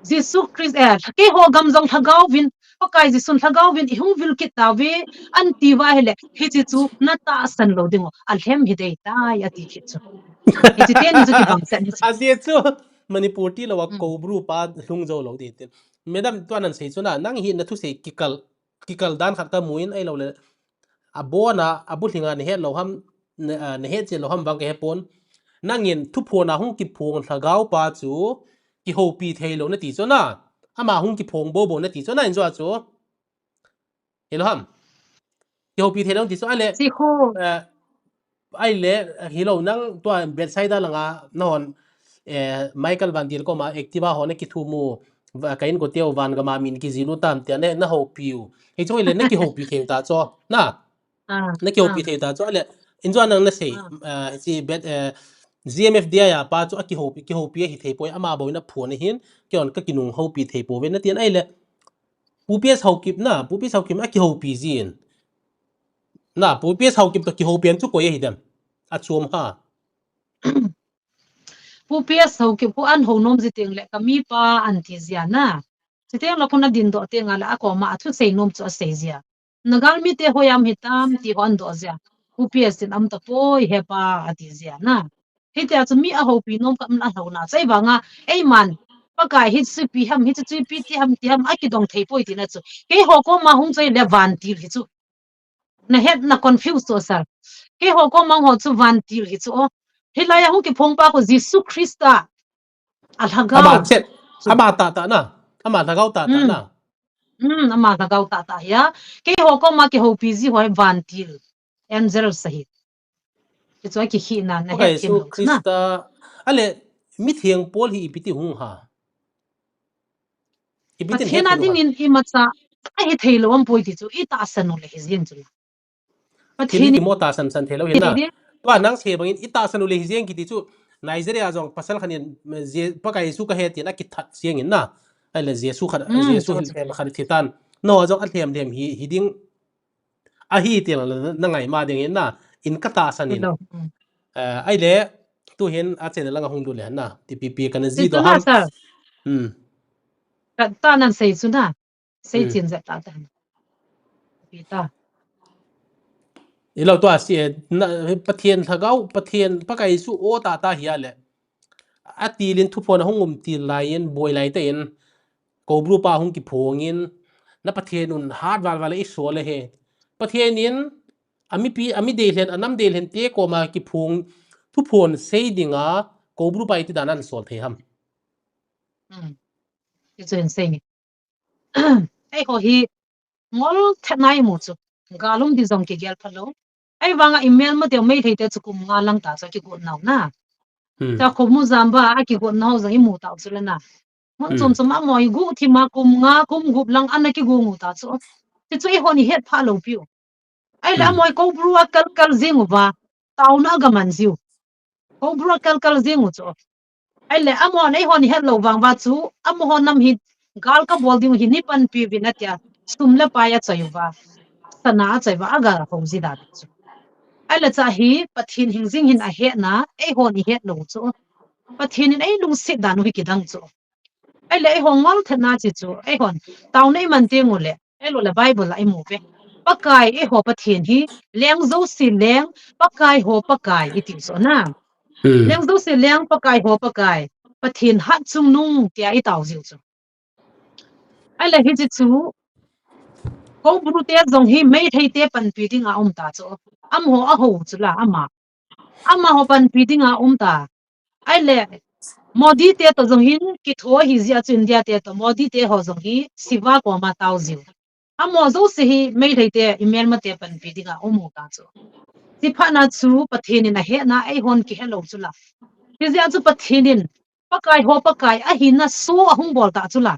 Jesu Christ, eh, keiho gam jong lhagao vin, Pakai Jesun lhagao vin, ihung vil kit tauve, anti uva ahile, hichi chu na tahsan lou ding u, alhem hi dei tai, ati kit chu. Hichi teni chu kibang set ni chu. Ajeh chu, Manipur tilou a Koubru pa lhung jou lou ding tin. Madam, tua nan sei chu na, nang hi na thusei kikal, kikal dan khat kamu in ahilou le. Abon a, abulhing a nahet lou ham, na, ah, nahet chen lou ham vang kahepon. Nangin thuphon a hung kiphong lhagao pa chu kihoupi thei lou nati chu na. Ama hung kiphong bou bou nati chu na injo a chu. Hilou ham. Kihoupi thei lou nati chu ahile. Sikhu. Eh, Ahile, hilou nang tua Bethsaida langa, nahon, eh, Michael Van Dil koma, Activa ho nakithum u, va, ka inkote u van gam a min kijil u tam tia, na, nahoupi u. Hichu hile, nakihoupi thei u ta chu, na? Ah, nakihoupi thei u ta chu, ahile, injo nang nasei, ah, si Bet, eh, G M F D I a pa chu akihoupi, kihoupi ahi thei poi, ama bou in aphon ahin, keihon kakinung houpi thei pouve natin ahile, Pu P S Haokip na, Pu P S Haokip akihoupi jin. Na, Pu P S Haokip toh kihoupi an chu koi ahi dem. Achom ha. Pu P S Haokip khu an hounom ji teng le kamipa anti jia na. Chuteng le khu nadindoh teng le akoma athusei nom chu asei jia. Nagalmi te hoiya um hitam ti ho andoh jia. Pu P S in aum tapoi hepa ati jia na. Hitia chu mi ahoupi nom khat ahilou na. Chai vanga, eiman, Pakai hi chupi ham, hi chupi ti ham, ti ham, akidong thei poi tina chu. Keiho koma hung chai le vantil hi chu. Nahet na confuse chu sir. Keiho koma ho chu vantil hi chu o. Hilai a hung kiphong pa khu Jesu Christa. Alhagao. Ama chet, ama tahtah na. Ama lhagao tahtah na. Hmm, ama lhagao tahtah hia. Keiho koma kihoupi ji ho hi vantil. Angel sahit. Hichu akikhina, nahet thei lou na. Christa, ahile, mitheng Paul hi ipi ti hung ha. Ipi ti Pathen a dingin imacha, ahi thei lou aum poi ti chu, itahsan u le hi jeng chu. Pathen in imo tahsan san thei lou hi na. Tua nang sei bangin itahsan u le hi jeng kiti chu, Nigeria jong pasal khat in, eh, Je-, Pakai Jesu kahe tin akithat jeng in na. Ahile Jesu khat, Mm, Jesu chu, hin chu. Lhem khat thi tan. No jong alhem lhem hi, hi ding. Ahi ti la na, na ngai ma ding in na. In katahsan in. Hello. Mm. Eh, ahile, tu hin a channel langa hung lut le na. Ti pi pi kana ji Ti to tu na ham. Sir. Hmm. Ka ta nan sei chu na. Sei Hmm. chin jep ta ta. Pi ta. Ilo tua si, eh, na, Pathen lhagao, Pathen Pakai Jesu o ta ta hi a le. Atil in thuphon ahung um til lai in, boi lai te in, Kobru pa hung kiphong in, na Pathen un hat val val i so le he. Pathen in, ami pi, ami deilhen, anam deilhen te koma kiphong, thuphon sei dinga, Kobru pa iti dan an sol thei ham. Hmm. Ti chu hin sei ni. Eiho hi ngol thet nai mu chu. Galum di jong kigel phalou. Ahivanga i melmate u Meitei te chu kum nga lang ta chu kigot nau na. Hmm. Cha khomu jamba a kigot nau jong i mu ta u chu le na. Mun Hmm. chom chom a moi gu thima kum nga kum gup lang ana kigu ngu ta chu. Ti chu eiho ni het phalou piu. Ahile Hmm. amoi Kobru a kal kal jing uva. Tauna ga man jiu. Kobru a kal kal jing u chu. Ahile amahon eiho ni het lou vang va chu, amaho nam hi gal kabol ding hi nei panpi uvin atia, sum le pai achoi uva, sana achoi uva, aga ho ji dan chu. Ahile cha hi Pathen hing jing hin ahetna, eiho ni het lou chu. Pathen in ei lungset dan u hi kidang chu. Ahile eiho ngol thet na chi chu, eihon tauna i man teng u le, Eiho le Bible a i mu ve. Pakai eiho Pathen hi, leng jouse leng, Pakai ho Pakai i tiu chu na. Hmm. Leng jouse leng, Pakai ho Pakai. Pathen hatchungnung tia i tao jiu chu. Ahile hiche chu, Kobru te jong hi Meitei te panpi dinga um ta chu. Amaho aho chu la ama. Amaho panpi dinga um ta. Ahile, Modi te to jong hin kitho hi jia chu India te to Modi te ho jong hi Shiva koma tao jiu. Amaho jouse hi Meitei te i melmate panpi dinga um u ta chu. Ti phat na chu Pathen in ahetna eihon kihe lou chu la. Hijeh a chu Pathen in Pakai ho Pakai ahina show ahung bol ta chu la.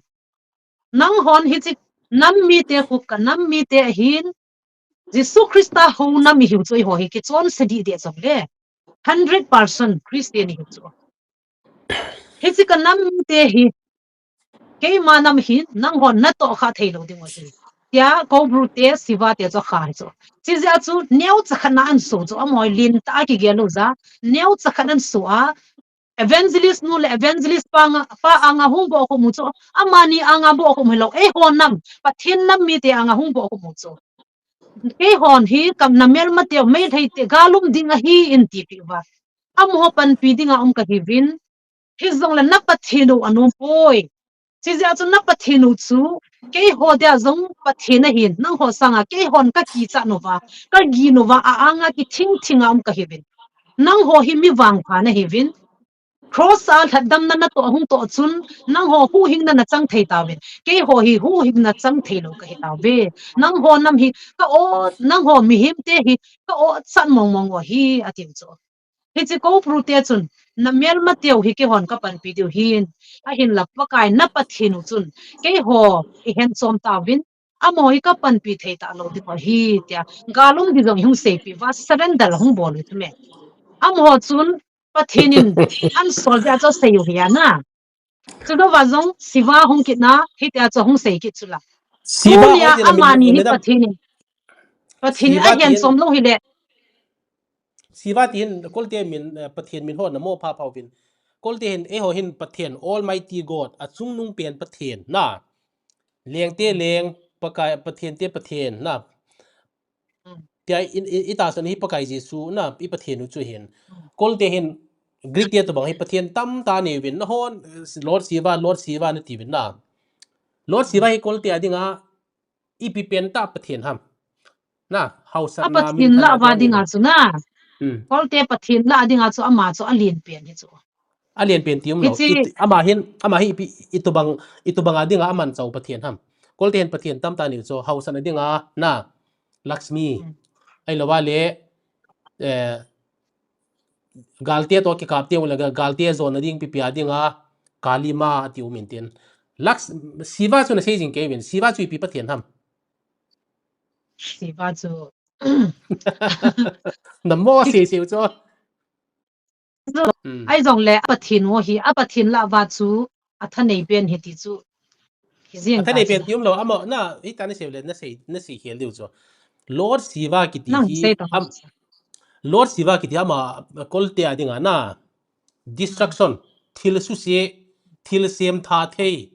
Nanghon hiche nam mite khup ka nam mite ahin, Jesu Christa ho nam ihiu chu eiho hi kichonse dih deh jong le. Hundred percent Christian ihiu chu. Hiche ka nam mite hi, keima nam hin, nanghon natoh kha thei lou ding u ahi. Tia Kobru te, Shiva te chu akha hi chu. Chijeh a chu, neocha khat na an show chu, amaho lentah a kigel lou jeh a, neocha khat an show a, Evangelist nu le evangelist pa anga, pa anga hung bol khum u chu, amani anga bol khum hilou, eiho nam, Pathen nam mite anga hung bol khum u chu. Keihon hi kam na melmate u Meitei te galum ding ahi in tipeh uva. Amaho panpi dinga um kahiuvin, hijongle na Pathen u anom poi. Chijeh a chu na Pathen u chu, keiho dia jong Pathen ahin, nangho sanga keihon kakichat uva, kagin uva, a anga kithing thinga um kahiuvin. Nangho hi mi vangpha nahiuvin. Cross a lhatdamna natoh hung toh chun, nangho huhhingna nachang thei tauvin. Keiho hi huhhingna chang thei lou kahi tauve. Nangho nam hi ka o, nangho mihem te hi ka o chan mong mong u ahi, atiu chu. Hiche Kobru te chun, na melmate u hi keihon kapanpi diu ahin, ahinla Pakai na Pathen u chun, keiho ihen chom tauvin, amaho hi kapanpi thei talou ding u ahi, tia, galum di jong ihung seipeh uva, surrender ahung bol u chu me. Amaho chun, Pathen in, an sol dia chu asei u hi ana. Chujouva jong, Shiva hung kit na, hitia chu hung sei kit chu la. Shiva tunia hung kit na, amani hi madam. Pathen in. Pathen in Shiva ahen tin, chom lou hile. Shiva tin, kolte min, eh, Pathen min ho namo pha pha uvin. Kolte hin, eiho hin Pathen, Almighty God, achungnung pen Pathen, na. Leng te leng, Pakai, Pathen te Pathen, na. Tia in, in, itahsan hi Pakai Jesu na, i Pathen u chu hin. Kolte hin, Greek te tobang hi Pathen tamtah nei uvin, nahon, Lord Shiva, Lord Shiva nati uvin na. Lord Shiva hi kolte a dinga, ipi pen tah Pathen ham. Na, hausatna a min Pathen lah uva dinga chu na. Hmm. Kolte Pathen lah dinga chu ama chu alen pen hi chu. Alen pen ti umlou. Hiche it-, ama hin, ama hi ipi, itobang, itobang a dinga amanchah u Pathen ham. Kolte hin Pathen tamtah nei u chu, hausatna dinga, na, Lakshmi. Hmm. Ahilouva le, eh, galte toh kikap teng ule ga-, galte jonna ding ipi ipi a dinga, Kali ma ati u min tin. Laks-, Shiva chu nasei jing kei uvin, Shiva chu ipi Pathen ham. Shiva chu. Namo sei sei u chu. Hmm. Ahi jongle, a Pathen ho hi, a Pathen lah uva chu, a thanei pen hi ti chu. Hi jing a thanei pen ti um lou, ama, na, hita na sei le, na sei, na sei khel diu chu. Lord Shiva kiti hi, am, Lord Shiva kiti ama, kolte a dinga na, destruction, thil suse, thil sem tha thei.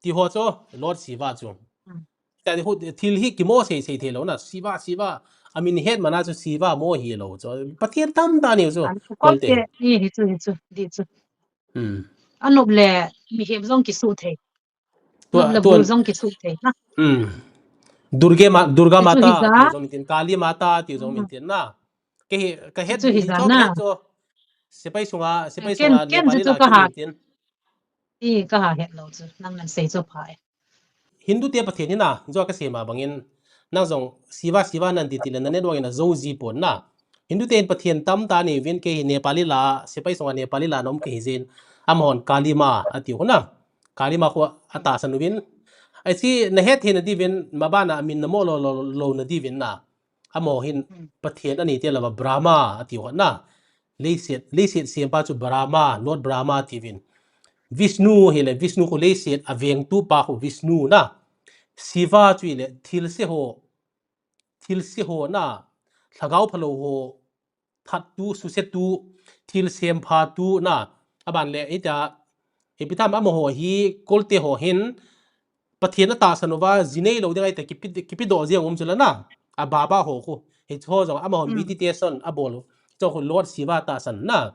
Ti ho chu, Lord Shiva chu. Hmm. Tani hu, thil hi kimo sei sei thei lou na, Shiva, Shiva. A min het mana chu Shiva mo hi lou chu. Pathen tam tah ni chu. Kolte. Ni hi chu, hi chu, di chu. Hmm. Anop le, mihem jong kisu thei. Tua, nop le tua, bul jong kisu thei na. Hmm. Durga ma, Durga Mata, ti jong min tin, Kali Mata, ti jong min tin na. Ke hi, ka het chu hi chu, ka het chu. Sepai sunga, sepai sunga, ken, ken Nepali chu la ka ha. Chu min tin. I ka ha het lou chu, nang nan sei chu pha e. Hindu te Pathen hi na, jo ka sei ma bangin, nang jong Shiva, Shiva nan ti ti le na network in a jo ji pon na. Hindu te in Pathen tam tah nei uvin, kei hi Nepali la, sepai sunga Nepali la nom kei hi jin, amahon Kali Ma a tiu na. Kali Ma khu a tahsan uvin. Ahi chu na het thei na diuvin, ma bana a min na mo lou, lou, lou na diuvin na. Amaho hin, hmm, Pathen a nei te lou va Brahma a tiu na. Leiset, leiset sempa chu Brahma, Lord Brahma tiuvin. Vishnu hi le, Vishnu khu leiset a vengtu pa khu Vishnu na. Shiva chu hi le, thilse ho, thilse ho na, lhagao phalou ho, thattu, susetu, thil semphatu na. Aban le, ita, ipi tam amaho hi, kolte ho hin, Pathen a tahsan uva, ji nei lou ding ahi ta, kipi, kipi doh jeng um chu la na. A baba ho khu. Hi chu ho jong, amaho, hmm, meditation a bol u. Chu khu Lord Shiva tahsan na.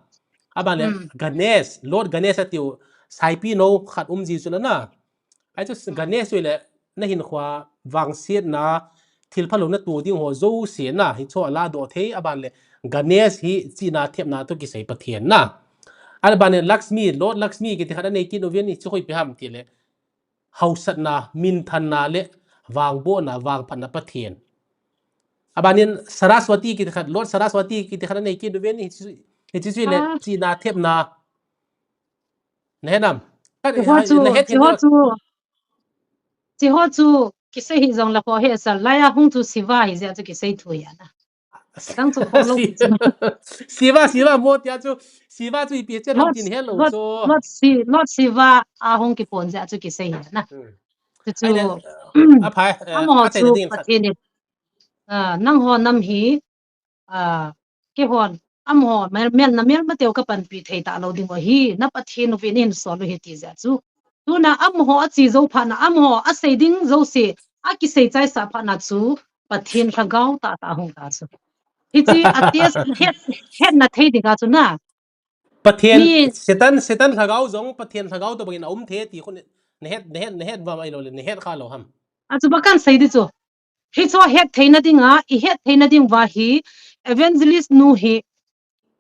Aban le, hmm, Ganesh, Lord Ganesh a tiu, saipi no khat um ji chu la na. Ahi chu, hmm, Ganesh chu le, na hinkhua, vangsetna, thil phalou na tu ding ho jouse na, hi chu a la doh thei, aban le, Ganesh hi chihna thepna toh kisei Pathen na. Aban le, Lakshmi, Lord Lakshmi kiti khat a nei kit uvin, hi chu khu ipi ham ti le. Hausatna, minthanna le vangbohna, vangphatna Pathen. Abanin Saraswati kiti khat, Lord Saraswati kiti khat a nei kit uvin, hi chu, hi chu le, ah, chihna thepna. Na het nam? Chi ho chu, na het, chi ho chu, chi ho chu, kisei hi jong la ko he sa, laiya hung chu Shiva hi jeh chu kisei thu ya na. Tang chu kho lou. Shiva, Shiva, mo tia chu, Shiva chu ipi chen ham tin he lou chu. Lord Shi-, Lord Shiva a hung kipon jeh chu kisei hi na. Hmm. Chu chu, ai le, a phai, eh, amaho a chu ding khat. Pathen in, ah, nangho nam hi, ah, keihon, amaho, mel, mel na mel ma teu ka panpi thei ta lou ding u hi, na Pathen u vin in sol u hi ti jeh chu. Tuna amaho a chi jou phat na, amaho a sei ding jouse, a kisei chai sa phat na chu, Pathen lhagao tah tah hung ta chu. Hi chi a test het, het na thei ding a chu na. Pathen, ni Satan, Satan lhagao jong, Pathen lhagao toh bangin a um thei ti khu na het, na het, na het va mai lou le, na het kha lou ham. A chu ba kan sei di chu. Hi chu het theina dinga, i het theina ding va hi, evangelist nu hi,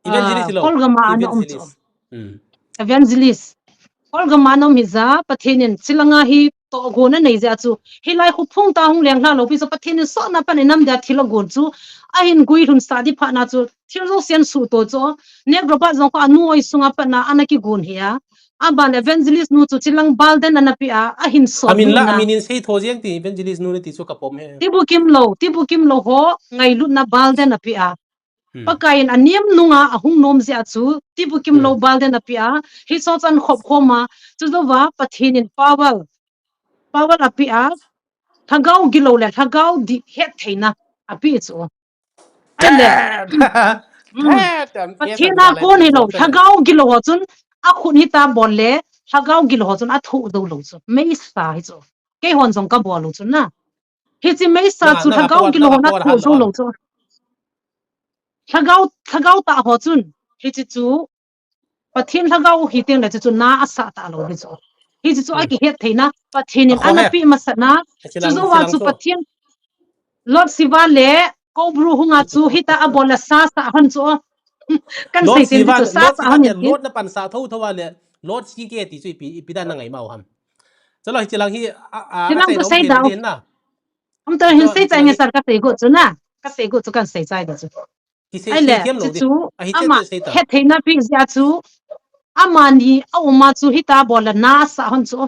evangelist, ah, lo. Kolgam a ana um chu. Evangelist. Hmm. Evangelist. Kolgam a ana um hi jeh a, Pathen in chilanga hi tohgon a nei jeh a chu. Hilai khu phung ta hung leng hla lou pi chu Pathen in sotna pan in nam dia thil a gon chu. A hin guilhun sa di phat na chu. Thil jouse a suhto chu. Nek Robert jong khu a nu oi sunga pat na ana kigon hi a. Aban evangelist nu chu chilang balden ana pe a, a hin sol. Amin la, amin in sei tho jeng ti evangelist nu na ti chu ka pom he. Tibukim lou, tibukim lou ho, ngailutna balden a pe a. Hmm. Pakai in a niam nunga a hung nom jeh a chu, tibukim lou balden a pe a, hi so chan khop khom a, chu jou va Pathen in power, power a pe a, lhagao gilou le, lhagao di het theina a pe chu. Ai le. Hmm. Pathen a kon hi lou, lhagao gilou ho chun, a khut hi ta bol le, lhagao gilou ho chun, a thoh jou lou chu. Meisa hi chu. Keihon jong ka bol lou chu na. Hi chi meisa chu lhagao gilou ho na thoh jou lou chu. Lhagao, lhagao tah ho chun. Hi chi chu. Pathen lhagao hi teng le chu chu na a sah ta lou hi chu. Hi chu chu a kihet theina Pathen in ana pe masat na. Chu jou va chu Pathen Lord Shiva le Kobru hunga chu hita a bol la sa sa hon chu. Kan sei teng chu sa sa hon. Lord na pan sa tho tho va le Lord Shi ke ti chu ipi, ipi dan na ngai mau ham. Chalo hi chilang hi a, a, chilang chu sei dau. Am ta hin sei chai nge sir ka sei go chu na. Ka sei go chu kan sei chai da chu. Ai le, chu chu, ama, het theina pi jeh a chu, amani, a uma chu, hita bol la na sa hon chu.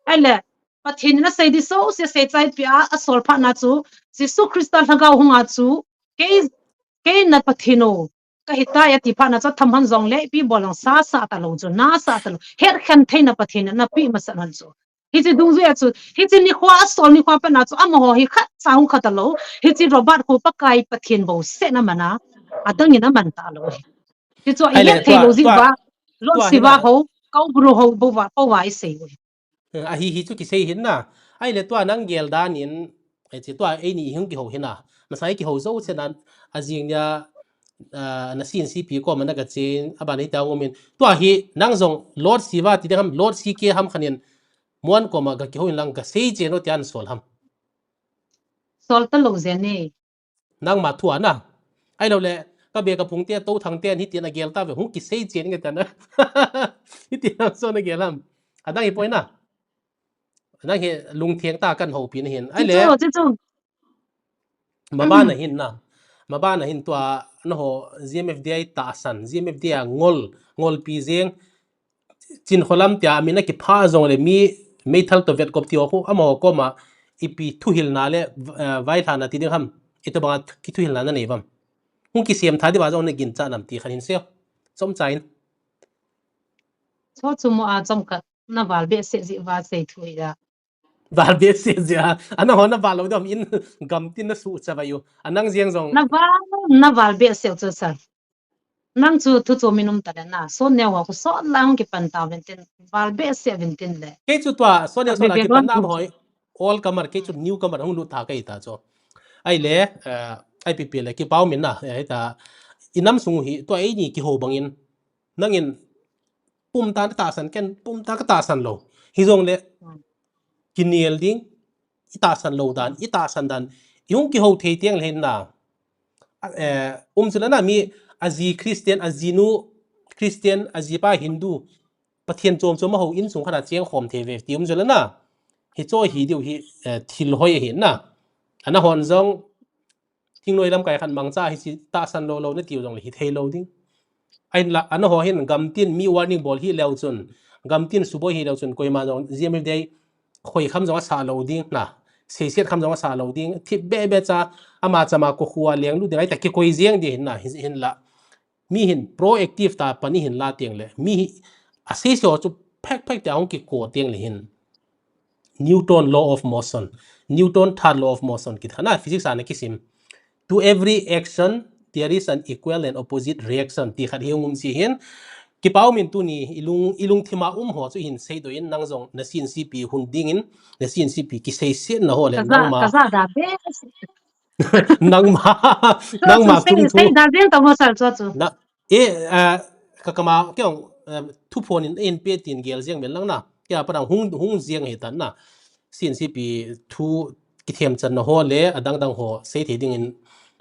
Ai le, Pathen in a sei di so, se sei chai pi a, a sol phat na chu, Jesu Christa lhagao hunga chu, kei, kei na Pathen o, kahitai ati phat na chu thamhan jongle, ipi bol jong sasa talou chu, nasasa talou. Hetkhen theina Pathen in anapeh masat hon chu. Hiche dungjuia chu, hiche nikho a sol nikho a pat na chu, amaho hi khatcha hung kha talou. Hiche Robert khu Pakai Pathen bouseh in aman a, adang in aman talou. Hichu ihet thei lou jeh uva, Lord Shiva ho, Kaubru ho bou va, bou va isei u. Ahi hi chu kisei hin na. Ahile tua nang gel dan in, hiche tua eini hung kihou hin na. Masa i kihou jou chen a, ajing nia, ah, na C N C P koma na gachen, aban hita um in. Tua hi nang jong Lord Shiva ti ding ham, Lord C K ham khat in, Muan koma gakihou in lang gasei chen u ti ahin sol ham. Sol talou jeng e. Nangma thu a na. Ahilouleh, ka be ka phung te, Touthang te, hitin agel tave, hung kisei chen nge ta na. Hitin nang so nagel ham. Adang hi poi na. Nang hi lungtheng tah a kan houpi na hin. Ahile. Maban a hin na. Maban a hin tua, naho, G M F D I tahsan, G M F D I a ngol, ngolpi jeng, Chin Kholam tia min akipha jongle mi meithal toh vetkop ti ho khu, amaho koma ipi thuhilna le, eh, vailhahna ti ding ham, itobang a kithuhilna nanei uvam. Hung kisem tha diuva jong naginchat nam ti khat hin sei. Chomcha in. Chu chu mo a chomkhat naval behseh jeh uva sei thu hi a. Val behseh jeh a. Ana ho naval lou dam in gamtin nasuh chavai u. Anang jeng jong. Naval, naval behseh chu sir. Nang chu thu chu min um tale na. Sonneo ho khu sot lang kipan tauvin tin. Val behseh uvin tin le. Kei chu tua, Sonneo sot lang kipan na hoi. All comer, kei chu newcomer hung lut tha kei ta chu. Ahile, eh, I P P le, kipa um in na, eh, hita, i nam sung hi, tua eini kihou bang in, nangin, pumtan tahsan, ken pumtan katahsan lou. Hijongle, kinel ding, itahsan lou dan, itahsan dan, ihung kihou thei teng le hin na. Eh, um chu le na mi, aji Christian, ajinu Christian, ajipa Hindu, Pathen chom chom a hou insung khat a cheng khom thei ve, ti um chu le na. Hicho hi diu hi, eh, thil hoi ahi na. Ana hon jong, thingnoi lamkai khat mangcha hiche tahsan lou lou natiu jongle hithei lou ding. Ahinla, ana ho hin gamtin mi warning bol hih leu chun, gamtin suboi hih leu chun, koima jong G M F D I khoi kham jong asah lou ding na, seiset kham jong asah lou ding, thip bebe cha, ama chama kokhuh a lenglut ding, ahita kikoi jeng ding hin na, hin, hinla. Mi hin proactive tah a pan ihin la teng le, mi hi aseise ho chu phek phek tia hung kiko teng le hin. Newton law of motion, Newton third law of motion, kiti khat na physics a na kisim. To every action, there is an equal and opposite reaction, ti khat hi hung um jeh hin. Kipa um in tuni, ilung, ilungthim a um ho chu hin seidoh in, nang jong na C N C P hun ding in, na C N C P kiseiset na ho le, nangma. Nangma, nangma tung thu. Sei da jeng tong ho sir chu chu. Na, e, a, ka kama, kei jong, eh, thuphon in, in pe tin gel jeng vel lang na. Kei a pat a hung, hung jeng hi tan na. C N C P thu kithem channa ho le, adang dang ho, sei thei ding in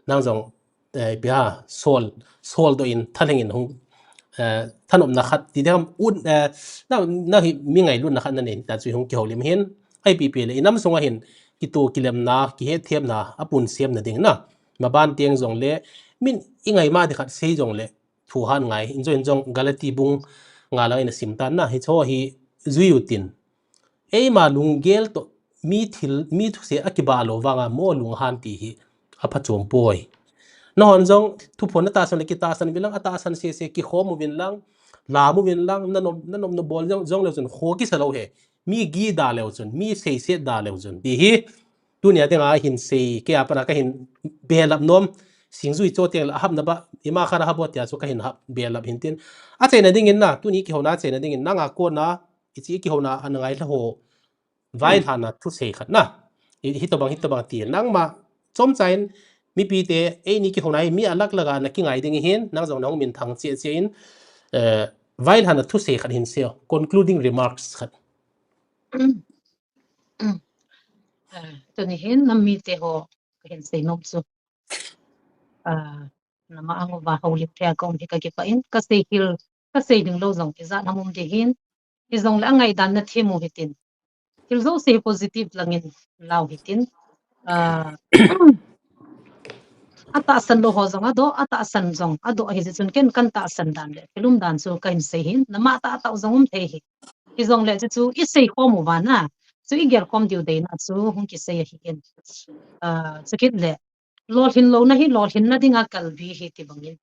nang jong, eh, ipi ham, sol, soldoh in, thalheng in hung, eh, thanopna khat, ti ding ham, un, eh, na, na hi mi ngailutna khat nanei, ta chu hung kihoulim hin, I P P le, i nam sunga hin, kitoh kilemna, kihetthemna, apun semna ding na. Maban teng jongle, min i ngaima ding khat sei jongle, thu hat ngai, in jong, in jong Galati bung nga lang in asim tan na, hicho hi jui utin. Eima lunggel toh, mi thil, mi thusei akibah lou vanga, mo lunghan ti hi, aphachom poi. Nahon jong, thuphon natahsan le kitahsan uvin lang, atahsan sese, kikhom uvin lang, lam uvin lang, nanom, nanom nabol jong, jong leu chun, kho kisa lou he. Mi gih da leu chun, mi seiset da leu chun. Ti hi, tunia dinga hin sei, kei a pat a kahin belap nom, singjui cho teng le ahap naba, ima khat ahap o tia chu kahin hap belap hin tin. Achaina dingin na, tuni kihouna achaina dingin, nanga kona, hiche kihouna ana ngailha ho, vailhahna thusei khat na. Hi, hitobang, hitobang ti. Nangma, chomcha in, mipite, eini kihouna hi, mi alak laka na kingai ding hin, nang jong nahung minthang cheh cheh in, eh, vailhahna thusei khat hin sei o, concluding remarks khat. Ah, tuni hin nam mite ho kahin sei nom chu. Ah, nama ang uva houlim thei a kaum hi kakipah in, kasei hil, kasei ding lou jong ijat ham um ding hin, hijongle angaidan nathem u hitin. Thil jouse hi positive langin lau hitin. Ah, atahsan lou ho jong adoh, atahsan jong adoh ahi jeh chun ken kan tahsan dan le, thil umdan chu kahin sei hin, nama tah tah jong um thei hi. Hijongle chu, chu isei khom uva na, chu igel khom diu deina chu hung kisei ahi in. Ah, chukit le, lolhin louna hi, lolhinna dinga kalbi hi ti bangin.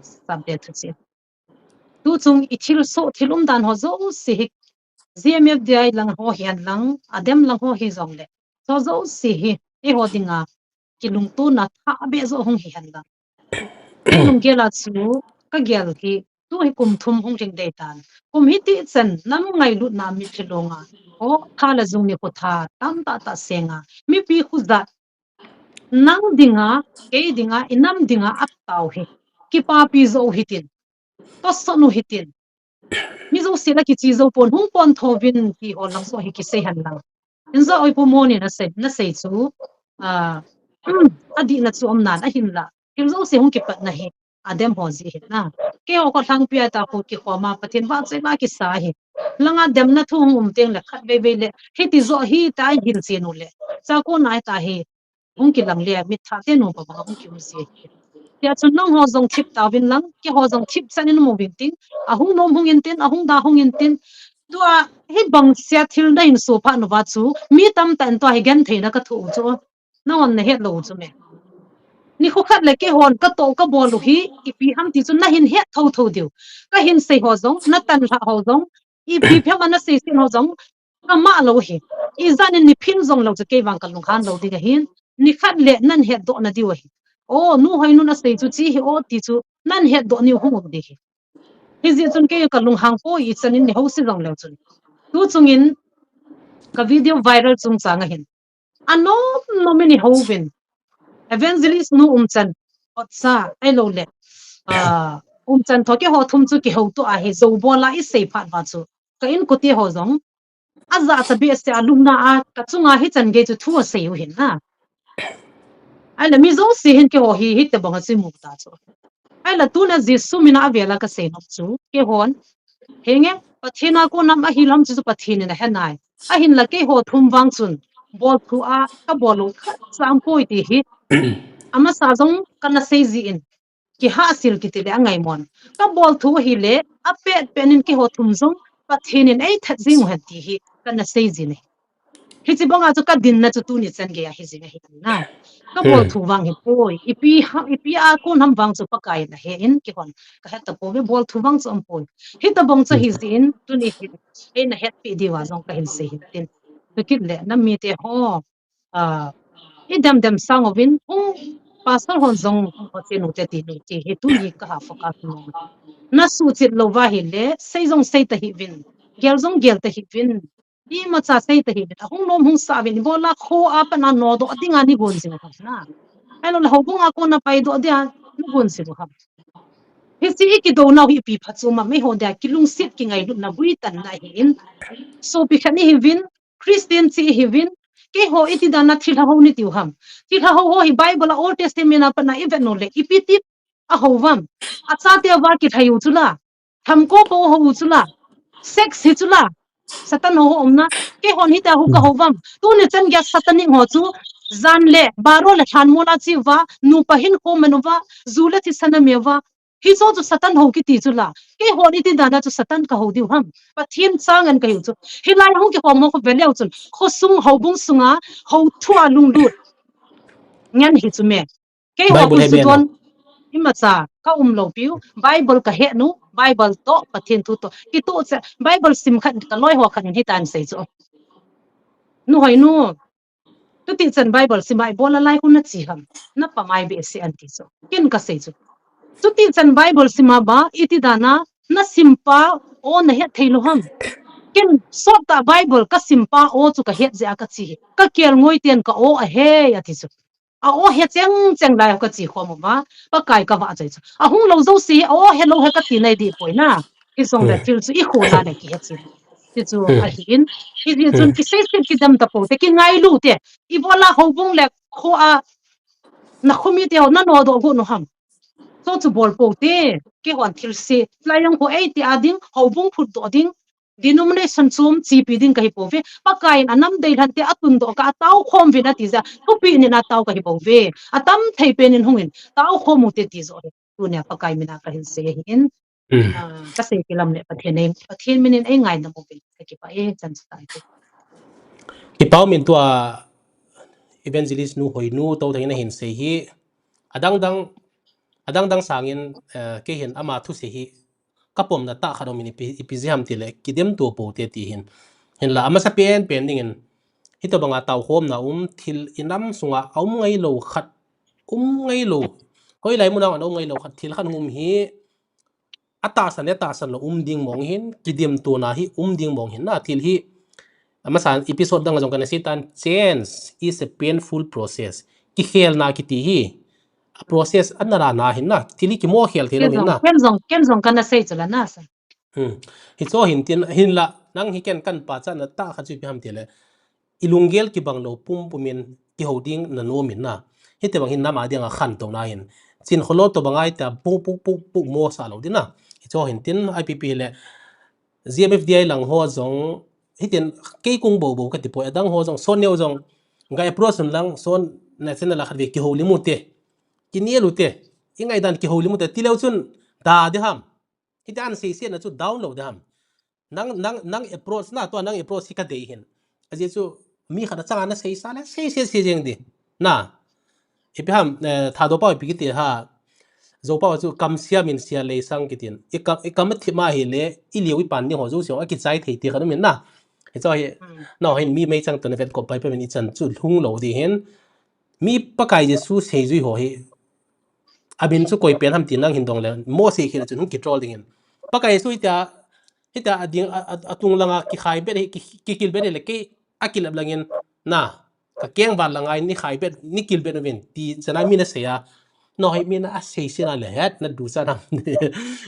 Sabbath thuchih. Tu chung i thilsoh, thil umdan ho jouse hi, G M F D I lang ho hihen lang, ADEM lang ho hijongle, ho jouse hi eiho dinga kilungtona thah beh joh hung hihen lang. Lunggel a chu kagel hi, tu hi kum thum hung lhing dei tan. Kum hiti chan nam ngailutna mitlhi longa, o, tha le jung nikho tha tamtah tah senga, mipi khu jat, nang dinga, kei dinga, i nam dinga atao hi, kipapi jou hitin, tosot u hitin, mi jouse la kiche jou pon, hung pon thouvin ti ho lang joh hi kisei hen lang. Injo, oi pu Moni, nasei, nasei chu, adihna chu umnan ahinla, thil jouse hung kipatna hi ADEM ho jeh hina. Keiho kho lhangpi a ta khu kikhoma Pathen vahchoi va kisa hi. Langa demna thu hung um tengle khatvei vei le hiti joh hi ta hilchen u le, chakona ta hi hung kilang le mitthah te nu pa banga hung kium ji. Tia chun nangho jong thip tauvin lang, keiho jong thip chan in um uvin tin, ahung nom hung intin, ahung da hung intin. Tua hibang sia thil nahin soh phat uva chu mi tamtah in tua hi gentheina kathoh u chu, nahon nahet lou u chu me. Nikho khat le keihon katoh kabol u hi ipi ham ti chu nahin het thotho diu. Kahin sei ho jong, natanlhah ho jong, ipi phem a nasei sin ho jong, kama lou hi. Ijat in niphin jong lou chu kei vang kalunghan lou ding ahin. Nikhat le nan hetdoh na diu ahi. O, nu Hoinu nasei chu chi hi o ti chu nan hetdoh niu hung um ding hi. Hijeh chun kei kalunghang poi, ichan in ni ho se jong leu chun. Tu chungin ka video viral chungchang ahin, anom nom in ihouvin, Evangelist nu Umchan, Otsa, ahiloule, Umchan tho keiho thum chu kihouto ahi, jou bola isei phat uva chu ka inkote ho jong ajahcha behseh a lungna a kachunga hichan gei chu thu asei u hin na. Ahile mi jouse hin keiho hi hitobanga chu imu ta chu. Ahile tuna Jesu mina avela kasei nom chu, keihon, henge, Pathen a kona ahilham chu Pathen in ahenai. Ahinla keiho thum vang chun bolthu a kabol u khatcha aumpoi ti hi amasa jong kana sei jin, kihahsil kiti le angaimon. Kabolthu ahile apetpet in keiho thum jong Pathen in eithat jing u hen ti hi kana sei jin ahi. Hiche banga chu kadinna chu tuni chan gei ahi jing ahi na. Kabolthu vang hipoi, ipi a kon ham vang chu Pakai in ahe in, keihon kahet tapouve, bolthu vang chu aumpoi. Hitobang chu ahijeh in tuni hin eina hetpeh diuva jong kahin sei hin tin. Chukit le nam mite ho, idemdem sang uvin, hung pastor hon jong, hung pastor nu te ti nu ti hi tuni kaha focus nom. Nasuhchet louva ahile sei jong sei tahih uvin, gel jong gel tahih uvin, imacha sei tahih uvin, ahung nom hung sah uvin, ibola kho a pat a nodoh dinga nigon jing u ham na. Ahiloule houbung a kona paidoh dinga nigon jing u ham. Hiche ikidounau hi ipi phatchom ham, eiho dia kilungset kingailutna guitanna ahin. Sopi khat ihiuvin, Christian chu ihiuvin, keiho iti dana thilha hou nati u ham. Thilha hou ho hi Bible a Old Testament a pat a ivet u le ipi ti ahou uvam. Achate uva kilhai u chula, thamko pou ahou u chula, sex hi chula, Satan hou ho umna. Keihon hitia hu kahou uvam. Tuni chan geiya Satanic ho chu jan le baro le lhanmol a che uva, nupa hinkho man uva, ju le thisan ame uva, hicho chu Satan hou kiti chula, keihon iti dana chu Satan kahou diu ham. Pathen chang ngen kahiu chu. Hilai hung kikhom ho khu veleu chun khosung houbung sunga hou thua lunglut ngen hi chu me. Keiho khu judon imacha kaum lou piu, Bible kahet nu, Bible toh Pathen thu toh kitoh cheh, Bible sim khat kaloi ho khat in hitin asei chu, Nu Hoinu, chutichan Bible sima ibola lai khu nache ham, napamai behseh an ti chu. Ken kasei chu, chutichan Bible sima ba iti dana nasimpa o nahet theilou ham. Ken sottah Bible kasimpa o chu kahet jeh a kache hi. Kakelngoi ten ka o ahe ati chu. A o he chengcheng lai kache khom uva, Pakai kavahchoi chu. Ahung lou jouse hi a o helou he kati nai dehpoi na. Hijongle thil chu ikholna le kihe cheh. Ti chu ahin. Hijeh chun kiseiset kidem tapou te, kingailu te, ibola houbung le kho a nakhomite ho nanodoh got nu ham. Chu chu bolpou te, keihon thilse lai jong kho eiti a ding, houbung phutdoh ding, denomination chom chepi ding kahipouve. Pakai in anam deilhen te atundoh kah a taokhom uvin ati jeh a thupeh in atao kahipouve. Atam thei pen in hungin taokhom u te ti joh hi tunia Pakai mina kahin sei ahin. Kasei kilam le Pathen min in eingaidam uvin kakipah e, chan chu tai. Kipah um in tua Evangelist nu Hoinu, tou thei nahin sei hi adangdang adang dang sangin, eh, kei hin ama thusei hi kapomna tah khat um in ipi, ipi jeh ham tile, kidemto pou te ti hin. Hinla, amasa pen pen dingin, hitobanga taokhomna um, thil inam sunga aum ngailou khat, um ngailou. Hoilai muna aum ngailou khat, thil khat um hi, atahsan le tahsan lou um ding mong hin, kidemtona hi um ding mong hin na, thil hi, amasa episode dang jong kana seitan, change is a painful process. Kikhelna kiti hi, a process anarana hin na, thil hi kimokhel thei lou hin na. Ken jong, ken jong kana sei chu la na sa. Hmm. Hicho hin tin, hinla, nang hi ken kan pachatna tah khat chu ipi ham tile, ilunggel kibang lou pumpum in kihou ding nanom in na. Hitobang hin nama dinga khantouna hin. Chin kholol tobang ahi ta puk puk puk puk mo sa lou ding na. Hicho hin tin, ipi ipi le, G M F D I lang ho jong, hitin kei kung bou bou kati poi, adang ho jong, son neo jong, ga approach un lang, son na channel a khat ve kihoulim u te. Kinel u te. Ingaidan kihoulim u te. Tileu chun, da ding ham. Hiti ana seisena chu download ding ham. Nang, nang, nang approach na, tua nang approach hi kadei hin. Ajeh chu, mi khat achanga naseisa le, seise se jeng ding. Na. Ipi ham, eh, Thadou pao ipi kiti ha. Zou pao chu kamsia minsia leisang kitin. I kam, i kam athip ma hile, iliu ipan ding ho jouse, akichai thei ti khat um in na. Hicho hi, Hmm. na hin mi meichang tona vet kop pai pai min ichan chu lhung lou ding hin. Mi Pakai Jesu seijui ho hi. Amin chu koi pen ham ti nang hin dong le, Mose khel chun hung kitrol ding hin. Pakai Jesu hitia, hitia ading, a, a, atung langa kikhai bet hi, ki, kikil bet hi le kei akilep langin, na, kakeng val langa ni khai bet, ni kil bet uvin, ti chana mi nasei a. No, hi mi na asei sina le het, na ducha nam.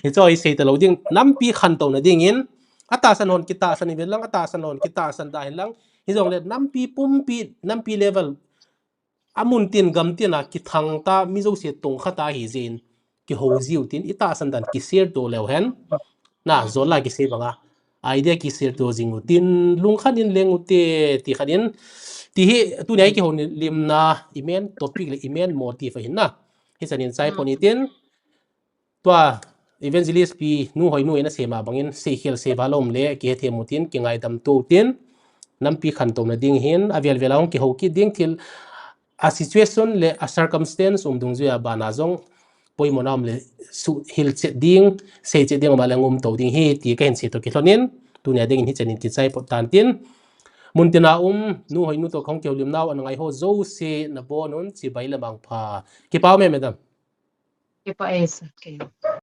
Hicho hi sei talou ding, nampi khantouna dingin, atahsan hon kitahsan ive lang, atahsan hon kitahsan da hin lang, hijong le nampi pumpi, nampi level, amun tin gam tin a kithang ta, mi jouse tong khat ahi jeh in, kihou jiu tin, itahsan dan kishare to leu hen. Na, Hmm. jol la kisei banga. Idea kishare to jing u tin, lungkhat in leng u te, ti khat in. Ti hi, tunia i kihoulimna, i main topic le i main motive ahin na. Hichan in chai Hmm. pon i tin. Tua, Evangelist Pi, Nu Hoinu in asei ma bangin, seikhel seival um le, kihethem u tin, kingaidam to u tin, nampi khantouna ding hin, avel vel a hung kihou kit ding thil, a situation le, a circumstance um dungjuia bana jong, poimona um le, suhil chet ding, sei chet ding um a le ngum to ding hi, ti kahin sei to kilhon in, tunia dingin hichan in kichai pon tan tin, muntina um, Nu Hoinu to kahung kihoulim nau, ana ngai ho jouse, nabon un, chibai le mangpha. Kipa um e, madam. Kipa e, sir. Okay.